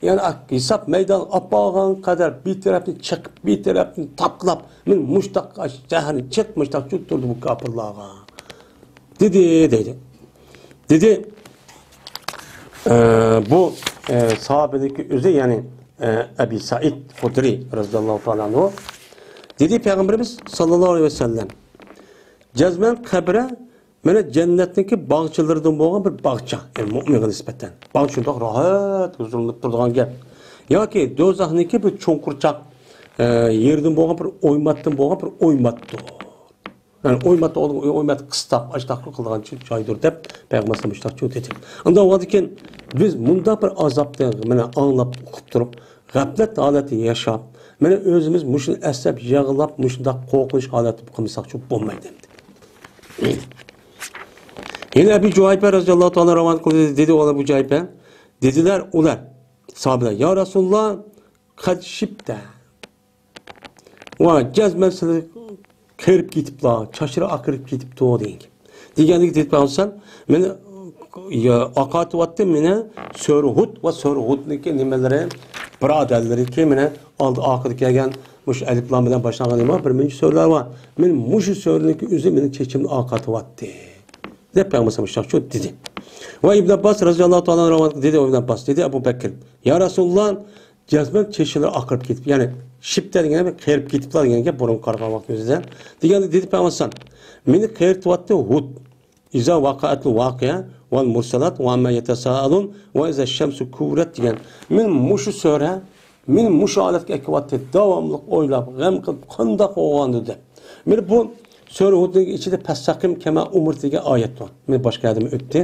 يەنى ھېساب مەيدانىغا ئاپارغان قەدەر بىر تەرەپنى چېقىپ، بىر تەرەپنى تاتلاپ، مەن مۇشتاق زەھەرنى چېقىپ، مۇشتاق چۈشۈرتتۈردى بۇ كاپىرلارغا. دېدى، دەيدۇ. دېدى، ئە، بۇ، ئە، ساھابىنىڭكى ئۆزى، يەنى، ئە، ئەبى سەئىد خۇدرى رەزىياللاھۇ تائالا ئەنھۇ. دېدى پەيغەمبىرىمىز ساللاللاھۇ ئەلەيھى ۋەسەللەم، جەزمەن قەبرە مانا جەننەتنىڭكى باغچىلىرىدىن بولغان بىر باغچا، يەنى مۇئمىنغا نىسبەتەن. باغچە شۇنداق راھەت ھۇزۇرلىنىپ تۇرىدىغان گەپ. ياكى دوزاخنىڭكى بىر چوڭقۇرچاق، ئە، يېرىدىن بولغان بىر ئويماتتىن بولغان بىر ئويماتتۇر. يەنى ئويماتتا، ئويماتتا قىستاق، ئاشتاق قىلغان جايدۇر دەپ پەيغەمبەر مۇشۇنداق جۇ دېدى. ئۇنداق بولغاندىكىن بىز مۇنداق بىر ئازابنى مانا ئاڭلاپ ئۇقۇپ تۇرۇپ، غەپلەت ھالەتتە ياشاپ، مانا ئۆزىمىز مۇشۇنى ئەسلەپ يىغلاپ، مۇشۇنداق قورقۇنچ ھالەتتە قالمىساقچۇ بولمايدۇ ئەمدى. يەنە ئەبى جۇھايپە رازىياللاھۇ تائالا رىۋايەت قىلدى، دېدى ئۇلار بۇ جۇھايپە. دېدىلەر ئۇلار، ساھابىلەر، يا رەسۇلاللا، قەد شىبتە. ۋا جەزمەن سىلى قېرىپ كېتىپلا، چاچلىرى ئاقىرىپ كېتىپتۇ دېگەن گەپ. دېگەندىكى دېدى پەيغەمبەر، مېنى، يا، ئاقارتىۋاتتى، مېنى سۆرە ھۇد ۋە سۆرە ھۇدنىڭكى نېمىلىرى، بۇرادەرلىرىكى مېنى ئالدى ئارقىدا كەلگەن مۇشۇ ئەلىپلام بىلەن باشلانغان نېمە بىر مۇنچە سۆرىلەر بار. مېنى مۇشۇ سۆرىنىڭكى ئۆزى مېنىڭ چېچىمنى ئاقارتىۋاتتى. دەپ پەيغەمبەر مۇشۇنداق دېدى. ۋە ئىبن ئابباس رازىياللاھۇ تائالا ئانھۇ رىۋايەت قىلدى، دېدى ئىبن ئابباس، دېدى ئەبۇ بەكىر، يا رەسۇلاللا، جەزمەن چېچىلىرى ئاقىرىپ كېتىپ، يەنى شىبتە دېگەن قېرىپ كېتىپلا دېگەن گەپ بۇرۇن قارىغان ۋاقىت ئۆزىدە. دېگەندە دېدى پەيغەمبەر، مېنى قېرىتىۋاتتى ھۇد. ئىزا ۋەقەئەتىل ۋەقىئە ۋەل مۇرسەلات ۋە ئەمما يەتەسائەلۇن ۋە ئىزا شەمسۇ كۇۋۋىرەت دېگەن. مېنى مۇشۇ سۆرە، مېنى مۇشۇ ھالەتكە ئەكىۋاتتى، داۋاملىق ئويلاپ، غەم قىلىپ، قانداق بولغاندۇ دەپ. مېنى بۇ سۆرە ھۇدنىڭ ئىچىدە پەستەقىم كەما ئۇمۇر دېگەن ئايەت بار. مېنى باشقا يەردىمۇ ئۆتتى.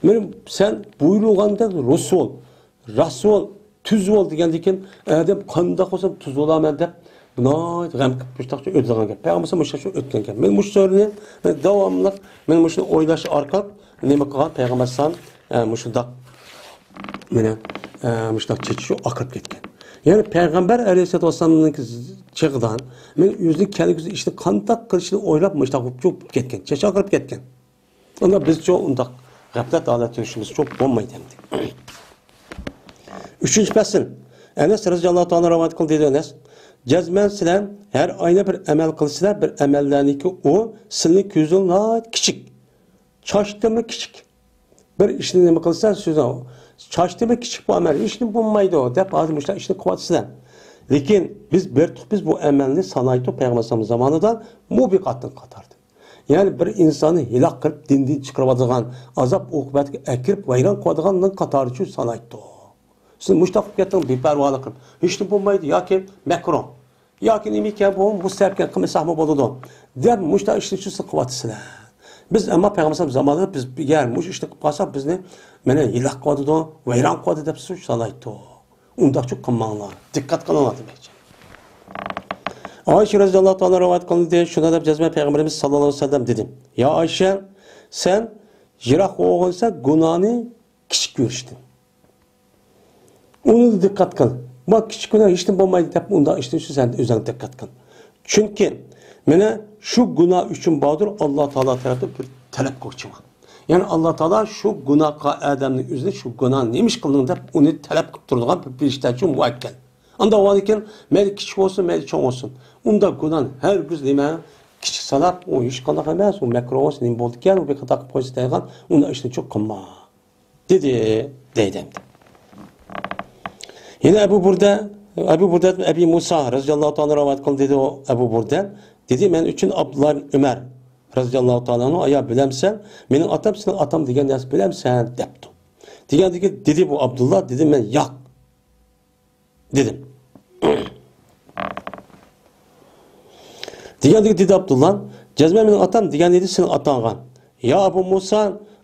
مېنى سەن بۇيرۇغاندەك رۇسۇل، رەسۇل، تۈز بول دېگەندىن كېيىن، ئادەم قانداق بولسام تۈز بولامەن دەپ، ناھايىتى غەم قىلىپ مۇشۇنداقچە ئۆتىدىغان گەپ. پەيغەمبەر مۇشۇنداقچە ئۆتكەن گەپ. مېنى مۇشۇ سۆرىنى، مەن داۋاملىق، مېنى مۇشۇنى ئويلاش ئارقىلىق نېمە قىلغان پەيغەمبەر ئەلەيھىسسالام، ئە، مۇشۇنداق، مېنى، ئە، مۇشۇنداق چېچىشى ئاقىرىپ كەتكەن. يەنى پەيغەمبەر ئەلەيھىسسالاتۇ ۋەسسالامنىڭكى چېغىدا مېنى ئۆزىنىڭ كەلگۈسى ئىشىنى قانداق قىلىشىنى ئويلاپ مۇشۇنداق بولۇپ كەتكەن، چېچى ئاقىرىپ كەتكەن. ئۇندا بىزچۇ ئۇنداق غەپلەت ھالەتتە يۈرۈشىمىزچۇ بولمايدۇ ئەمدى. ئۈچىنچى پەسىل. ئەنەس رەزىياللاھۇ تائالا رىۋايەت قىلدى، دېدى ئەنەس. جەزمەن سىلەر ھەر ئايدا بىر ئەمەل قىلسىلەر، بىر ئەمەللەرنىكى ئۇ سىلنى كۆزۈڭ ناھايىتى كىچىك، چاچتىمۇ كىچىك. بىر ئىشنى نېمە قىلسا، سىز چاچتىمۇ كىچىك بۇ ئەمەل، ھېچنېمە بولمايدۇ دەپ ھازىر مۇشۇنداق ئىشنى قىلىۋاتىسىلەر. لېكىن بىز بىر تۇق بىز بۇ ئەمەلنى سانايتتۇق پەيغەمبەر ئەلەيھىسسالام زامانىدا مۇبىقاتنىڭ قاتارىدا. يەنى بىر ئىنساننى ھېلاك قىلىپ، دىندىن چىقىرىۋاتىدىغان، ئازاب ئوقۇبەتكە ئەكىرىپ، ۋەيران قىلىدىغاننىڭ قاتارىچۇ سانايتتۇق. سىز مۇشۇنداق قىلىپ كەتتىڭىز، بىپەرۋالىق قىلىپ، ھېچنېمە بولمايدۇ ياكى مەكرۇ، ياكى نېمىكەن بۇ، مۇستەھەپكەن، قىلمىساقمۇ بولىدۇ دەپ مۇشۇنداق ئىشنى سىز قىلىۋاتىسىلەر. بىز ئەمما پەيغەمبەر زامانىدا بىز ئەگەر مۇشۇ ئىشنى قىلىپ قالساق، بىزنى مانا ھېلاك قىلىۋاتىدۇ، ۋەيران قىلىۋاتىدۇ دەپ سانايتتۇق. ئۇنداقچۇ قىلماڭلار، دىققەت قىلىڭلار دېمەكچى. ئائىشە رەزىياللاھۇ تائالا رىۋايەت قىلىندى، شۇنداق دەپ جەزمەن پەيغەمبىرىمىز ساللاللاھۇ ئەلەيھى ۋەسەللەم دېدى، يا ئائىشە، سەن يىراق بولغىنىسەن گۇناھنى كىچىك كۆرۈشتىن. ئۇنى دىققەت قىل. ما كىچىك گۇناھ ھېچنېمە بولمايدۇ دەپ ئۇنداق ئىشنى سەن ئۆزۈڭ دىققەت قىل. چۈنكى مانا شۇ گۇناھ ئۈچۈن باردۇر، ئاللا تائالا تەرەپتىن بىر تەلەپ قىلغۇچى بار. يەنى ئاللا تائالا شۇ گۇناھقا ئادەمنى ئۆزىنى شۇ گۇناھنى نېمە ئىش قىلدىڭ دەپ ئۇنى تەلەپ قىلىپ تۇرىدىغان بىر پەرىشتەچۇ مۇئەككەل. ئانداق بولغاندىكىن مەيلى كىچىك بولسۇن، مەيلى چوڭ بولسۇن، ئۇنداق گۇناھنى ھەرگىز نېمە كىچىك ساناپ، ئۇ ھېچقانداق ئەمەس، ئۇ مەكرۇ بولسۇن، نېمە بولىدىكەن، ئۇ بىر قاتار قىلىپ قويسا دەيدىغان ئۇنداق ئىشنى چوق قىلما. دېدى، دەيدۇ ئەمدى. يەنە ئەبۇ بۇردە، ئەبۇ بۇردە ئەبى مۇسا رەزىياللاھۇ تائالا رىۋايەت قىلدى، دېدى ئۇ ئەبۇ بۇردە. دېدى، مەن ئۈچۈن ئابدۇللا ئىبن ئۆمەر رەزىياللاھۇ تائالا ئەنھۇ، ئايا بىلەمسەن، مېنىڭ ئاتام سېنىڭ ئاتاڭ دېگەن نەرسە بىلەمسەن؟ دەپتۇ. دېگەندىكى دېدى بۇ ئابدۇللا، دېدى، مەن ياق. دېدىم. دېگەندىكى دېدى ئابدۇللا، جەزمەن مېنىڭ ئاتام دېگەن ئىدى سېنىڭ ئاتاڭغا. يا ئەبۇ مۇسا،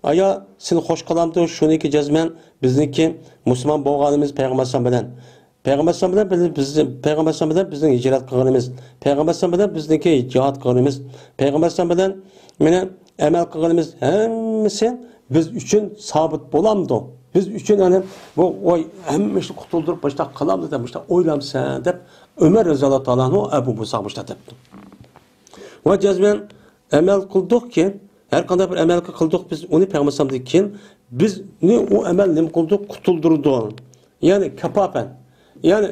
ئايا سېنى خوش قىلامدۇ، شۇنىكى جەزمەن بىزنىڭكى مۇسۇلمان بولغىنىمىز پەيغەمبەر ئەلەيھىسسالام بىلەن. پەيغەمبەر ئەلەيھىسسالام بىلەن بىز، پەيغەمبەر ئەلەيھىسسالام بىلەن بىزنىڭ ھىجرەت قىلغىنىمىز. پەيغەمبەر ئەلەيھىسسالام بىلەن بىزنىڭكى جىھاد قىلغىنىمىز. پەيغەمبەر ئەلەيھىسسالام بىلەن مېنى ئەمەل قىلغىنىمىز ھەممىسى بىز ئۈچۈن سابىت بولامدۇ؟ بىز ئۈچۈن، يەنى بۇ، ۋاي، ھەممە ئىشنى قۇتۇلدۇرۇپ مۇشۇنداق قىلامدۇ دەپ مۇشۇنداق ئويلامسەن دەپ ئۆمەر رەزىياللاھۇ تائالا ئەنھۇ ئەبۇ مۇساغا مۇشۇنداق دەپتۇ. ۋە جەزمەن ئەمەل قىلدۇقكى، ھەر قانداق بىر ئەمەل قىلدۇق بىز ئۇنى پەيغەمبەر ئەلەيھىسسالامدىن كېيىن، بىزنى ئۇ ئەمەل نېمە قىلدى؟ قۇتۇلدۇردى. يەنى كاپاپەن. يەنى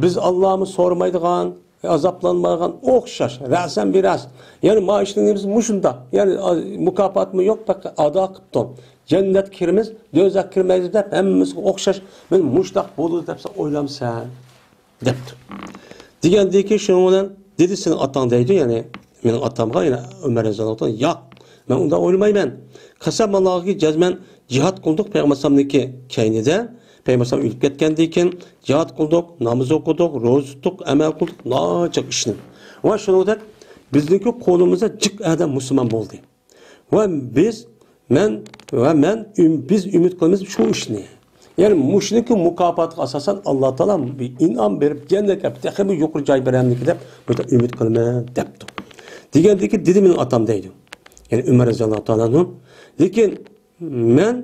بىز ئاللامۇ سورىمايدىغان، ئازابلانمايدىغان ئوخشاش، رەسەن بىرەس. يەنى ما ئىشنىڭ نېمىسى مۇشۇنداق. يەنى مۇكاپاتمۇ يوق، بەك ئادا قىپتۇ. جەننەتكە كىرىمىز، دوزاخقا كىرمەيمىز دەپ ھەممىسىگە ئوخشاش. مانا مۇشۇنداق بولىدۇ دەپ سەن ئويلامسەن؟ دەپتۇ. دېگەندىكى شۇنىڭ بىلەن دېدى سېنىڭ ئاتاڭ دەيدۇ، يەنى مېنىڭ ئاتامغا، يەنى ئۆمەر رەزىياللاھۇ تائالا، ياق، مەن ئۇنداق ئويلىمايمەن. قەسەم ئاللاغىكى جەزمەن جىھاد قىلدۇق پەيغەمبەر ئەلەيھىسسالامنىڭكى كەينىدە، پەيغەمبەر ئەلەيھىسسالام ئۆلۈپ كەتكەندىن كېيىن جىھاد قىلدۇق، ناماز ئوقۇدۇق، روزا تۇتتۇق، ئەمەل قىلدۇق، ناچاق ئىشنى. ۋە شۇنىڭدەك بىزنىڭكى قولىمىزدا جىق ئادەم مۇسۇلمان بولدى. ۋە بىز، مەن ۋە مەن ئۈم-، بىز ئۈمىد قىلىمىز شۇ ئىشنى. يەنى مۇشۇنىڭكى مۇكاپاتىغا ئاساسەن ئاللا تائالا بىر ئىنئام بېرىپ، جەننەتكە تېخىمۇ يۇقىرى جاي بېرەمدىكىن دەپ مۇشۇنداق ئۈمىد قىلىمەن دەپتۇ. دېگەندىكىن دېدى مېنىڭ ئاتام دەيدۇ. يەنى ئۆمەر رەزىياللاھۇ تائالا ئەنھۇ. لېكىن مەن،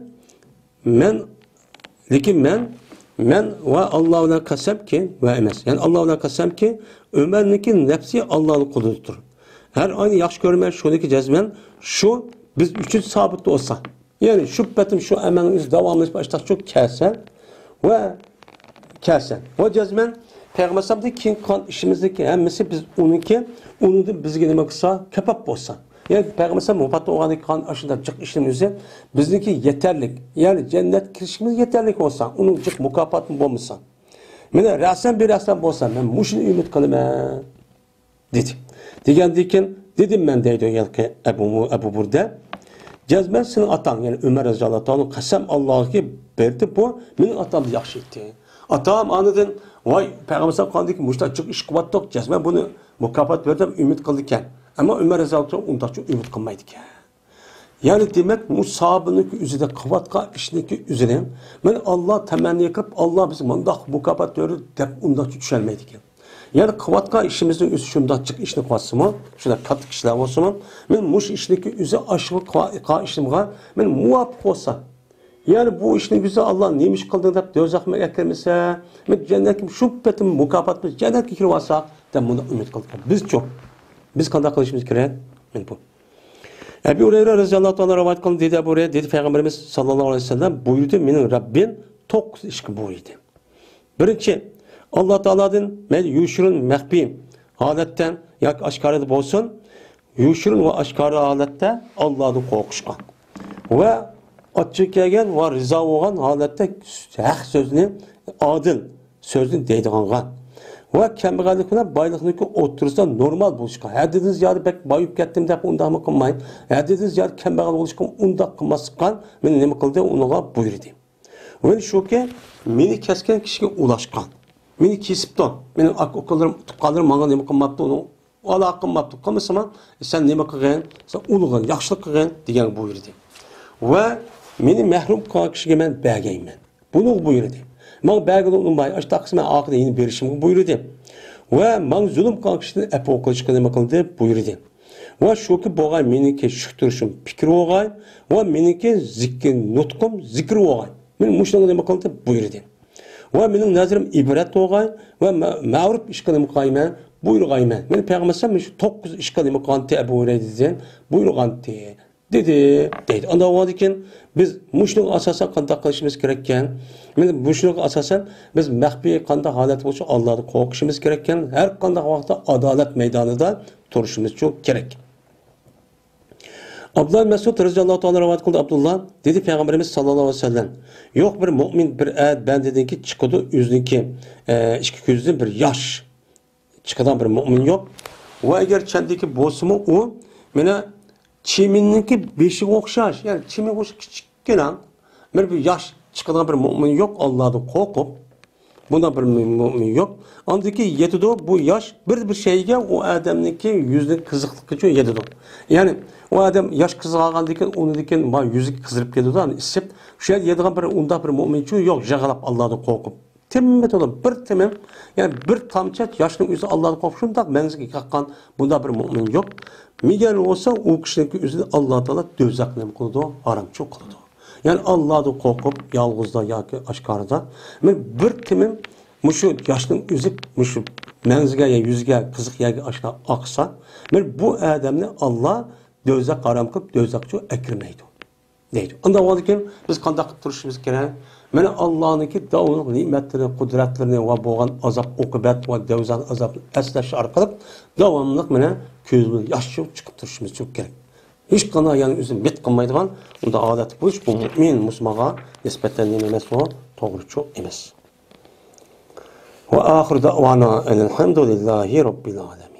مەن، لېكىن مەن، مەن ۋە ئاللا بىلەن قەسەمكى، ۋە ئەمەس. يەنى ئاللا بىلەن قەسەمكى، ئۆمەرنىڭكى نەپسى ئاللانىڭ قولىدىدۇر. ھەر ئاينى ياخشى كۆرىمەن، شۇنىڭكى جەزمەن شۇ بىز ئۈچۈن سابىت بولسا. يەنى شۇ پېتىم شۇ ئەمەلنىڭ ئۆزى داۋاملىشىپ ئاشتاق شۇ كەلسە ۋە كەلسە. ۋە جەزمەن پەيغەمبەر ئەلەيھىسسالامدىن كېيىن قىلغان ئىشىمىزنىڭكى ھەممىسى بىز ئۇنىڭكى، ئۇنىڭدىن بىزگە نېمە قىلسا، كاپات بولسا. يەنى پەيغەمبەر ئەلەيھىسسالام ۋاپات بولغاندىن كېيىن قىلغان ئاشۇنداق جىق ئىشنىڭ ئۆزى بىزنىڭكى يېتەرلىك. يەنى جەننەتكە كىرىشىمىز يېتەرلىك بولسا، ئۇنىڭ جىق مۇكاپاتى بولمىسا. مانا رەسەن بىر رەسەن بولسا، مەن مۇشۇنى ئۈمىد قىلىمەن. دېدى. دېگەندىن كېيىن دېدىم مەن دەيدۇ ھېلىقى ئەبۇ، ئەبۇ بۇردە. جەزمەن سېنىڭ ئاتاڭ، يەنى ئۆمەر رەزىياللاھۇ تائالا قەسەم ئاللاغا بەردى بۇ، مېنىڭ ئاتامدىن ياخشى ئىدى. ئاتام ئاندىن، ۋاي، پەيغەمبەر سەللەللاھۇ ئەلەيھى ۋەسەللەم قانداق مۇشۇنداق جىق ئىش قىلىۋاتتۇق، جەزمەن بۇنى مۇكاپات بېرىدۇ دەپ ئۈمىد قىلىدىكەن. ئەمما ئۆمەر رەزىياللاھۇ تائالا ئۇنداقچە ئۈمىد قىلمايدىكەن. يەنى دېمەك، بۇ ساھابىنىڭكى ئۆزىدە قىلىۋاتقان ئىشنىڭكى ئۆزىنى مەن ئاللا تەمەننا قىلىپ، ئاللا بىزگە مۇنداق مۇكاپات بېرىدۇ دەپ ئۇنداقچە چۈشەنمەيدىكەن. يەنى قىلىۋاتقان ئىشىمىزنىڭ ئۆزى شۇنداق جىق ئىشنى قىلىۋاتسىمۇ، شۇنداق كاتتا كىشىلەر بولسىمۇ، مەن مۇشۇ ئىشنىڭكى ئۆزى ئاشۇ قىلغان ئىشىمغا مەن مۇۋاپىق بولسا، يەنى بۇ ئىشنىڭ ئۆزى ئاللا نېمە ئىش قىلدىڭ دەپ دوزاخقا ئەكىرمىسە، مەن جەننەتكە شۇ پېتىم مۇكاپات بىلەن جەننەتكە كىرىۋالساق دەپ مۇنداق ئۈمىد قىلىدىكەن. بىزچۇ؟ بىز قانداق قىلىشىمىز كېرەك؟ مانا بۇ. ئەبۇ ھۇرەيرە رەزىياللاھۇ تائالا رىۋايەت قىلدى، دېدى ئەبۇ ھۇرەيرە، دېدى پەيغەمبىرىمىز ساللاللاھۇ ئەلەيھى ۋەسەللەم بۇيرۇدى، مېنىڭ رەببىم توققۇز ئىشقا بۇيرۇدى. بىرىنچى، ئاللا تائالادىن مەيلى يوشۇرۇن، مەخپىي ھالەتتە ياكى ئاشكارىدا بولسۇن، يوشۇرۇن ۋە ئاشكارا ھالەتتە ئاللادىن قورقۇشقا ۋە ئاچچىقى كەلگەن ۋە رىزا بولغان ھالەتتە ھەق سۆزنى، ئادىل سۆزنى دەيدىغانغا ۋە كەمبەغەللىك بىلەن بايلىقنىڭكى ئوتتۇرىسىدا نورمال بولۇشقا، ھەددىدىن زىيادە بەك بايىيىپ كەتتىم دەپ ئۇنداقمۇ قىلماي، ھەددىدىن زىيادە كەمبەغەل بولۇشقا ئۇنداق قىلماسلىققا مېنى نېمە قىلدى؟ ئۇنىڭغا بۇيرۇدى. ۋە شۇكى، مېنى كەسكەن كىشىگە ئۇلاشقان. مېنى كېسىپتۇ. مېنىڭ ئاكا-ئۇكىلىرىم، تۇغقانلىرىم ماڭا نېمە قىلماپتۇ؟ ئۇنىڭ ئالاقە قىلماپتۇ. قىلمىسىمۇ، سەن نېمە قىلغىن؟ سەن ئۇلىغىن، ياخشىلىق قىلغىن دېگەنگە بۇيرۇدى. ۋە مېنى مەھرۇم قىلغان كىشىگە مەن بەرگەيمەن. بۇنىڭغا بۇيرۇدى. ماڭا بەرگىلى ئۇنىماي، ئاشۇنداق قىلسا مەن ئاخىرىدا يەنە بېرىشىمگە بۇيرۇدى. ۋە ماڭا زۇلۇم قىلغان كىشىدىن ئەپۇ قىلىشقا نېمە قىلدى؟ بۇيرۇدى. ۋە شۇكى بولغاي مېنىڭكى شۈك تۇرۇشۇم پىكىر بولغاي، ۋە مېنىڭكى زىكىر، نۇتقۇم زىكىر بولغاي. مېنى مۇشۇنىڭغا نېمە قىلدى؟ بۇيرۇدى. ۋە مېنىڭ نەزىرىم ئىبرەت بولغاي، ۋە مە-، مەرۇپ ئىشقا نېمە قىلايمەن؟ بۇيرۇغايمەن. مېنى پەيغەمبەر ئەلەيھىسسالام مۇشۇ توققۇز ئىشقا نېمە قىلغانتى ئەبۇ ھۇرەيرە دېسەم، بۇيرۇغانتى. دېدى، دەيدۇ. ئانداق بولغاندىكىن، بىز مۇشۇنىڭغا ئاساسەن قانداق قىلىشىمىز كېرەككەن؟ مانا مۇشۇنىڭغا ئاساسەن بىز مەخپىي قانداق ھالەت بولسا، ئاللادىن قورقۇشىمىز كېرەككەن. ھەر قانداق ۋاقىتتا ئادالەت مەيدانىدا تۇرۇشىمىز كېرەك. ئابدۇللا مەسئۇد رەزىياللاھۇ تائالا رىۋايەت قىلدى، ئابدۇللا دېدى، پەيغەمبىرىمىز ساللاللاھۇ ئەلەيھى ۋەسەللەم، يوق بىر مۇئمىن بىر ئەر بەندىدىنكى چىقىدۇ ئۆزىنىڭكى، ئە، ئىككى كۆزىدىن بىر ياش. چىقىدىغان بىر مۆمىن يوق. ۋە ئەگەر چەندىكى بولسىمۇ ئۇ، مانا، چىمىننىڭكى بېشىغا ئوخشاش، يەنى چىمىنغا ئوخشاش كىچىككىنە بىر، بىر ياش چىقىدىغان بىر مۆمىن يوق، ئاللادىن قورقۇپ. بۇنداق بىر مۆمىن يوق. ئاندىن كېيىن يېتىدۇ، بۇ ياش بىر، بىر شەيگە ئۇ ئادەمنىڭكى يۈزىنىڭ قىزىقلىقى ئۈچۈن يېتىدۇ. يەنى ئۇ ئادەم ياش قىزىغاندىن كېيىن، ئۇنىڭدىن كېيىن ما يۈزى قىزىرىپ كېتىدۇ، ئىسسىپ. شۇ يەردە يەيدىغان بىر، ئۇنداق بىر مۆمىن يوق، يىغلاپ ئاللادىن قورقۇپ. تىممە تولا بىر تېمىم، يەنى بىر تامچە ياشنىڭ ئۆزى ئاللادىن قورقۇپ شۇنداق مەنزىلگە يېتىپ قالغان بۇنداق بىر مۆمىن يوق. مەگەر بولسا ئۇ كىشىنىڭكى ئۆزىنى ئاللا تائالا دوزاخ نېمە قىلىدۇ؟ ھارامچۇ قىلىدۇ. يەنى ئاللادىن قورقۇپ، يالغۇزدا ياكى ئاشكارىدا، مانا بىر تېمىم مۇشۇ ياشنىڭ ئۆزى مۇشۇ مەنزىگە يا يۈزىگە قىزىق يەرگە ئاشۇنداق ئاقسا، مانا بۇ ئادەمنى ئاللا دوزاخ ھارام قىلىپ، دوزاخقا ئەكىرمەيدۇ. دەيدۇ. ئانداق بولغاندىكىن بىز قانداق قىلىپ تۇرۇشىمىز كېرەك؟ مانا، ئاللانىڭكى داۋاملىق نېمەتلىرى، قۇدرەتلىرىنى ۋە بولغان ئازاب، ئوقۇبەت ۋە دوزاخ ئازابىنى ئەسلەش ئارقىلىق داۋاملىق، مانا، كۆزىمىز ياش چىقىپ تۇرۇشىمىز كېرەك. ھېچقانداق، يەنى، ئۆزىنى مىت قىلمايدىغان بۇنداق ھالەتتە بولۇش، بۇ مۆمىن مۇسۇلمانغا نىسبەتەن نېمە ئەمەس، بۇ توغرا ئەمەس. ۋە ئاخىر دەۋانا ئەلھەمدۇلىللاھى رەببىل ئالەمىن.